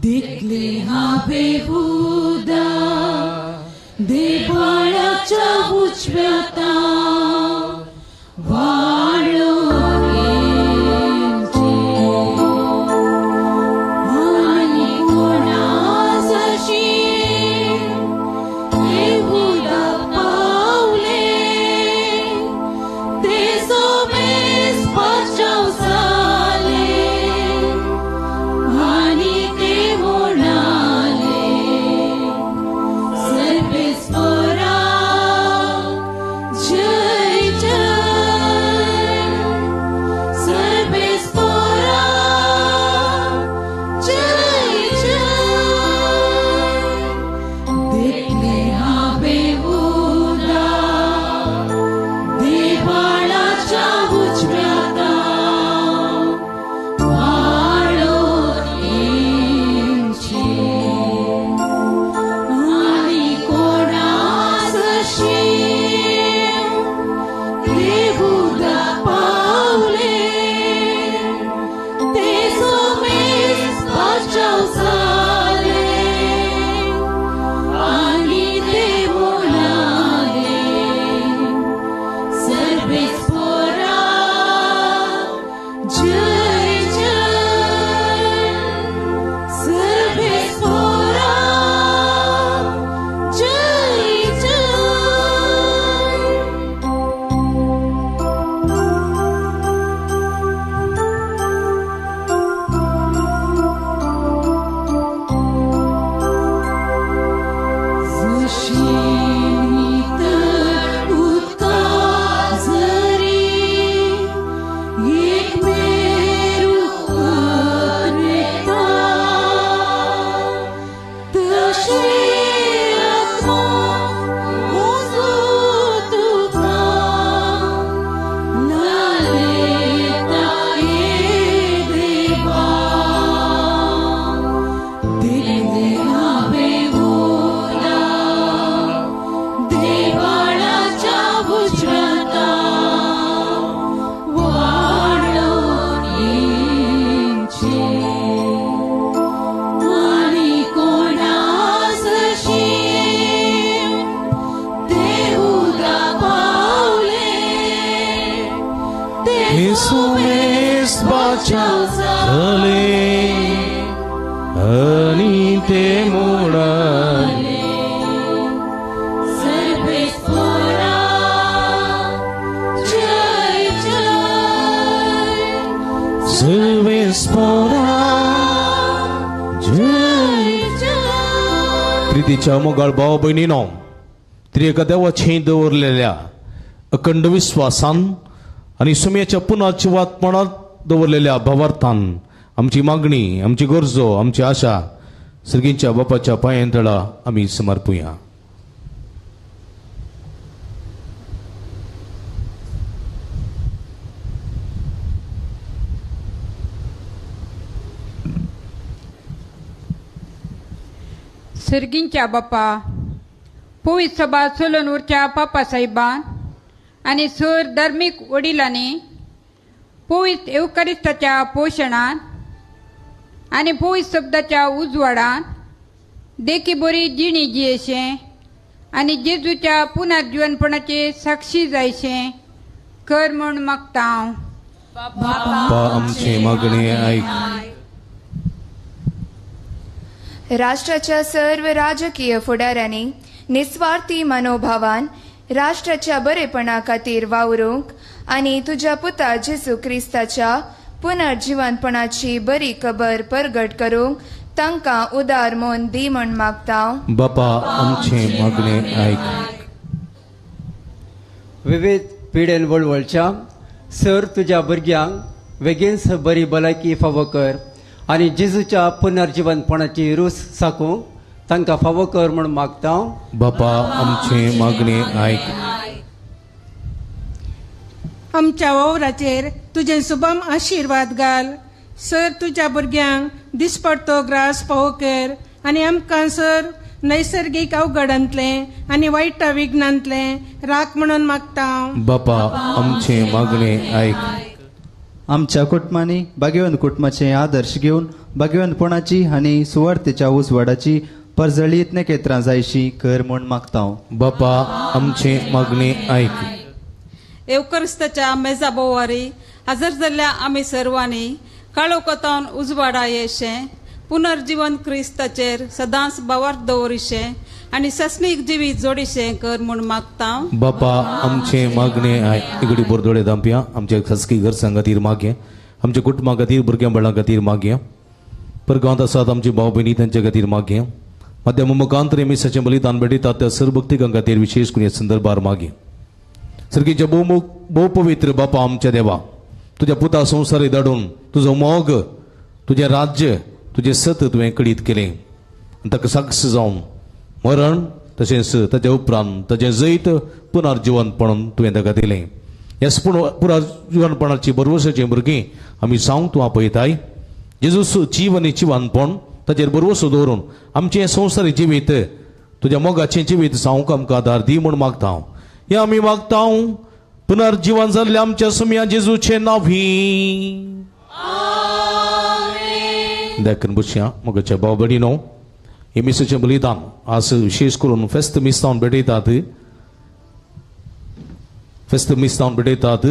देखले हांवें उदा देवाळ्याच्या उजव्या वाळो आनी कोणा जशी येहुदा पावले ते सोमेस पाचाव जाले आनी ते म्हणाले सर्वेस्परा बचाव जाले आनी ते मोडाले. सर्वेस्पोरा जय जय, सर्वेस्पोरा जय जय. प्रितीच्या मोगाळ भाव भयणीनो, त्रिएका देवाचें दवरलेल्या अखंड विस्वासान आनी सुम्याच्या पुनर्जिवात्मणात दवरलेल्या भावार्थान आमची मागणी, आमची गरजो, आमची आशा सर्गींच्या बापाच्या पांयां तळा आमी समर्पुया. सर्गींच्या बापा, पवित्र सभा चलून उरच्या पापा साहेबान आनी सर धर्मीक वडिलांनी पवित्र येवकारिस्ताच्या पोशणान आनी पवित्र शब्दाच्या उजवाडान देखी बरी जिणी जियेशें आनी जेजूच्या पुनर्जिवनपणाचे साक्षी जायशें कर म्हूण मागता हांव. बापा आमचे मागणे आयक. राष्ट्राच्या सर्व राजकीय फुडाऱ्यांनी निस्वार्थी मनोभावान राष्ट्राच्या बरेपणा खातीर वावरूंक आनी तुज्या पुता जेजू क्रिस्ताच्या पुनर्जिवनपणाची बरी खबर परगट करूंक तांकां उदार मन दी म्हूण मागता. बापा आमचे मागणे आयक. विविध पिडेन वळवळच्या सर तुज्या भुरग्यांक वेगींच बरी भलायकी फावो कर आनी जेजूच्या पुनर्जिवनपणाची रूच साकूंक तांकां फावो कर म्हूण मागता. बापा आमचे मागणे आयक. आमच्या वावराचेर तुजें शुभम आशिर्वाद घाल. सर तुज्या भुरग्यांक दिसपडतो ग्रास पावो कर आनी आमकां सर नैसर्गीक अवघडांतलें आनी वायट विघ्नांतलें राख म्हणून मागता. बापा आमचे मागणे आयक. आमच्या कुटुंबांनी भाग्यवंत कुटुंबाचे आदर्श घेवन भाग्यवंतपणाची आनी सुवार्थेच्या उजवाडाची परजळीत नखेत्रां जायशी कर म्हूण मागता. बापा आमचे मागणे आयक. येवकरिस्ताच्या मेजा बोवारी हजर जाल्ल्या आमी सर्वांनी काळोखांतल्यान उजवाडा येशें पुनर्जिवन क्रिस्ताचेर सदांच भावार्थ दवरिशें आनी सस्नीक जिवीत जोडिशें कर म्हूण मागता. बापा आमचे मागणे आयक. इगडी बोरदोळे दांपया आमच्या खासगी घरसां खातीर मागया, आमच्या कुटुंबा खातीर, भुरग्यां बाळां खातीर मागया, परगांवांत आसात आमची भाव भयणी तांच्या खातीर मागया, मध्य मुखांतरे मिसाचें बलिदान भेटयतात त्या सर्वभक्तिकां खातीर विशेष करून ह्या संदर्भार मागया. सर्गीच्या भोव पवित्र बापा आमच्या देवा, तुज्या पुता संवसारी धाडून तुजो मोग, तुजें राज्य, तुजें सत तुवें कळीत केलें आनी ताका साक्ष जावन मरण तशेंच ताच्या उपरांत ताचें जैत पुनर्जिवनपण तुवें ताका दिलें. ह्या पुनर्जिवनपणाची बरवसाचीं भुरगीं आमी जावंक तूं आपयताय. जेजूस जीव आनी जिवनपण ताचेर बरवसो दवरून आमचें संवसारी जिवीत तुज्या मोगाचें जिवीत जावंक आमकां आदार दी म्हूण मागता हांव. हें आमी मागता पुनर्जिवन जाल्ल्या आमच्या सुम्या जेजूचें नांवी. देखून बसया मोगाच्या भाव भयणीनो, हे मिसाचें बलिदान आज विशेष करून फेस्त मिस्तावन भेटयतात. फेस्त मिस्तावन भेटयतात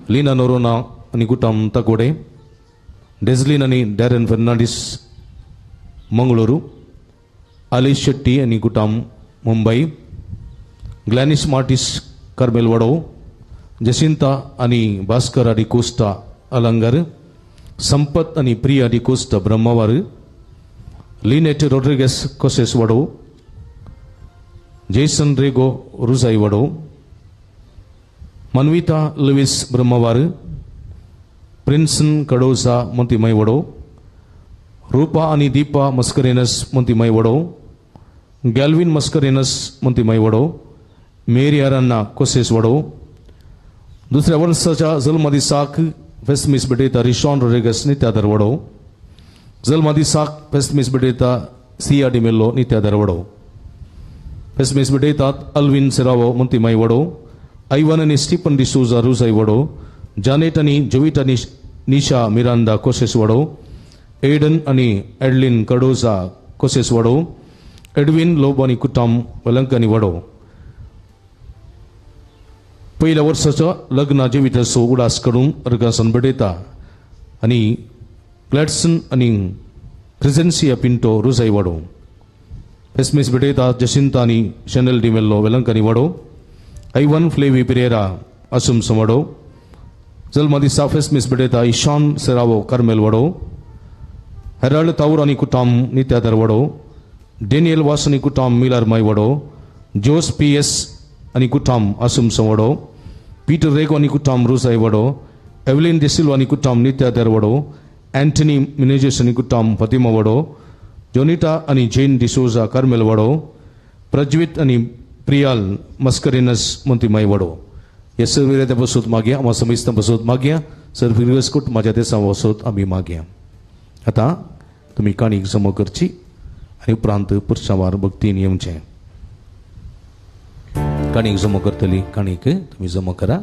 लिना नोरोना आनी गुटाम ताकोडे, डेझलिन आनी डॅरन फर्नांडीस मंगळुरू, आलिश शेट्टी आनी गुटाम मुंबई, ग्लॅनिस मार्टिस कार्मेल वडो, जसिंता आनी भास्कर आनी कोस्टा अलंगर, संपत आनी प्रिया आनी कोस्टा ब्रह्मावार, लिनेट रोड्रिगस कोसेस वडो, जेसन रेगो रुजाई वडो, मनविता लुईस ब्रह्मवार, प्रिन्सन कडोसा मोतीमय वडो, रूपा आनी दीपा मस्करेनस मोतीमय वडो, गॅल्विन मस्करेनस मोतीमय वडो, मेरी अरन्ना कोसेस वडो. दुसऱ्या वर्साच्या जल्मदिसाक फेस्त मीस भेटयता रिशॉन रोड्रिगस नित्यादर वडो, जल्मदिसाक फेस्त मीस भेटयता सिया डिमेल्लो नित्यादर वडो. फेस्त मीस भेटयतात अल्विन सेरावो मोतीमय वडो, आयवन आनी स्टीफन डिसोजा रुजाई वडो, जानेट आनी जोविटा निशा मिरांदा कोसेस वडो, एडन आनी एडलिन कडोजा कोसेस वडो, एडविन लोबो आनी कुटाम वेलंकनी वडो. पयल्या वर्साचो लग्न जिविताचो उडास करून अर्गासन भेटयता आनी ग्लॅडसन आनी क्रिजेन्सिया पिंटो रुजाई वाडो. फेस्मिस भेटयता जसिंता आनी शनल डिमेल्लो वेलंकनी वाडो. आयवन फ्लेवी पिरेरा असुमसम वाडो. जल्मा दिसा फेस्मिस भेटयता ईशान सेरावो कार्मेल वाडो. हेराल्ड ताऊर आनी कुटाम नित्यादर वाडो. डेनियल वास आनी कुटाम मिलार माय वाडो. जोस पी एस आनी कुटाम असुमसम वाडो. पीटर रेगो आनी कुटाम रुजाई वाडो. एवलिन डिसिल्वा आनी कुटाम नित्यादर वाडो. अँटनी मिनेजेस आनी कुटाम फतिमा वाडो. जोनिटा आनी जेन डिसोजा कार्मेल वाडो. प्रज्वित आनी प्रियाल मस्करिनस मोंतीमाई वाडो. हे सर्व विरेत्या बसूत मागया, आमा समिस्तां बसूत मागया, सर्व फिरगस कुटुंबाच्या देसां वसोत आमी मागया. आतां तुमी काणीक जमा करची आनी उपरांत पुरसावार भक्तीन येवचें. काणीक जमा करतली, काणीक तुमी जमा करा.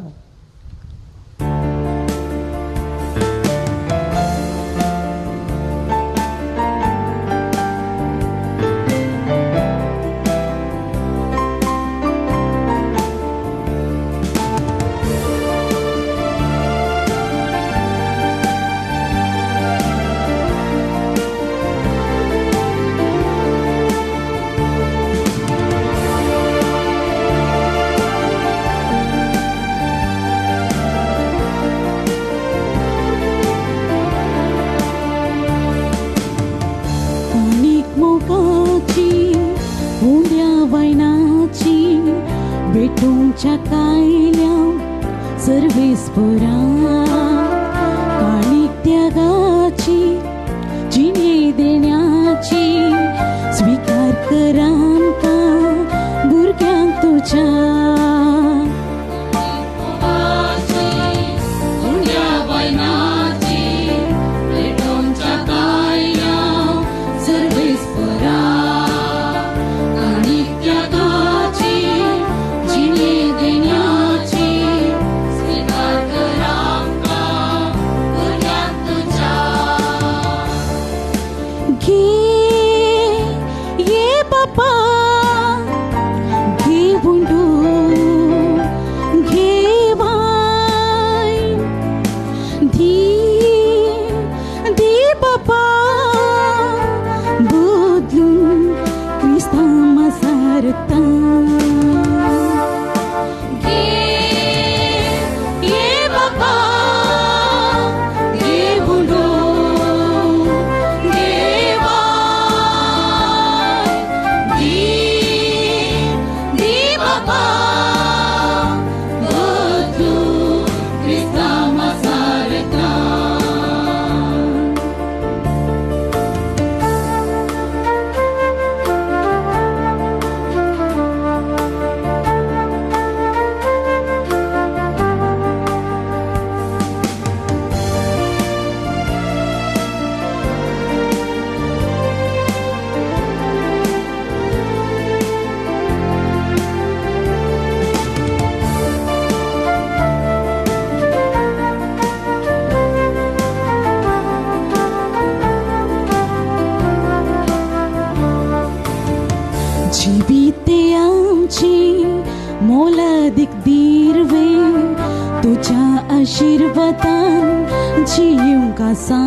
आशीर्वादान जियूंक आसा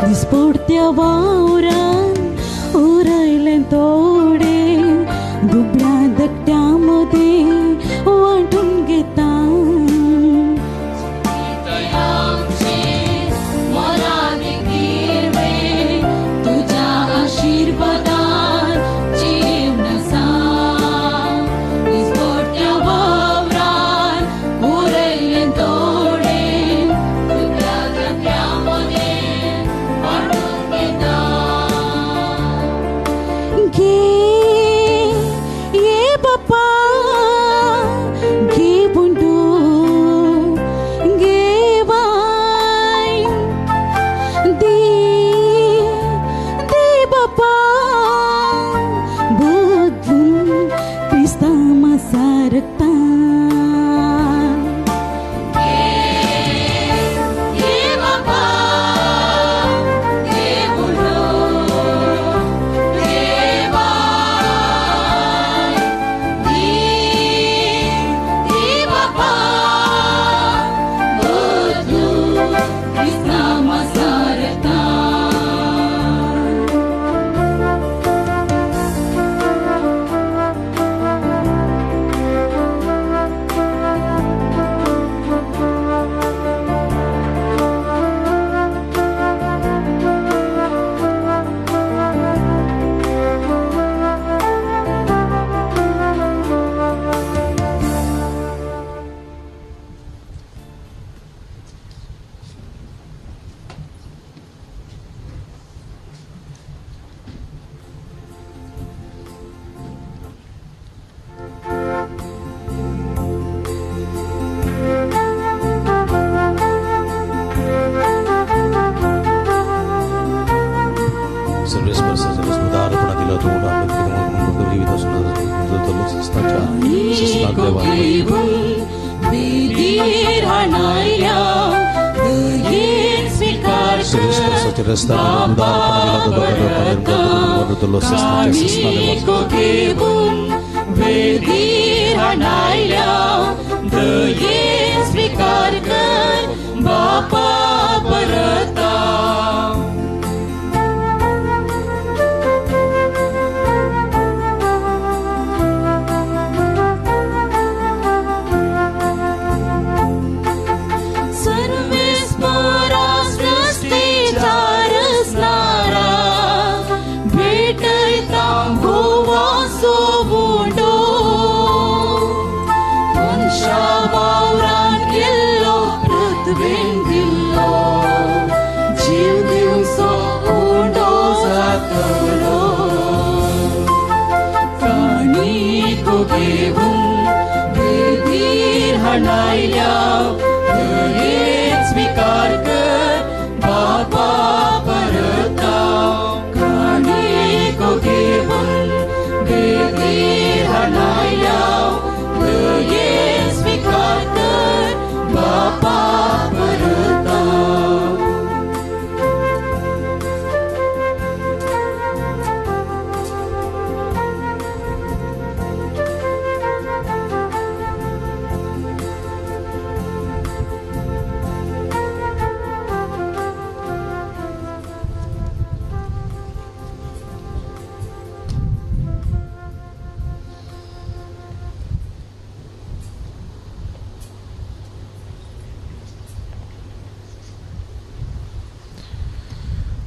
दिसपडत्या वावरान उरयलें थोडे दुबळ्या धकट्या मदें वांटून घेता. तुज्या आशीर्वादान जीवन आसा दिसपडत्या वावरान उरयलें थोडे दुबळ्या धकट्या मदें वांटून घेता. घे घेवन वेदीर हाणायल्या दयेन स्वीकार कर बापा परता काणीको घेवन वेदीर हाणायल्या दयेन स्वीकार कर बापा परता. सर्वेस्परा सृष्टीच्या रचणारा भेटयता गोवाचो उंडो मनशा वावरान केल्लो पृथ्वेन दिल्लो जीव दिवचो उंडो जातलो काणीको घेवन वेदीर हाणायल्या दयेन स्वीकार कर बापा परता काणीको घेवन वेदीर हाणायल्या दयेन स्वीकार कर बापा परता.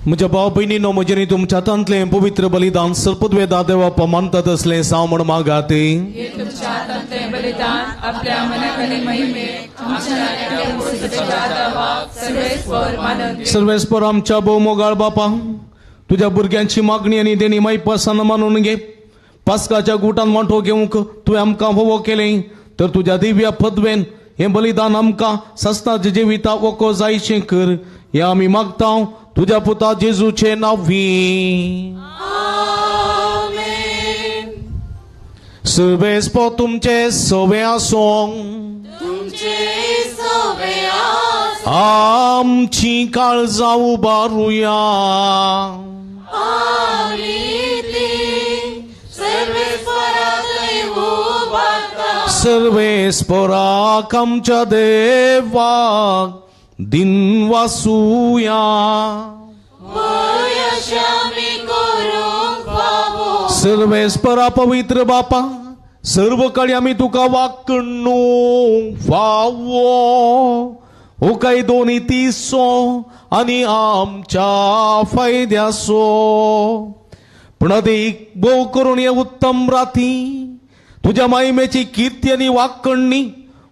म्हज्या भाव भयणीनो म्हजें तुमच्या हातांतलें पवित्र बलिदान सर्पद्वेदा देवा मानतात असलें साव म्हण मागात. हे तुमच्या हातांतलें बलिदान आपल्या मनाखाली महिमे आमच्या नात्याच्या देवाक सर्वेस्पर मानून घेवं. सर्वेस्पर आमच्या भोवमोगाळ बापा, तुज्या भुरग्यांची मागणी आनी देणी मायपासान मानून घे. पास्काच्या गुटान वांटो घेवंक तुवें आमकां होवो केलें तर तुज्या दिव्या पदवेन हें बलिदान आमकां सस्ताच्या जिविता वको जायचें कर हें आमी मागता तुज्या पुता जेजूचे नांवी. आमेन. सर्वेस्पर तुमचे सवे आसूं. तुमचे सवे आसूं. आमची काळजां उबारुया. आमी ती सर्वेस्परा थंय उबारता. सर्वेस्पराक आमच्या देवाक दिनवासुया. सर्वेस्परा पवित्र बापा, सर्व काळी आमी तुका वाकणू फावो हो काय दोनी तिसो आनी आमच्या फायद्यासो. पूण अदीक भोव करून हे उत्तम राती तुज्या मायमेची किर्ती आनी वाकणणी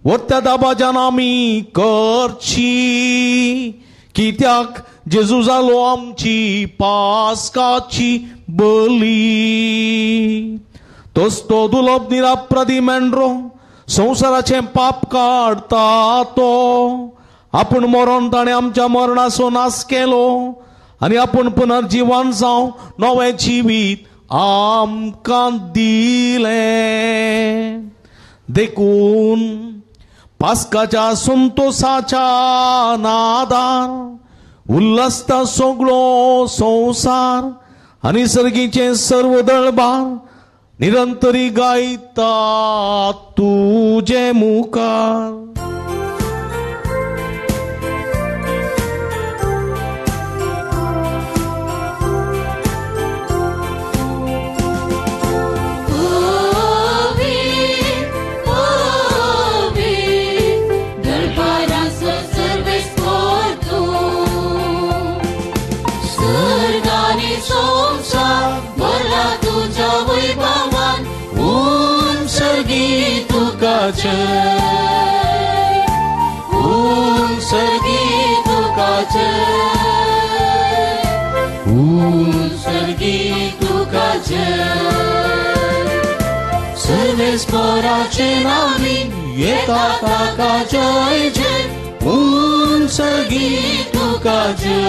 वरत्या दाबाजान आमी करची, कित्याक जेजू जालो आमची पास्काची बली. तोच तो दुलोब निराप्रदी मेंढरो संवसाराचें पाप काडटा तो आपूण मरोन ताणें आमच्या मरणाचो नाश केलो आनी आपूण पुनर्जिवन जावं नवें जिवीत आमकां दिलें. देखून पास्काच्या संतोसाच्या नादार उल्हासता सगळो संवसार आनी सर्गीचें सर्व दळबार निरंतरी गायता तुजे मुखार. जय ऊं स्वर्गी तुका जय ऊं स्वर्गी तुका जय. सर्वेस्पराचे नावी येता ताका जय जय ऊं स्वर्गी तुका जय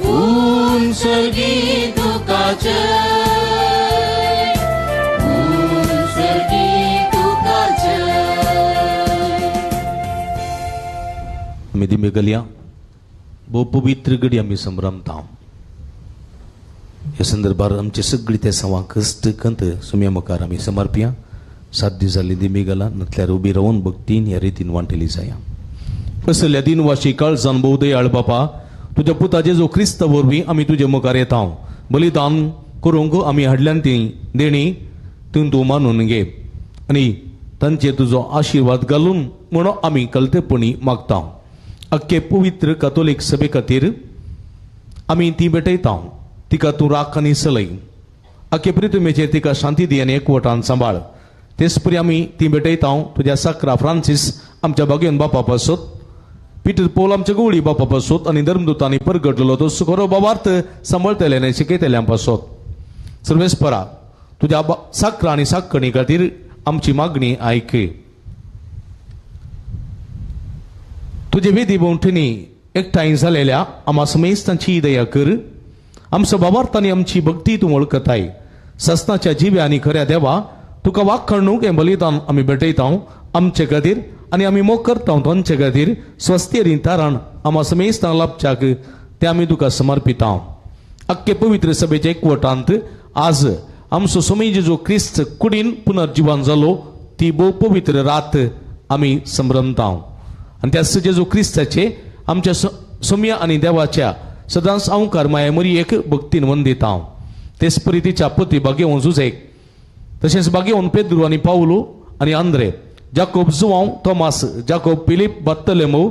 ऊं स्वर्गी तुका जय. दिमी घालया. भोव पवित्र घडी आमी संभ्रमता. ह्या संदर्भार आमचे सगळी त्या सवां कश्ट कंत सुम्या मुखार आमी समर्पया. 7 दीस जाल्ली दिमी घाला नतल्यार उबी रावन भक्तीन ह्या रितीन वांटेली जाया. कसल्या दिनवाशी काळजान भोव दयाळ बापा, तुज्या पुता जेजू क्रिस्त वरवीं आमी तुजे मुखार येता. बलिदान करूंक आमी हाडल्यान ती देणी तूं तूं मानून घे आनी तांचेर तुजो आशिर्वाद घालून म्हणून आमी कलतेपणी मागता. अख्खे पवित्र कातोलीक सभे खातीर आमी ती भेटयता. तिका तूं राख आनी सलय. अख्खे प्रितुमेचेर तिका शांती दी आनी एकवटान सांबाळ. तेचपरी आमी ती भेटयता तुज्या साक्रा फ्रांसीस आमच्या बागेवन बापा पासत, पीटर पोल आमच्या गवळी बापा पासत आनी धर्मदूतांनी परगटलेलो तो खरो बाबार्थ सांबाळटले आनी शिकयतल्या पासत. सर्वेस्परा तुज्या साक्रा आनी साकणी खातीर आमची मागणी आयक. तुजे वेदी भोंवतणी एकठांय जालेल्या आमा समेस्तांची दया कर. आमचो बाबार्थ आनी आमची भक्ती तूं वळखताय. सस्नाच्या जिव्या आनी खऱ्या देवा, तुका वाखणूक हें बलिदान आमी भेटयता आमचे खातीर आनी आमी मोग करता तांचे खातीर. स्वस्ती आनी तारण आमा समेस्तांक लाभच्याक तें आमी तुका समर्पिता. अख्खे पवित्र सभेचे एकवटांत आज आमचो स्वामी जेजू क्रिस्त कुडीन पुनर्जिवन जालो ती भोव पवित्र रात आमी संभ्रमता. आनी त्या जेजू क्रिस्ताचे आमच्या सोम्या आनी देवाच्या सदांच अंकार माया मरियेक भक्तीन वंदिता. तेच परी तिच्या पती बागेवन जुझेक, तशेंच बागेवन पेद्रू आनी पावलू आनी आंद्रे, जाकोब जुवांव, तोमास, जाकोब फिलीप, बात्तलेमो,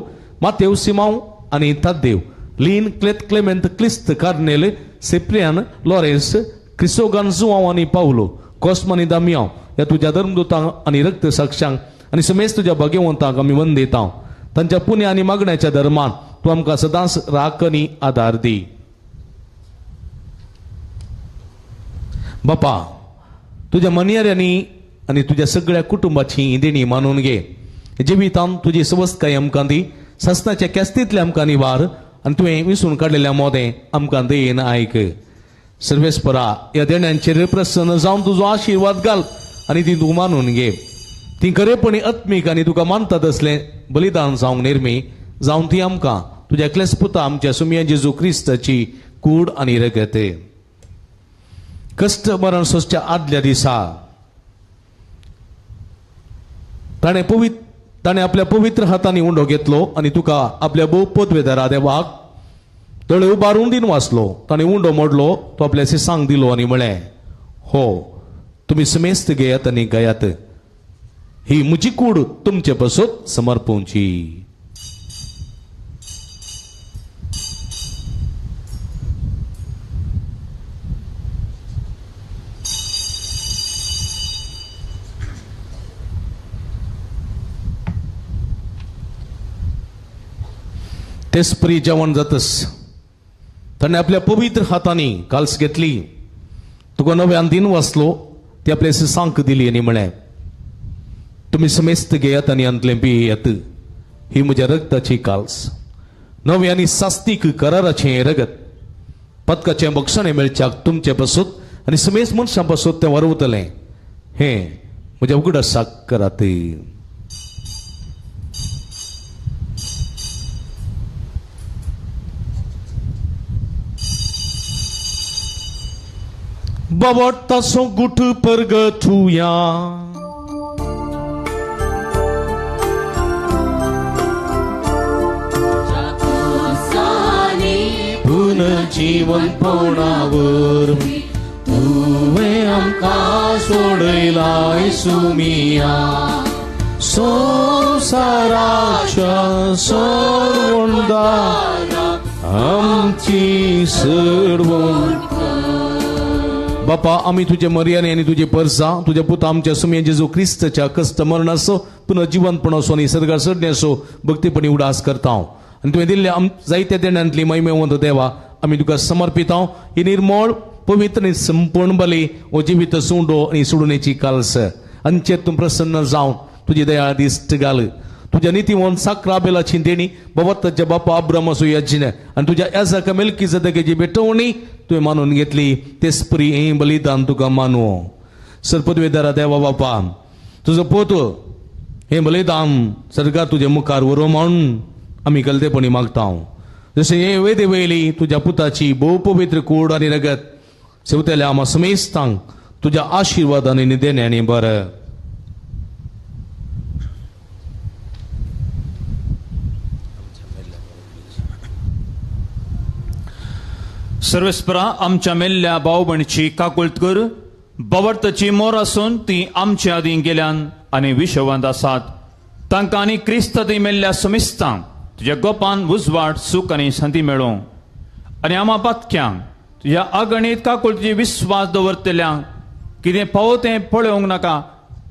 मातेव, सिमांव आनी ताद्देव, लीन, क्लेत, क्लेमेंत, क्लिस्त, कार्नेल, सिप्रियान, लॉरेन्स, क्रिसोगान जुवांव आनी पावलो, कॉस्म आनी दामियांव ह्या तुज्या धर्मदूतांक आनी रक्त साक्षांक आनी समेस्त तुज्या भाग्यवंतांक आमी वंदिता. तांच्या पुण्य आनी मागण्याच्या धर्मान तूं आमकां सदांच राख आनी आदार दी. बापा, तुज्या मनयाऱ्यांनी आनी तुज्या सगळ्या कुटुंबाची देणी मानून घे. जिवितान तुजी सवस्तकाय आमकां दी. सासणाच्या केस्तींतले आमकां निवार आनी तुवें विसून काडलेल्या मोदें आमकां दयेन आयक. सर्वेस्परा ह्या देण्यांचेर प्रसन्न जावन तुजो आशिर्वाद घाल आनी ती तूं मानून घे. ती खरेपणी आत्मीक आनी तुका मानतात असलें बलिदान जावंक निर्मी जावन ती आमकां तुज्या एकल्याच पुता आमच्या सुमया जेजू क्रिस्ताची कूड आनी रगत. कश्ट मरण सोंसच्या आदल्या दिसा ताणें आपल्या पवित्र हातांनी उंडो घेतलो आनी तुका आपल्या भोव पदवेदारा देवाक दोळे उबारून दिन वाचलो. ताणें उंडो मोडलो, तो आपल्या शिसांक दिलो आनी म्हळें, हो तुमी समेस्त घेयात आनी गायात, ही म्हजी कूड तुमचे पासत समर्पवची. तेचपरी जेवण जातस ताणें आपल्या पवित्र हातांनी काल्स घेतली, तुका नव्यान दिन वाचलो, ती आपल्या शिसांक दिली आनी म्हळें, तुमी समेस्त घेयात आनी अंतलें पियेयात, ही म्हज्या रगताची काल्स, नवी आनी सास्तीक कराराचें हें रगत, पदकाचें बक्षणें मेळच्याक तुमचे पासत आनी समेस्त मनशां पासत तें वरवतलें. हें म्हज्या उगडासाक करात. बाबा गुठ परगठुया. पुनर्जीवनपणावर तुवें आमकां सोडयलाय सुमिया, संवसाराच्या सर्वंदारा आमची सर्वण. बापा, आमी तुजे मर्याने आनी तुजे परसा तुज्या पुता आमच्या सुमया जेजू क्रिस्ताच्या कश्ट मरणाचो पुनर्जिवंतपणाचो आनी सर्गार चडण्याचो भक्तीपणी उडास करता. आनी तुवें दिल्ल्या जायत्या देण्यांतली महिमेवंत देवा आमी तुका समर्पिता. ही निर्मळ पवित्र आनी संपूर्ण बली हो जिवीत सुंडो आनी सोडूनेची काल्स आमचेर तूं प्रसन्न जावन तुजी दया दिश्ट घाल. तुज्या नितीवंत साक्राबेलाची देणी बाबा ताच्या बापा अब्रामाचो यज्ञ आनी तुज्या याजाका मेल्कीजदकेची भेटवणी तुवें मानून घेतली तेच परी हें बलिदान तुका मानू. सरपदवेदारा देवा बापा, तुजो पोत हें बलिदान सरकार तुजे मुखार व्हरू म्हूण आमी गलतेपणी मागता. जशें हे वेदे वयली तुज्या पुताची भोव पवित्र कूड आनी रगत सेवतल्या आमा समेस्तांक तुज्या आशिर्वाद आनी देण्यानी बरं. सर्वेस्परा आमच्या मेल्ल्या भाव भयणीची काकुळट कर. बवर्तची मोर आसून ती आमच्या आदीं गेल्यान आनी विशवंत आसात. तांकां आनी क्रिस्त ती मेल्ल्या समिस्तांक तुज्या गोपान उजवाड सूख आनी शांती मेळों. आनी आमा पातक्यांक तुज्या अगणीत काकुळटीची विस्वास दवरतल्यांक कितें फावो तें पळोवंक नाका,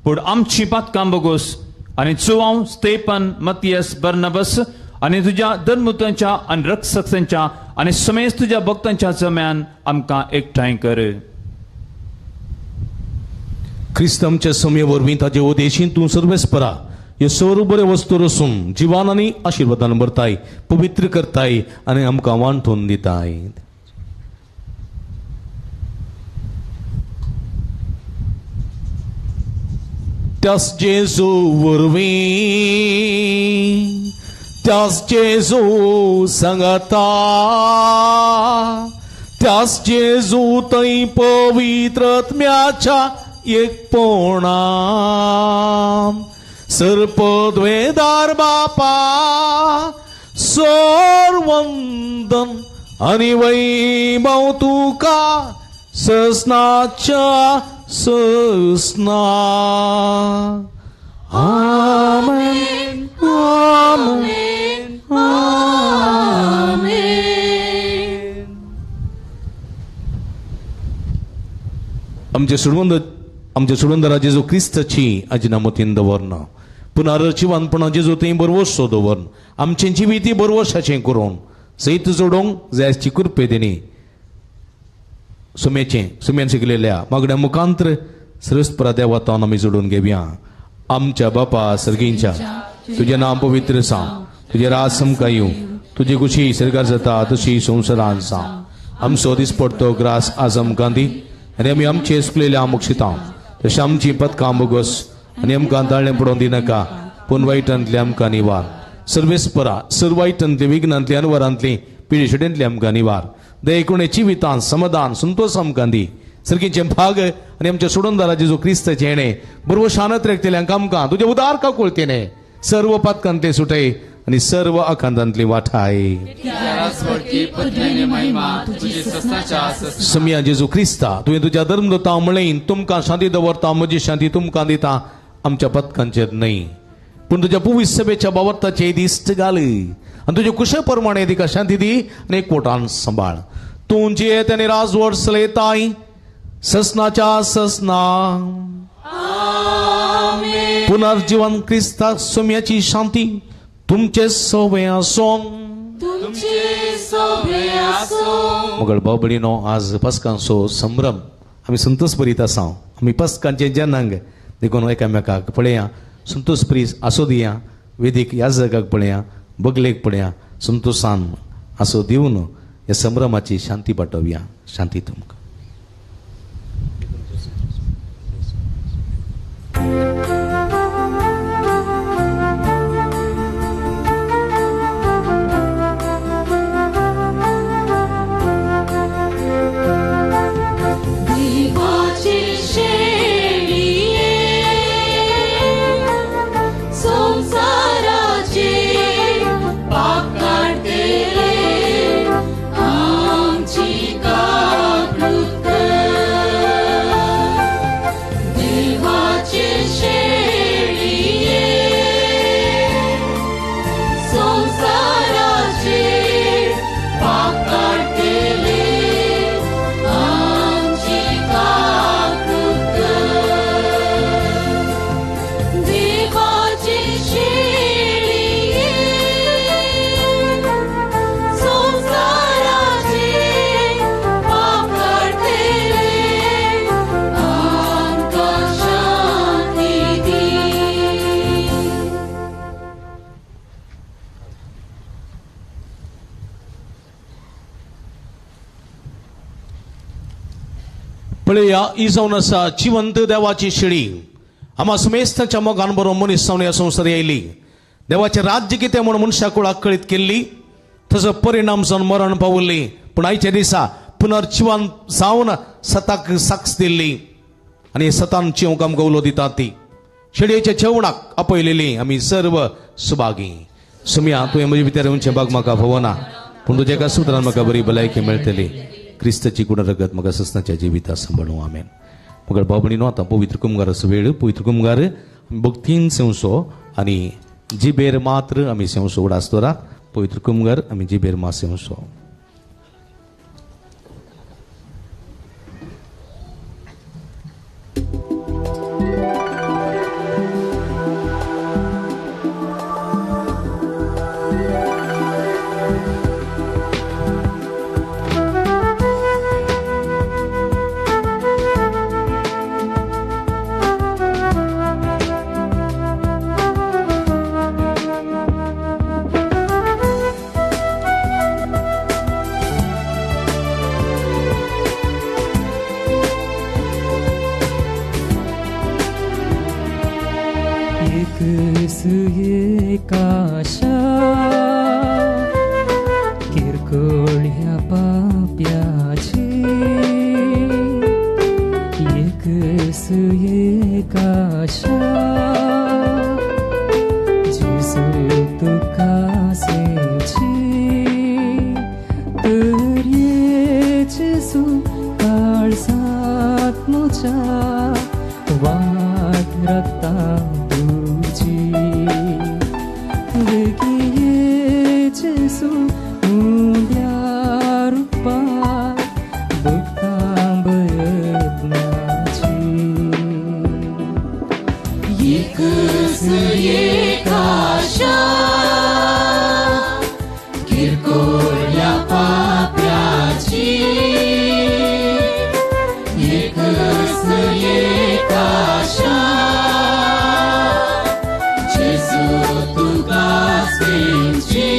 पूण आमची पातकां बगोस आनी चुवांव स्टेपन मतियस बर्नबस आनी तुज्या धर्मूतांच्या आनी रक्षकांच्या आनी समेस्त तुज्या भक्तांच्या जम्यान आमकां एकठांय कर. क्रिस्त आमच्या समय वरवीं ताजे उदेशीन तूं सर्वेस्परा हे सर्व बरे वस्तू रसून जिवान आनी आशिर्वादान भरताय, पवित्र करताय आनी आमकां वांटून दिताय. त्यास जेजू वरवीं, त्यास जेजू सांगता, त्यास जेजू थंय पवित्रत्म्याच्या एकपणान सर्पद्वेदार बापा सर्वंदन आनी वैभव तुका ससनाच्या ससना. आमेन आमेन आमेन. आमचे सुडवंदरा जेजू क्रिस्ताची आजिनामतीन दवरना, पुनर्जिवनपणा जेजू थंय बरवसो दवरन, आमचें जिवीत बरवशाचें करून सैत जोडूंक जायची कृपे दिनी. सुमेचें सुम्यान शिकलेल्या मागण्या मुखांत्र सर्वस्परा देवातान आमी जोडून घेवया. आमच्या बापा सर्गींच्या, तुजें नांव पवित्र जावं, तुजें राज आमकां येवं, तुजी खुशी सरकार जाता तशी संवसारान जावं. आमचो दिसपडतो ग्रास आज आमकां दी आनी आमी आमचे चुकलेल्या मोक्षिता तशें आमची पदकां बोगस आनी आमकां ताळें पडोवन दिनाका, पूण वायटांतली आमकां निवार. सर्वेस्परा सर्व वायटांतली विघ्नांतली अनवरांतली पिडेशेंतली आमकां निवार. दयेकुणे जिवितान समाधान संतोष आमकां दी. सर्गीचें भाग आनी आमच्या सोडूनदारा जेजू क्रिस्ताचें हेणें बरोबर शानत रेखतल्यांक आमकां तुजें उदार काकुळतेने सर्व पातकांतले सुटय आनी सर्व आकांतांतली वाठाय. समिया जेजू क्रिस्ता तुवें तुज्या धर्मदूता म्हणलें तुमकां शांती दवरता, म्हजी शांती तुमकां दिता, आमच्या पथकांचेर न्हय पूण तुज्या पुवीस सभेच्या बावर्ताचे दिश्ट घाल आनी तुजे कुशे प्रमाणे तिका शांती दी आनी एकवटान सांबाळ. तूं जियेत आनी राजवट चलयताय ससनाच्या ससना. पुनर्जीवन क्रिस्ता सोम्याची शांती तुमचे सोवे आसों. मगळ भाव भयणीनो, आज पस्कांचो संभ्रम आमी संतोष भरीत आसा. आमी पस्कांचे जनांग देखून एकामेकाक पळया, संतोष प्रीत आसो दिया, वेदीक याजकाक पळया, बगलेक पळया, संतोषान आसो दिवन ह्या संभ्रमाची शांती पाठोवया. शांती तुमकां. पळया ही जावन आसा जिवंत देवाची शिडी. आमा समेस्ताच्या मोगान बरो मनीस जावन ह्या संवसार आयली. देवाचें राज्य कितें म्हूण मनशाक कुळाक कळीत केल्ली, तसो परिणाम जावन मरण पावल्ली. पूण आयच्या दिसा पुनर्जिवन जावन सताक साक्ष दिल्ली आनी सतान जेवंक आमकां उलो दिता. ती शेडयेच्या जेवणाक आपयलेली आमी सर्व सुभागी. सुमया, तुवें म्हजे भितर येवचें भाग म्हाका फावना, पूण तुज्या एका सुत्रान म्हाका बरी भलायकी मेळटली. क्रिस्ताची गुण रगत म्हाका ससनाच्या जिविता सांबाळूं. आमेन. मगर भाव भयणीनो, आतां पवित्र कुमगाराचो वेळ. पवित्र कुमगार भक्तीन सेवसो आनी जिबेर मात्र आमी सेवसो. उडास दवरात. पवित्र कुमगार आमी जिबेर मात सेवसो. एक आशा किरकोळ ह्या पाप्याची, एक एक आशा जेजू तुका सेवची, तर ये जेजू काळजांत म्हज्या वाट रक्ता तुजी. वेगीं ये जेजू उंड्या रुपार दुख्खां बयतनाची. एकच एक आशा किरकोळ्या पाप्याची, एकच एक आशा जेजू तुका सेवची,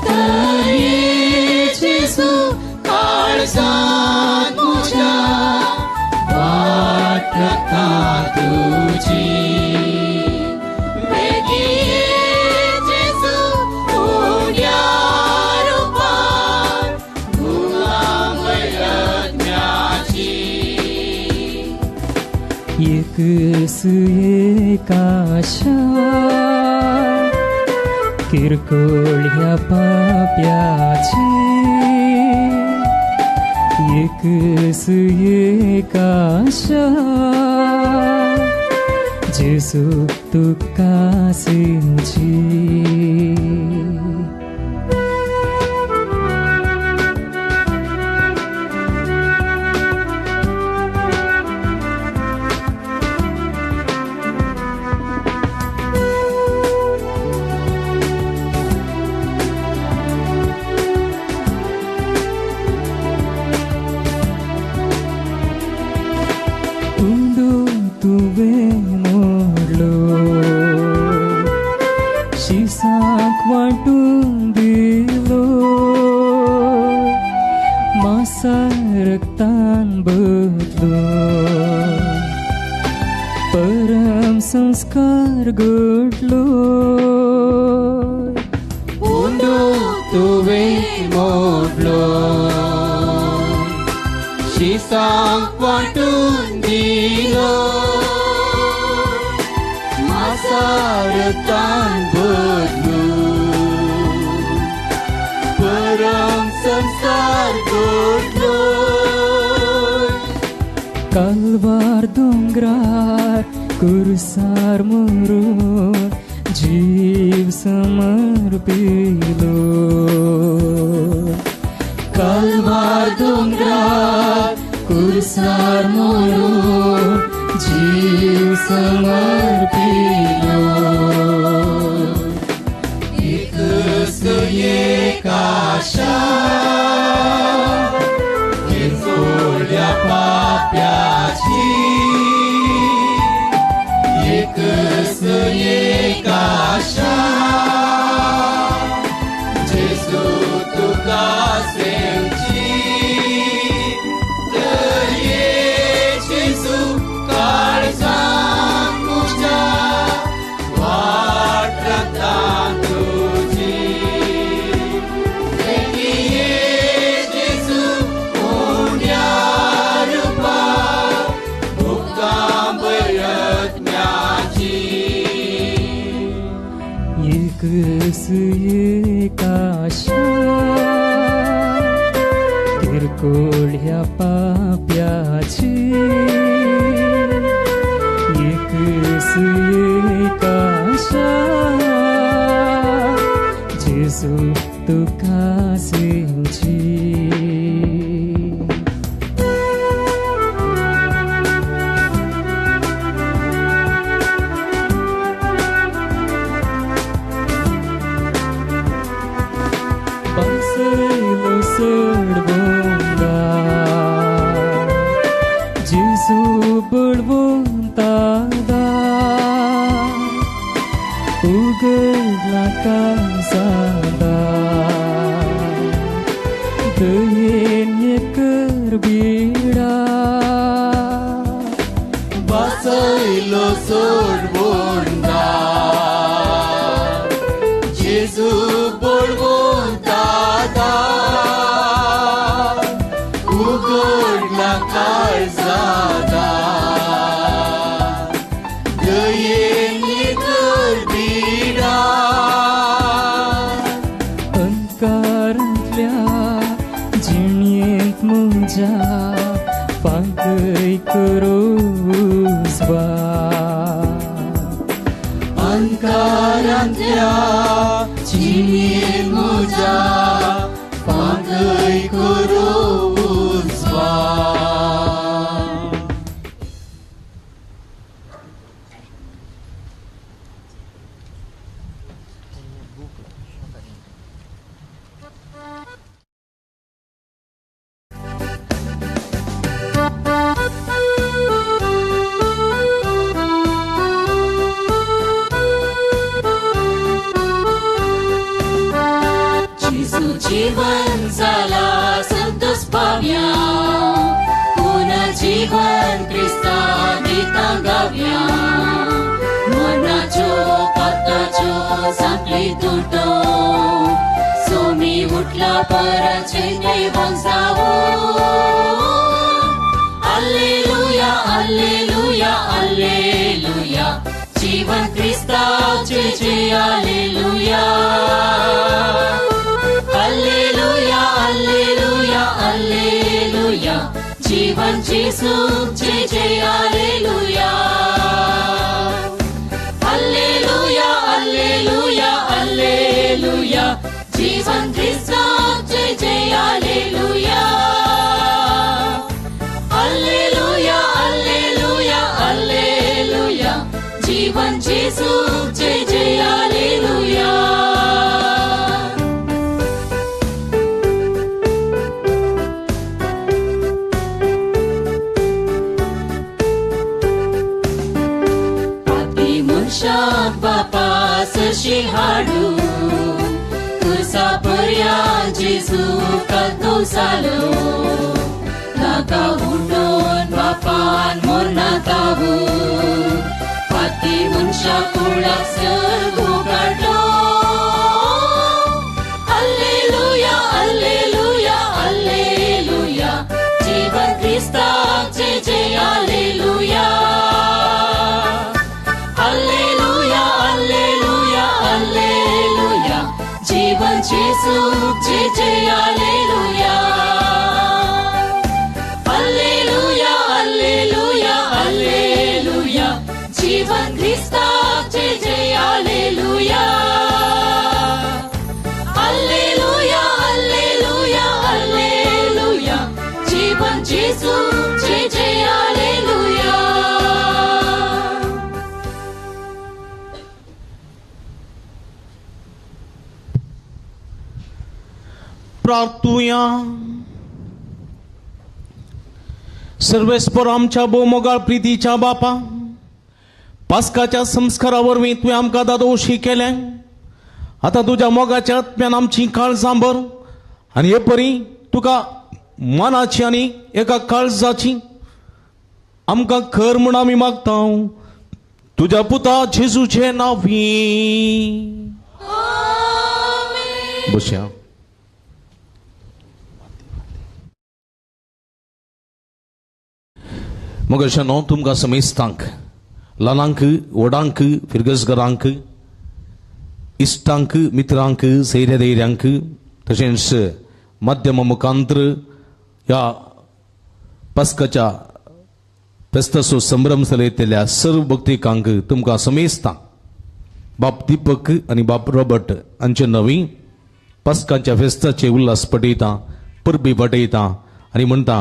तर ये जेजू काळजांत म्हज्या वाट रक्ता तुजी. वेगीं ये जेजू उंड्या रुपार दुख्खां बयतनाची. एक एक आशा किरकोळ ह्या पाप्याची, एक एक आशा जेजू तुका सेवची. उंडू तुवें मोडलो शिसाक वांटून दिलो, मासा रक्तान बदलो, परम संस्कार घडलो. उंडू तुवें मोडलो शिसाक वांटून दिलो, मासा रक्तान बदलू, परम संस्कार घडलो. कालवार दोंगरार कुरसार मरून जीव समर्पिलो, कालवार दोंगरार कुरसार मरून जीव समर्पिलो. एकच एक आशा किरकोळ्या पाप्याची, एकच एक आशा जेजू तुका सेवची, तर ये जेजू काळजांत एक आशा किरकोळ ह्या पाप्याची एकच एक आशा जेजू तुका सेवची. बासयलो सडबोंदा जेजू बळवंता उगडला काळजांदा दयेन कर बिडा बासयलो सोडबोंदा जेजू बळवंता उगडला काळजांदा दयेन कर बिडा. अंधकारांतल्या जिणेंत म्हज्या पांकय करूं उजवाड अंधकारांतल्या जिणेंत म्हज्या पांकय करूं उजवाड. जेजू जीवन जाला संतोष पाव्या पुनर्जीवन क्रिस्ता गीतां गाव्या मनाच्यो पाताच्यो सांपली तुटो सोमी उठला परत जैतवंत जावो. अल्लेलुया अल्लेलुया अल्लेलुया जीवन क्रिस्ताचे जय अल्लेलुया अल्लेलुया अल्लेलुया अल्लेलुया जीवन जेजूचे जय अल्लेलुया अल्लेलुया अल्लेलुया अल्लेलुया जीवन क्रिस्ताचे जय अल्लेलुया अल्लेलुया अल्लेलुया अल्लेलुया जीवन जेजूचे जय अल्लेलुया. बापा सरशी हाडू तुरसा पर्यान जेजू कातो जालो नाका उठोन बापान मोरनातावू पाती मनशा कुळाक सर्गू काडलो. अल्लेलुया अल्लेलुया अल्लेलुया जीवन क्रिस्ताक जय जय अल्लेलुया अल्लेलुया अल्लेलुया अल्लेलुया जीवन जेजू जय जय अल्लेलुया अल्लेलुया अल्लेलुया अल्लेलुया जीवन क्रिस्ताक जय जय अल्लेलुया अल्लेलुया अल्लेलुया अल्लेलुया जीवन जेजू जय जय अल्लेलुया. प्रार्थुया. सर्वेस्पर आमच्या भोवमोगाळ प्रितीच्या बापा पास्काच्या संस्कारा वरवीं तुवें आमकां दादोशी केलें. आतां तुज्या मोगाच्या आत्म्यान आमची काळजां भर आनी हे परी तुका मनाची आनी एका काळजाची आमकां खर म्हूण आमी मागता तुज्या पुता जेजूचे नांवी. बसया. मगरशानो तुमकां समेस्तांक ल्हानांक व्हडांक फिरगजगरांक इश्टांक, मित्रांक, सैऱ्या दैऱ्यांक तशेंच माध्यमा मुखांतर ह्या पास्काच्या फेस्ताचो संभ्रम चलयतल्या सर्व भक्तिकांक तुमकां समेस्तां बाप दीपक आनी बाप रॉबर्ट हांचे नवी पास्काच्या फेस्ताचे उल्हास पटयता, परबी पटयता आनी म्हणटा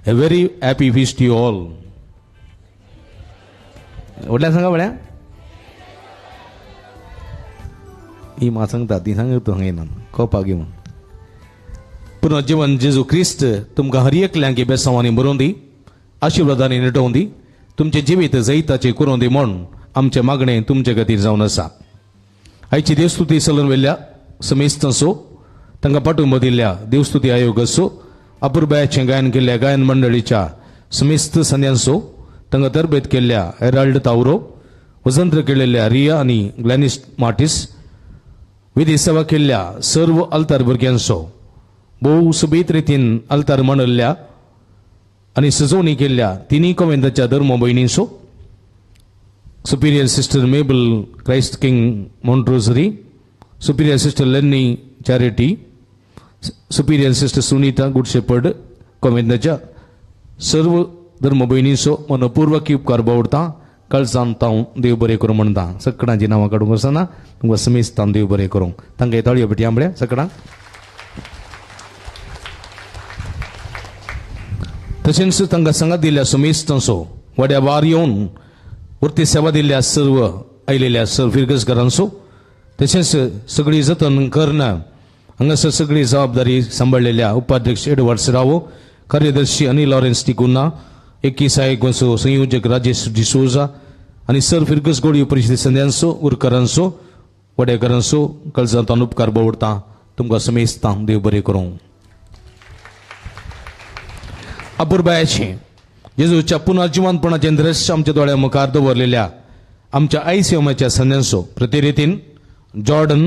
a very happy feast you all. व्हडल्यान सांगा, व्हडल्या ही म्हाका सांगता ती सांगता तूं सांगिना कळपाक घेवन. पुनर्जिवन जेजू क्रिस्त तुमकां हर एकल्यांक बेसांवांनी बरोवन दी, आशिर्वादांनी नटोवन दी, तुमचें जिवीत जैताचें करून दी म्हूण आमचें मागणें तुमचे खातीर जावन आसा. आयची देवस्तुती चलून वेल्या समेस्तांचो, तांकां पाठिंबो दिल्ल्या देवस्तुती आयोगाचो, अपुरबायाचें गायन केल्ल्या गायन मंडळीच्या समेस्त संद्यांचो, तांकां तरबेत केल्ल्या हेराल्ड तावरो, वजंत्र केलेल्या रिया आनी ग्लॅनिस मार्टीस, विधी सेवा केल्ल्या सर्व अल्तार भुरग्यांचो, भोव सुबेत रितीन अल्तार मांडल्ल्या आनी सजोवणी केल्ल्या तिनूय कोवेंताच्या धर्म भयणींचो, superior sister Mabel Christ King Mount Rosary, superior sister Lenny Charity, superior sister Sunita Good Shepherd कोवेंताच्या सर्व धर्म भयणींचो मनपूर्वक उपकार बावडता. कळसान तांव देव बरें करूं म्हणटा. सगळ्यांची नांवां काडूंक वचना, तुमकां समेस्तान देव बरें करूं. तांकां ताळयो पेटया म्हळ्यार सगळ्यांक. तशेंच तांकां सांगात दिल्ल्या समेस्तांचो, वाड्या वार येवन वरती सेवा दिल्ल्या सर्व आयलेल्या सर्व फिरगजकारांचो, तशेंच सगळी जतन करणं हांगासर सगळी जबाबदारी सांबाळलेल्या उपाध्यक्ष एडवर्ड रावो, कार्यदर्शी अनिल लॉरेन्स टिकुन्ना, एकी सहायकांचो संयोजक राजेश डिसोजा आनी सर फिरगस गोडयो परिशद संद्यांचो, उरकारांचो, वडेकारांचो कळजांत उपकार बावडता. तुमकां समेस्तां देव बरें करूं. अपुरबायाचें जेजूच्या पुनर्जिवंतपणाचें दृश्य आमच्या दोळ्या मुखार दवरलेल्या आमच्या आयसीएमाच्या संद्यांचो प्रतिरितीन जॉर्डन,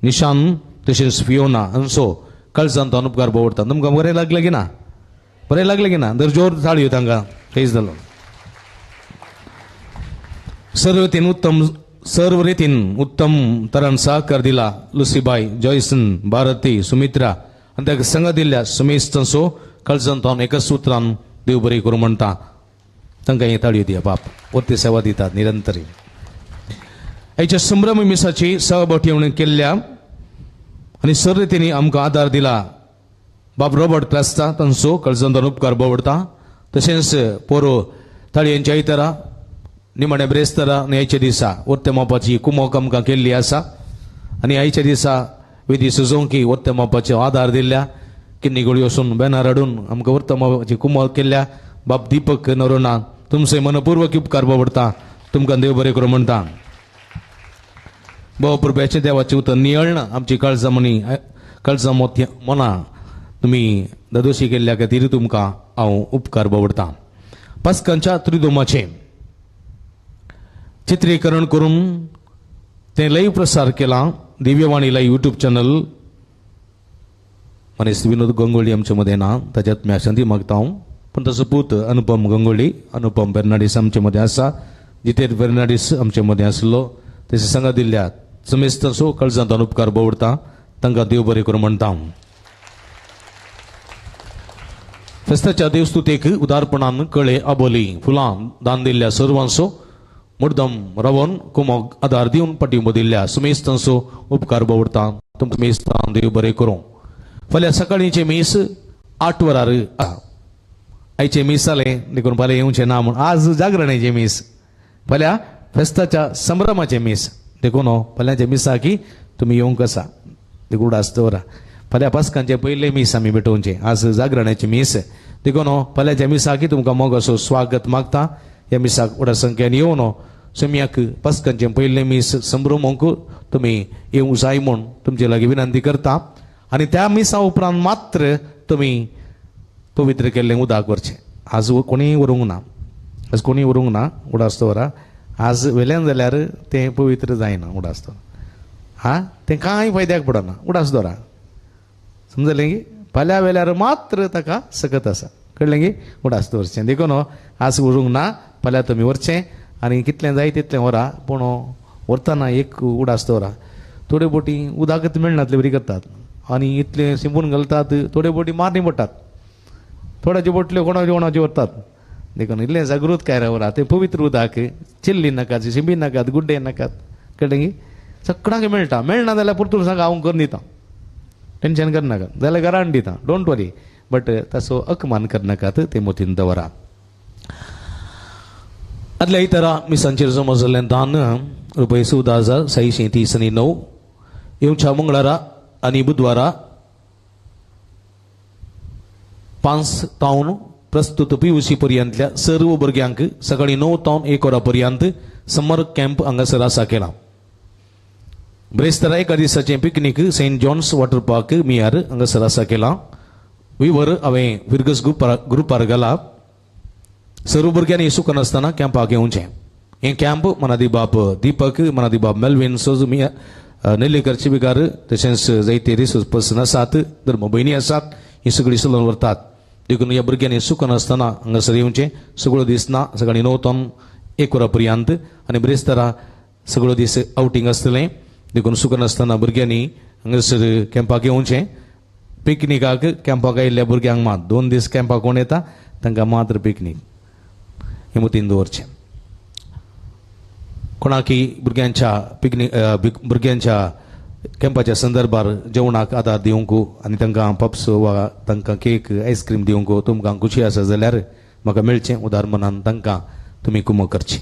निशान तशेंच फियोना हांचो कळजांत उपकार बावडता. तुमकां बरें लागलें की ना? बरें लागलें की ना? दर जोर ताळयो तांकां. प्रेज the Lord. सर्व रितीन उत्तम, सर्व रितीन उत्तम तरान सहकार दिला लुसीबाय, जॉयसन, भारती, सुमित्रा आनी ताका संगा दिल्ल्या समेस्तांचो कळजांत एका सुत्रान देव बरें करूं म्हणटा. तांकां हें ताळयो दिया बाप, वरती सेवा दितात निरंतर. आयच्या संभ्रम मिसाची सहभागी म्हणून केल्ल्या आनी सर्व रितींनी आमकां आदार दिला बाब रॉबर्ट क्लास्ता तांचो कळजांत उपकार बावडता. तशेंच पोरो ताळयेंच्या आयतारा, निमाण्या ब्रेस्तारा आनी आयच्या दिसा वरत्या मापाची कुमोक आमकां केल्ली आसा आनी आयच्या दिसा विधी सजोवंकी वरत्या मापाचो आदार दिल्ल्या किन्नी गोळी वचून बॅनर हाडून आमकां वरत्या मापाची कुमोक केल्ल्या बाब दीपक नरोना तुमचे मनपूर्वक उपकार बावडता. तुमकां देव बरें करूं म्हणटा. भोव पुरब्याचें देवाचें उतर नियळण आमची काळजां मनी काळजां मोतया मना तुमी दादोशी केल्ल्या खातीर तुमकां हांव उपकार बावडता. पास्कांच्या त्रिदोमाचें चित्रीकरण करून तें लायव्ह प्रसार केलां दिव्यवाणी लायव्ह युट्यूब चॅनल. मनीस विनोद गंगोळी आमचे मदें ना, ताच्यात मी शांती मागता हांव, पूण ताचो पूत अनुपम गंगोळी, अनुपम फेर्नांडीस आमचे मदें आसा, जितेर फेर्नांडीस आमचे मदें आसलो. तशें सांगा दिल्ल्या समेस्तांचो कळजांत उपकार बावडता. तांकां देव बरें करूं म्हणटा हांव. फेस्ताच्या देवस्तुतेक उदारपणान कळे, आबोली, फुलां दान दिल्ल्या सर्वांचो मुद्दम रावन कुमोक आदार दिवन पाठिंबो दिल्ल्या समेस्तांचो उपकार बावडता. तुमकां समेस्तां देव बरें करूं. फाल्यां सकाळींचें मीस 8 वरार. आयचें मीस जालें देखून फाल्यां येवचें ना म्हूण आज जागरणाचें मीस, फाल्यां फेस्ताच्या संभ्रमाचें मीस, देखून फाल्यांचें मिसाकी तुमी येवंक आसा देखून उडास दवरा. फाल्यां पास्कांचें पयलें मीस आमी भेटोवचें, आज जागरणाचें मीस, देखून फाल्यांच्या मिसाकी तुमकां मोगाचो स्वागत मागता. ह्या मिसाक व्हडा संख्येन येवन सम्याक पास्कांचें पयलें मीस संभ्रमूंक तुमी येवंक जाय म्हूण तुमचे लागीं विनंती करता. आनी त्या मिसा उपरांत मात्र तुमी पवित्र केल्लें उदक व्हरचें. आज कोणीय व्हरूंक ना, आज कोणीय व्हरूंक ना उडास दवरा. आज वेल्यान जाल्यार तें पवित्र जायना उडास दवरा. हा तें कांय फायद्याक पडना उडास दवरा. समजलें की फाल्यां वेल्यार मात्र ताका सकत आसा. कळ्ळें की उडास दवरचें. देखून आज व्हरूंक ना, फाल्यां तुमी व्हरचें आनी कितलें जाय तितलें व्हरा, पूण व्हरतना एक उडास दवरा. थोडे बोटी उदकच मेळनातले बरी करतात आनी इतले शिंपून घालतात, थोडे बोटी मारणी पडटात, थोड्याच्यो बोटल्यो कोणाच्यो कोणाच्यो व्हरतात. देखून इल्लें जागृत काय रावरा, तें पवित्र उदक चिल्ली नाकात, शिंपी नाकात, गुड्डे नाकात, कळ्ळें की सगळ्यांक मेळटा. मेळना जाल्यार परतून सांगा, हांव करून दिता, टेंशन करनाका, जाल्यार घरान दिता, don't worry, but ताचो अपमान करनाकात, तें मतीन दवरा. आदल्या इतरा मिसांचेर जमा जाल्लें दान रुपये 14,639. येवच्या मंगळारा आनी बुधवारा 5 तावन प्रस्तुत पीयूसी पर्यंतल्या सर्व भुरग्यांक सकाळी 9 तावन 1 वरां पर्यंत समर कॅम्प हांगासर आसा केला. ब्रेस्तारा एका दिसाचें picnic Saint John's water park Miyar हांगासर आसा केला. विवर हांवें फिर्गस ग्रुपार घाला. सर्व भुरग्यांनी सुकनासतना कॅम्पाक येवचें. हें कॅम्प मनादी बाप दीपक, मनादी बाप मेल्विन सोज मिया नेल्लेकर चिबिकार, तशेंच जायते रिसोर्स पर्सन आसात, धर्म भयणी आसात, ही सगळीं चलोवन व्हरतात. देखून ह्या भुरग्यांनी सुकनासतना हांगासर येवचें. सगळो दीस ना, सकाळीं 9 तावन 1 वरां पर्यंत आनी ब्रेस्तारा सगळो दीस आवटींग आसतलें. देखून सुकनासतना भुरग्यांनी हांगासर कॅम्पाक येवचें. पिकनिकाक कॅम्पाक आयिल्ल्या भुरग्यांक मात 2 दीस कॅम्पाक कोण येता तांकां मात्र पिकनीक हें मतीन दवरचें. कोणाकी भुरग्यांच्या पिकनीक भुरग्यांच्या कॅम्पाच्या संदर्भार जेवणाक आदार दिवंक आनी तांकां पप्स वा तांकां केक आयस्क्रीम दिवंक तुमकां खुशी आसा जाल्यार म्हाका मेळचें, उदार मनान तांकां तुमी कुमक करची.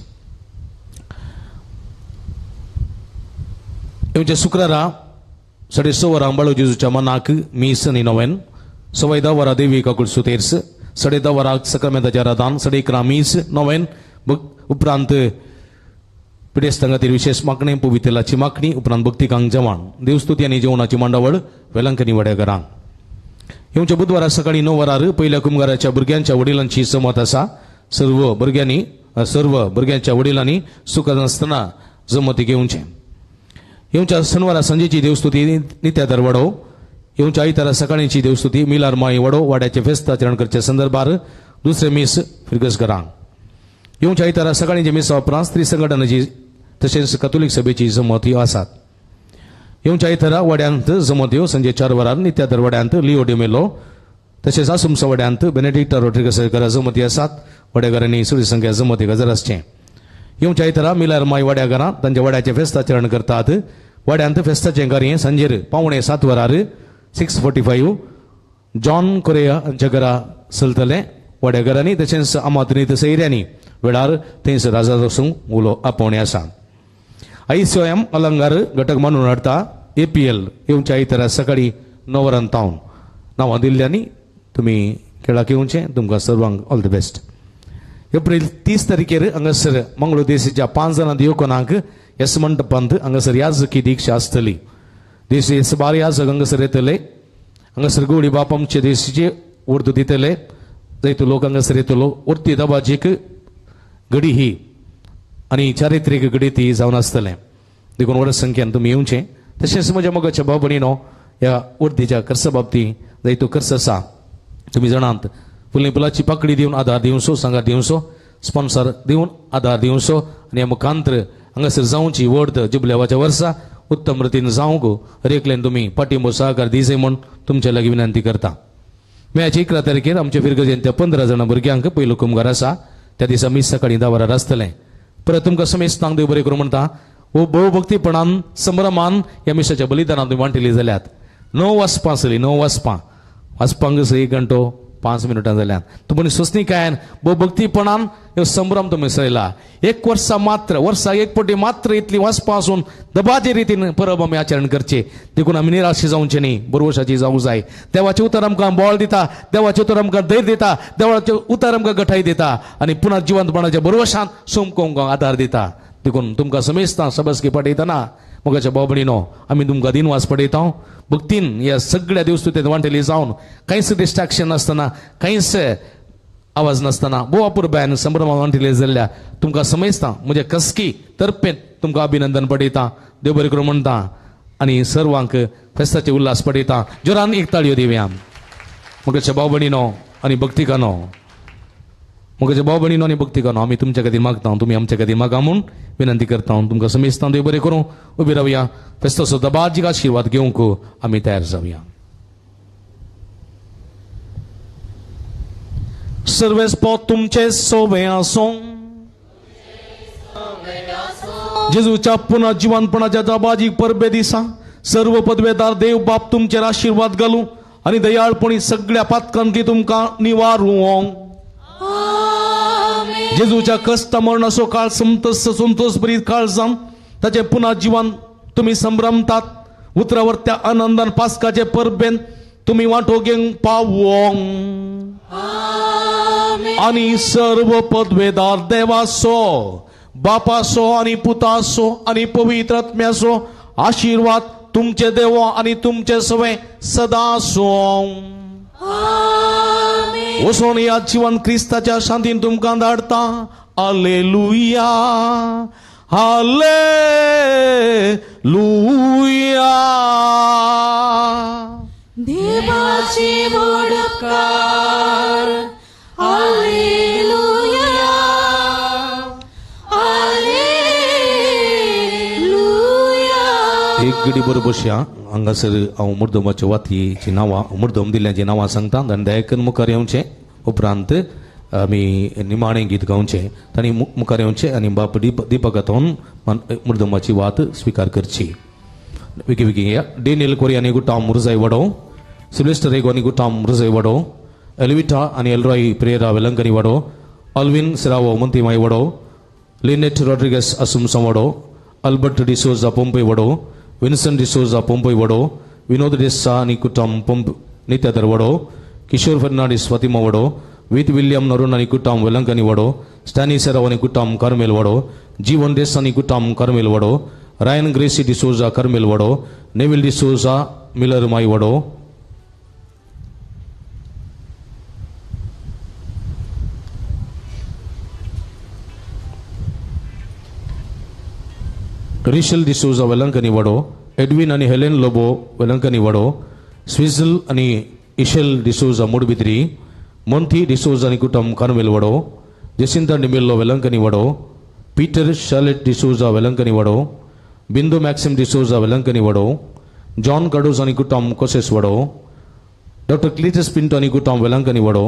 येवच्या शुक्रारा 6:30 वरां बाळू जेजूच्या मनाक मीस आनी नोवेन, 10:15 वरां देवी काकुळ सुतेर्स, 10:30 वरां सक्रामेंताच्या राधान, 11:30 मीस नोवेन, उपरांत पिडेस्तां खातीर विशेष मागणी, पवित्रलाची मागणी, उपरांत भक्तिकांक जेवण, देवस्तुती आनी जेवणाची मांडावळ वेलंकनी वड्या घरांक. येवच्या बुधवारा सकाळी 9 वरार पयल्या कुमगाराच्या भुरग्यांच्या वडिलांची जमत आसा. सर्व भुरग्यांच्या वडिलांनी सुखनासतना जमती घेवचें. येवच्या शनिवारा सांजेची देवस्तुती नित्यादर वाडो, येवच्या आयतारा सकाळीची देवस्तुती मिलार माई वाडो वाड्याचे फेस्त आचरण करच्या संदर्भार दुसरे मीस फिरगस घरांक. येवच्या आयतारा सकाळीचे मिसा उपरांत स्त्री संघटनाची तशेंच कथोलीक सभेची जमती आसात. येवच्या आयतारा वाड्यांत जमत्यो संजे 4 वरार नित्यादर वाड्यांत लिओ डिमेलो तशेंच आसुमसा वाड्यांत बेनेडिक्टा रोड्रिगस घरा जमती आसात. वाड्याघरांनी चड संख्या जमती गजर आसचें. येवच्या आयतारा मिलार माई वाड्या घरांत तांच्या वाड्याचें फेस्त आचरण करतात. वाड्यांत फेस्ताचें कार्य सांजेर 6:45 वरार 6:45 जॉन कोरेया हांच्या घरा चलतलें. वाड्या घरांनी तशेंच आमातनी सैऱ्यांनी वेळार थंयसर राजा वसूंक उलो आपोवणें आसा. आयसीओएम अलंगार घटक मानून हाडटा. एपीएल येवच्या आयतारा सकाळी 9 वरां तावन नांवां दिल्ल्यांनी तुमी खेळाक येवचें. तुमकां सर्वांक ऑल the best. April 30 तारखेर हांगासर मंगळूर देशीच्या 5 जाणां दिवकोनाक एस मंडपांत हांगासर याजकी दीक्षा आसतली. देशी बार याजक हांगासर येतले. हांगासर गोडी बाप आमचे देशीचे उर्दू दितले. जायतो लोक हांगासर येतलो. उर्ती दबाजीक घडी ही आनी चारित्रीक घडी ती जावन आसतलें. देखून व्हड संख्येन तुमी येवचें. तशेंच म्हज्या मोगाच्या भाव भयणीनो ह्या उर्दीच्या खर्चा बाबतींत जायतो खर्च आसा. तुमी जाणात फुलनी फुलाची पाकळी दिवन आदार दिवचो, सांगात दिवचो, स्पॉन्सर दिवन आदार दिवचो आनी ह्या मुखांतर हांगासर जावची व्हड जुबल्यावाच्या वर्सा उत्तम रितीन जावंक हर एकल्यान तुमी पाठिंबो सहकार दिवचे म्हूण तुमचे लागीं विनंती करता. मेयाचे 11 तारखेर आमच्या फिरगजेन त्या 15 जाणां भुरग्यांक पयलो कुमगार आसा. त्या दिसा मीस सकाळीं 10 वरार आसतलें. परत तुमकां समेस्तांक देव बरें करूं म्हणटा. वो भोवभक्तीपणान संभ्रमान ह्या मिसाच्या बलिदानान तुमी वांटिल्ली जाल्यात. 9 वाजपां आसली, 9 वाजपां वाजपांक 1 घंटो 5 मिनटां जाल्यात. तुमी सोंसणीकायेन भोवभक्तीपणान ह्यो संभ्रम तुमी सयला. एक वर्सा मात्र, वर्साक एक पटी मात्र इतली वाजपां आसून दबाजे रितीन परब आमी आचरण करचें. देखून आमी निराश जावचें न्ही, बरवशाची जावंक जाय. देवाचें उतर आमकां बळ दिता, देवाचें उतर आमकां धैर्य दिता, देवाचें उतर आमकां गठाय दिता आनी पुनः जिवंतपणाच्या बरवशान सोमकोंक आदार दिता. देखून तुमकां समेस्तां सबसकी पठयतना मोगाच्या भाव भयणीनो आमी तुमकां दिनवास पडयता. भक्तीन ह्या सगळ्या देवस्तुतेंत वांटेली जावन कांयच डिस्ट्रॅक्शन नासतना, कांयच आवाज नासतना भोव अपुरबायेन संभ्रमान वांटिल्ले जाल्ल्या तुमकां समजता म्हज्या कसकी तर्फेन तुमकां अभिनंदन पडयता. देव बरें करूं म्हणटा आनी सर्वांक फेस्ताचे उल्हास पडयता. जोरान एक ताळयो दिवया. मोगाच्या भाव भयणीनो आनी भक्तिकानो, मोगाच्या भाव भयणीनो आनी भक्तिकानो, आमी तुमच्या खातीर मागता, तुमी आमच्या खातीर मागा म्हूण विनंती करता. तुमकां समेस्तां देव बरें करूं. उबी रावया, फेस्ताचो दबाजीक आशिर्वाद घेवंक आमी तयार जावया. सर्वेस्पोत तुमचे सोवे आसूं. जेजूच्या पुनः जिवनपणाच्या दबाजीक परबे दिसा सर्व पदवेदार देव बाप तुमचेर आशिर्वाद घालूं आनी दयाळपणी सगळ्या पातकांतली तुमकां निवारूं. जेजूच्या कश्ट मरणाचो काळ संतोष बरी काळ जावन ताचें पुनः जिवन तुमी संभ्रमतात. उतरावर त्या आनंदान पास्काचे परबेन तुमी वांटो घेवंक पावों. आनी सर्व पदवेदार देवाचो, बापाचो आनी पुताचो आनी पवित्र आत्म्याचो आशिर्वाद तुमचे देव आनी तुमचे सवे सदां आसूं. वचून ह्या जिवन क्रिस्ताच्या शांतीन तुमकां धाडटा. Hallelujah, hallelujah. देवाची व्हडकार, हालेलुया, हालेलुया. एक गडी बरोबर बसया. हांगासर हांव मुर्दमाच्या वातीची नांवां, मुर्दम दिल्ल्याची नांवां सांगता आनी दयाकन मुखार येवचें. उपरांत आमी निमाणें गीत गावचें. तांणी मुखार येवचें आनी बाप दीपकातून मुर्दमाची वात स्विकार करची. विकी विकी या. डेनियल कोरी आनी गुटाम मुरजाय वडो, सिल्वेस्टर रेगो आनी गुटाम मुरजाय वडो, एल्विटा आनी एलरॉय प्रेरा वेलंकनी वडो, अल्विन सिरावो मंतीमाय वडो, लिनेट रॉड्रिगस असुमसम वडो, अल्बर्ट डिसोजा पोंपय वडो, विन्सन डिसोजा पोंपय वडो, विनोद डिस्सा आनी कुटाम पंप नित्यादर वडो, किशोर फर्नांडीस फातिमा वडो, विथ विल्यम नरुण आनी कुटाम वेलंकनी वडो, स्टॅनी सेराव आनी कुटाम कार्मेल वडो, जीवन डेस आनी कुटाम कार्मेल वडो, रायन ग्रेसी डिसोजा कार्मेल वडो, नेविल डिसोजा मिलर माय वडो, रिशल डिसोजा वेलंकनी वडो, एडविन आनी हेलेन लोबो वेलंकनी वडो, स्विझल आनी इशेल डिसोजा मुडबिद्री, मोंथी डिसोजा आनी कुटम कार्मेल वडो, जेसिंता डिमेल्लो वेलंकनी वडो, पीटर शार्लेट डिसोजा वेलंकनी वडो, बिंदू मॅक्सिम डिसोजा वेलंकनी वडो, जॉन कार्डोज आनी कुटम कोसेस वडो, डॉक्टर क्लिटस पिंटो आनी कुटम वेलंकनी वडो,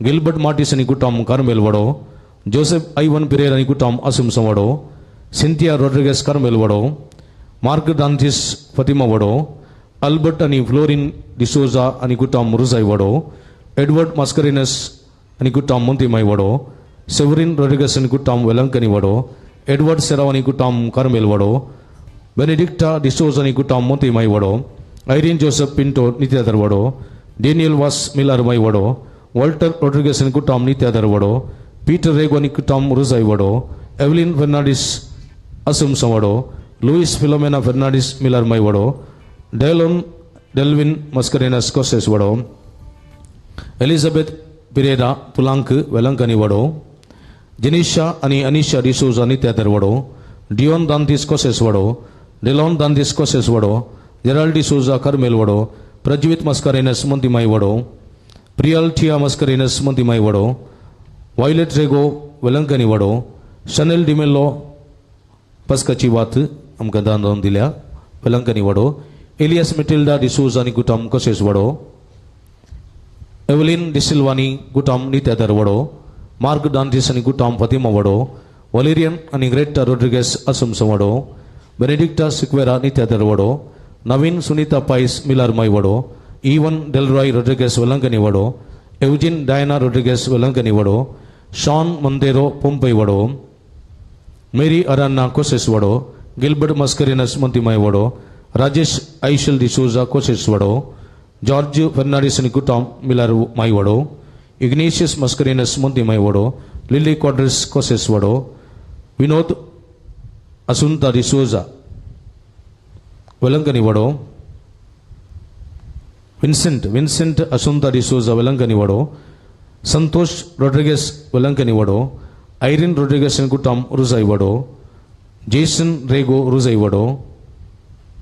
गिलबर्ट मार्टिस आनी कुटम कार्मेल वडो, जोसेफ आयवन पिरेर आनी कुटम असुमसम वडो, सिंथिया रॉड्रिगस कार्मेल वडो, मार्क दांतीस फतिमा वडो, अल्बर्ट आनी फ्लोरिन डिसोजा आनी कुटम रुजाय वडो, एडवर्ड मास्करिनस आनी कुटम मोंतीमाय वडो, सेवरीन रॉड्रिगस आनी कुटम वेलंकनी वडो, एडवर्ड सेराव आनी कुटम कार्मेल वडो, बेनेडिक्टा डिसोजा आनी कुटम मोंतीमाय वडो, आयरीन जोसेफ पिंटो नित्यादर वडो, डेनियल वास मिलार माय वडो, वॉल्टर रॉड्रिगस आनी कुटम नित्यादर वडो, पीटर रेगो आनी कुटम रुजाय वडो, एवलिन फर्नांडीस असुमसम वडो, लुईस फिलोमेना फर्नांडीस मिलर माय वडो, डेलोन डेल्विन मस्करेनस कोसेस वडो, एलिझाबेथ पिरेरा पुलांक वेलंकनी वडो, जेनिशा आनी अनिशा डिसोजा नित्यादर वडो, डियोन दांतीस कोसेस वडो, डेलॉन दांतीस कोसेस वडो, जेराल्ड डिसोजा कार्मेल वडो, प्रज्वित मस्करेनस मोंतीमाय वडो, प्रियल थिया मस्करेनस मोंतीमाय वडो, वायलेट रेगो वेलंकनी वडो, शनेल डिमेल्लो पस्काची वात आमकां दान जावन दिल्या वेलंकनी वडो, एलियस मिटिल्डा डिसोजा आनी कुटम कोसेस वडो, एवलिन डिसिल्वानी कुटम नित्यादर वडो, मार्क दांतीस आनी कुटम फातिमा वडो, वलेरियन आनी ग्रेटा रॉड्रिगस असुमसम वडो, बेनेडिक्टा सिक्वेरा नित्यादर वडो, नवीन सुनीता पायस मिलर माय वडो, इवन डेलरॉय रॉड्रिगस वेलंकनी वडो, एवजिन डायना रॉड्रिगस वेलंकनी वडो, शॉन मंदेरो पोंपय वडो, मेरी अरान्ना कोसेस वडो, गिलबर्ट मस्करिनस मोंतीमाय वडो, राजेश आयशल डिसोजा कोसेस वडो, जॉर्ज फर्नांडीस आनी कुटम मिलर माय वडो, इग्नेशियस मस्करिनस मोंतीमाय वडो, लिली क्वाड्रस कोसेस वडो, विनोद असुंता डिसोजा वेलंकनी वडो, विन्सेंट विन्सेंट असुंता डिसोजा वेलंकनी वडो, संतोष रॉड्रिगस वेलंकनी वडो, आयरीन रॉड्रिगस आनी कुटम रुजाय वडो, जेसन रेगो रुजाय वडो,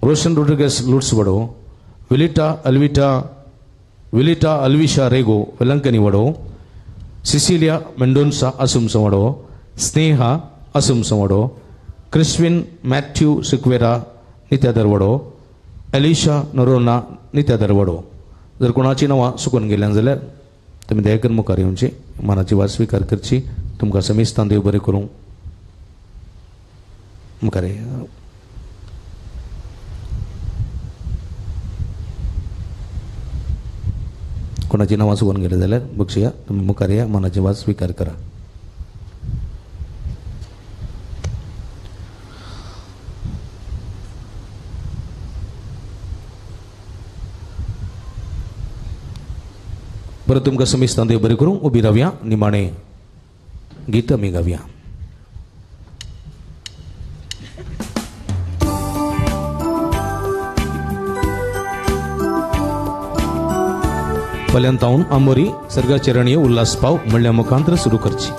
रोशन रॉड्रिगस लुट्स वडो, विलिटा अल्विटा विलिटा अल्विशा रेगो वेलंकनी वडो, सिसिलिया मेंडोन्सा असुमसवाडो, स्नेहा असुमसवाडो, क्रिस्विन मॅथ्यू सिक्वेरा नित्या दरवडो, एलिशा नरोना नित्या दरवडो. जर कोणाची नांवां चुकून गेल्यान जाल्यार तुमी दया करून मुखार येवची, मनाची वाट स्विकार करची. तुमकां समेस्तान देव बरें करूं. मुखार कोणाची नांवां चुकून गेले जाल्यार बक्षया, तुमी मुखार या, मनाची वाट स्विकार करा. परत तुमकां समेस्तान देव बरें करूं. उबी रावया, निमाणें गीत आमी गावया. फाल्यां तावन आमोरी सर्गाचरणीय उल्हास पाव म्हणल्या मुखांतर सुरू करची.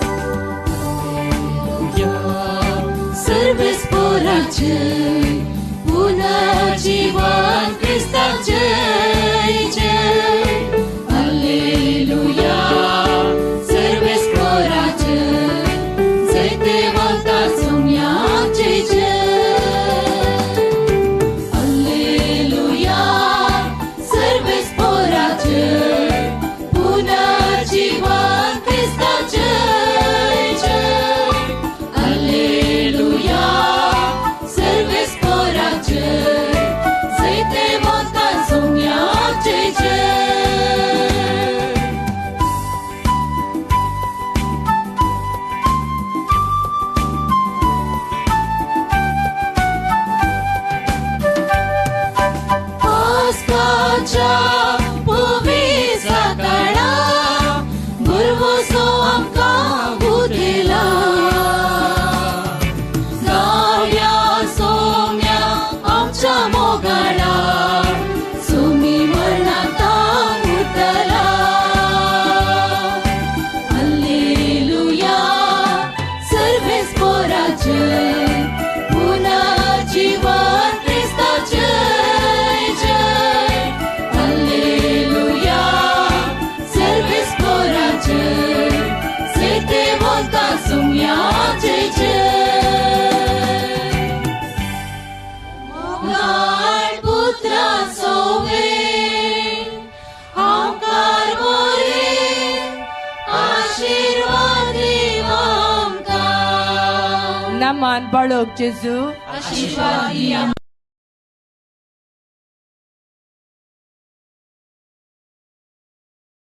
नमन बाळक जेजू, आशीर्वाद.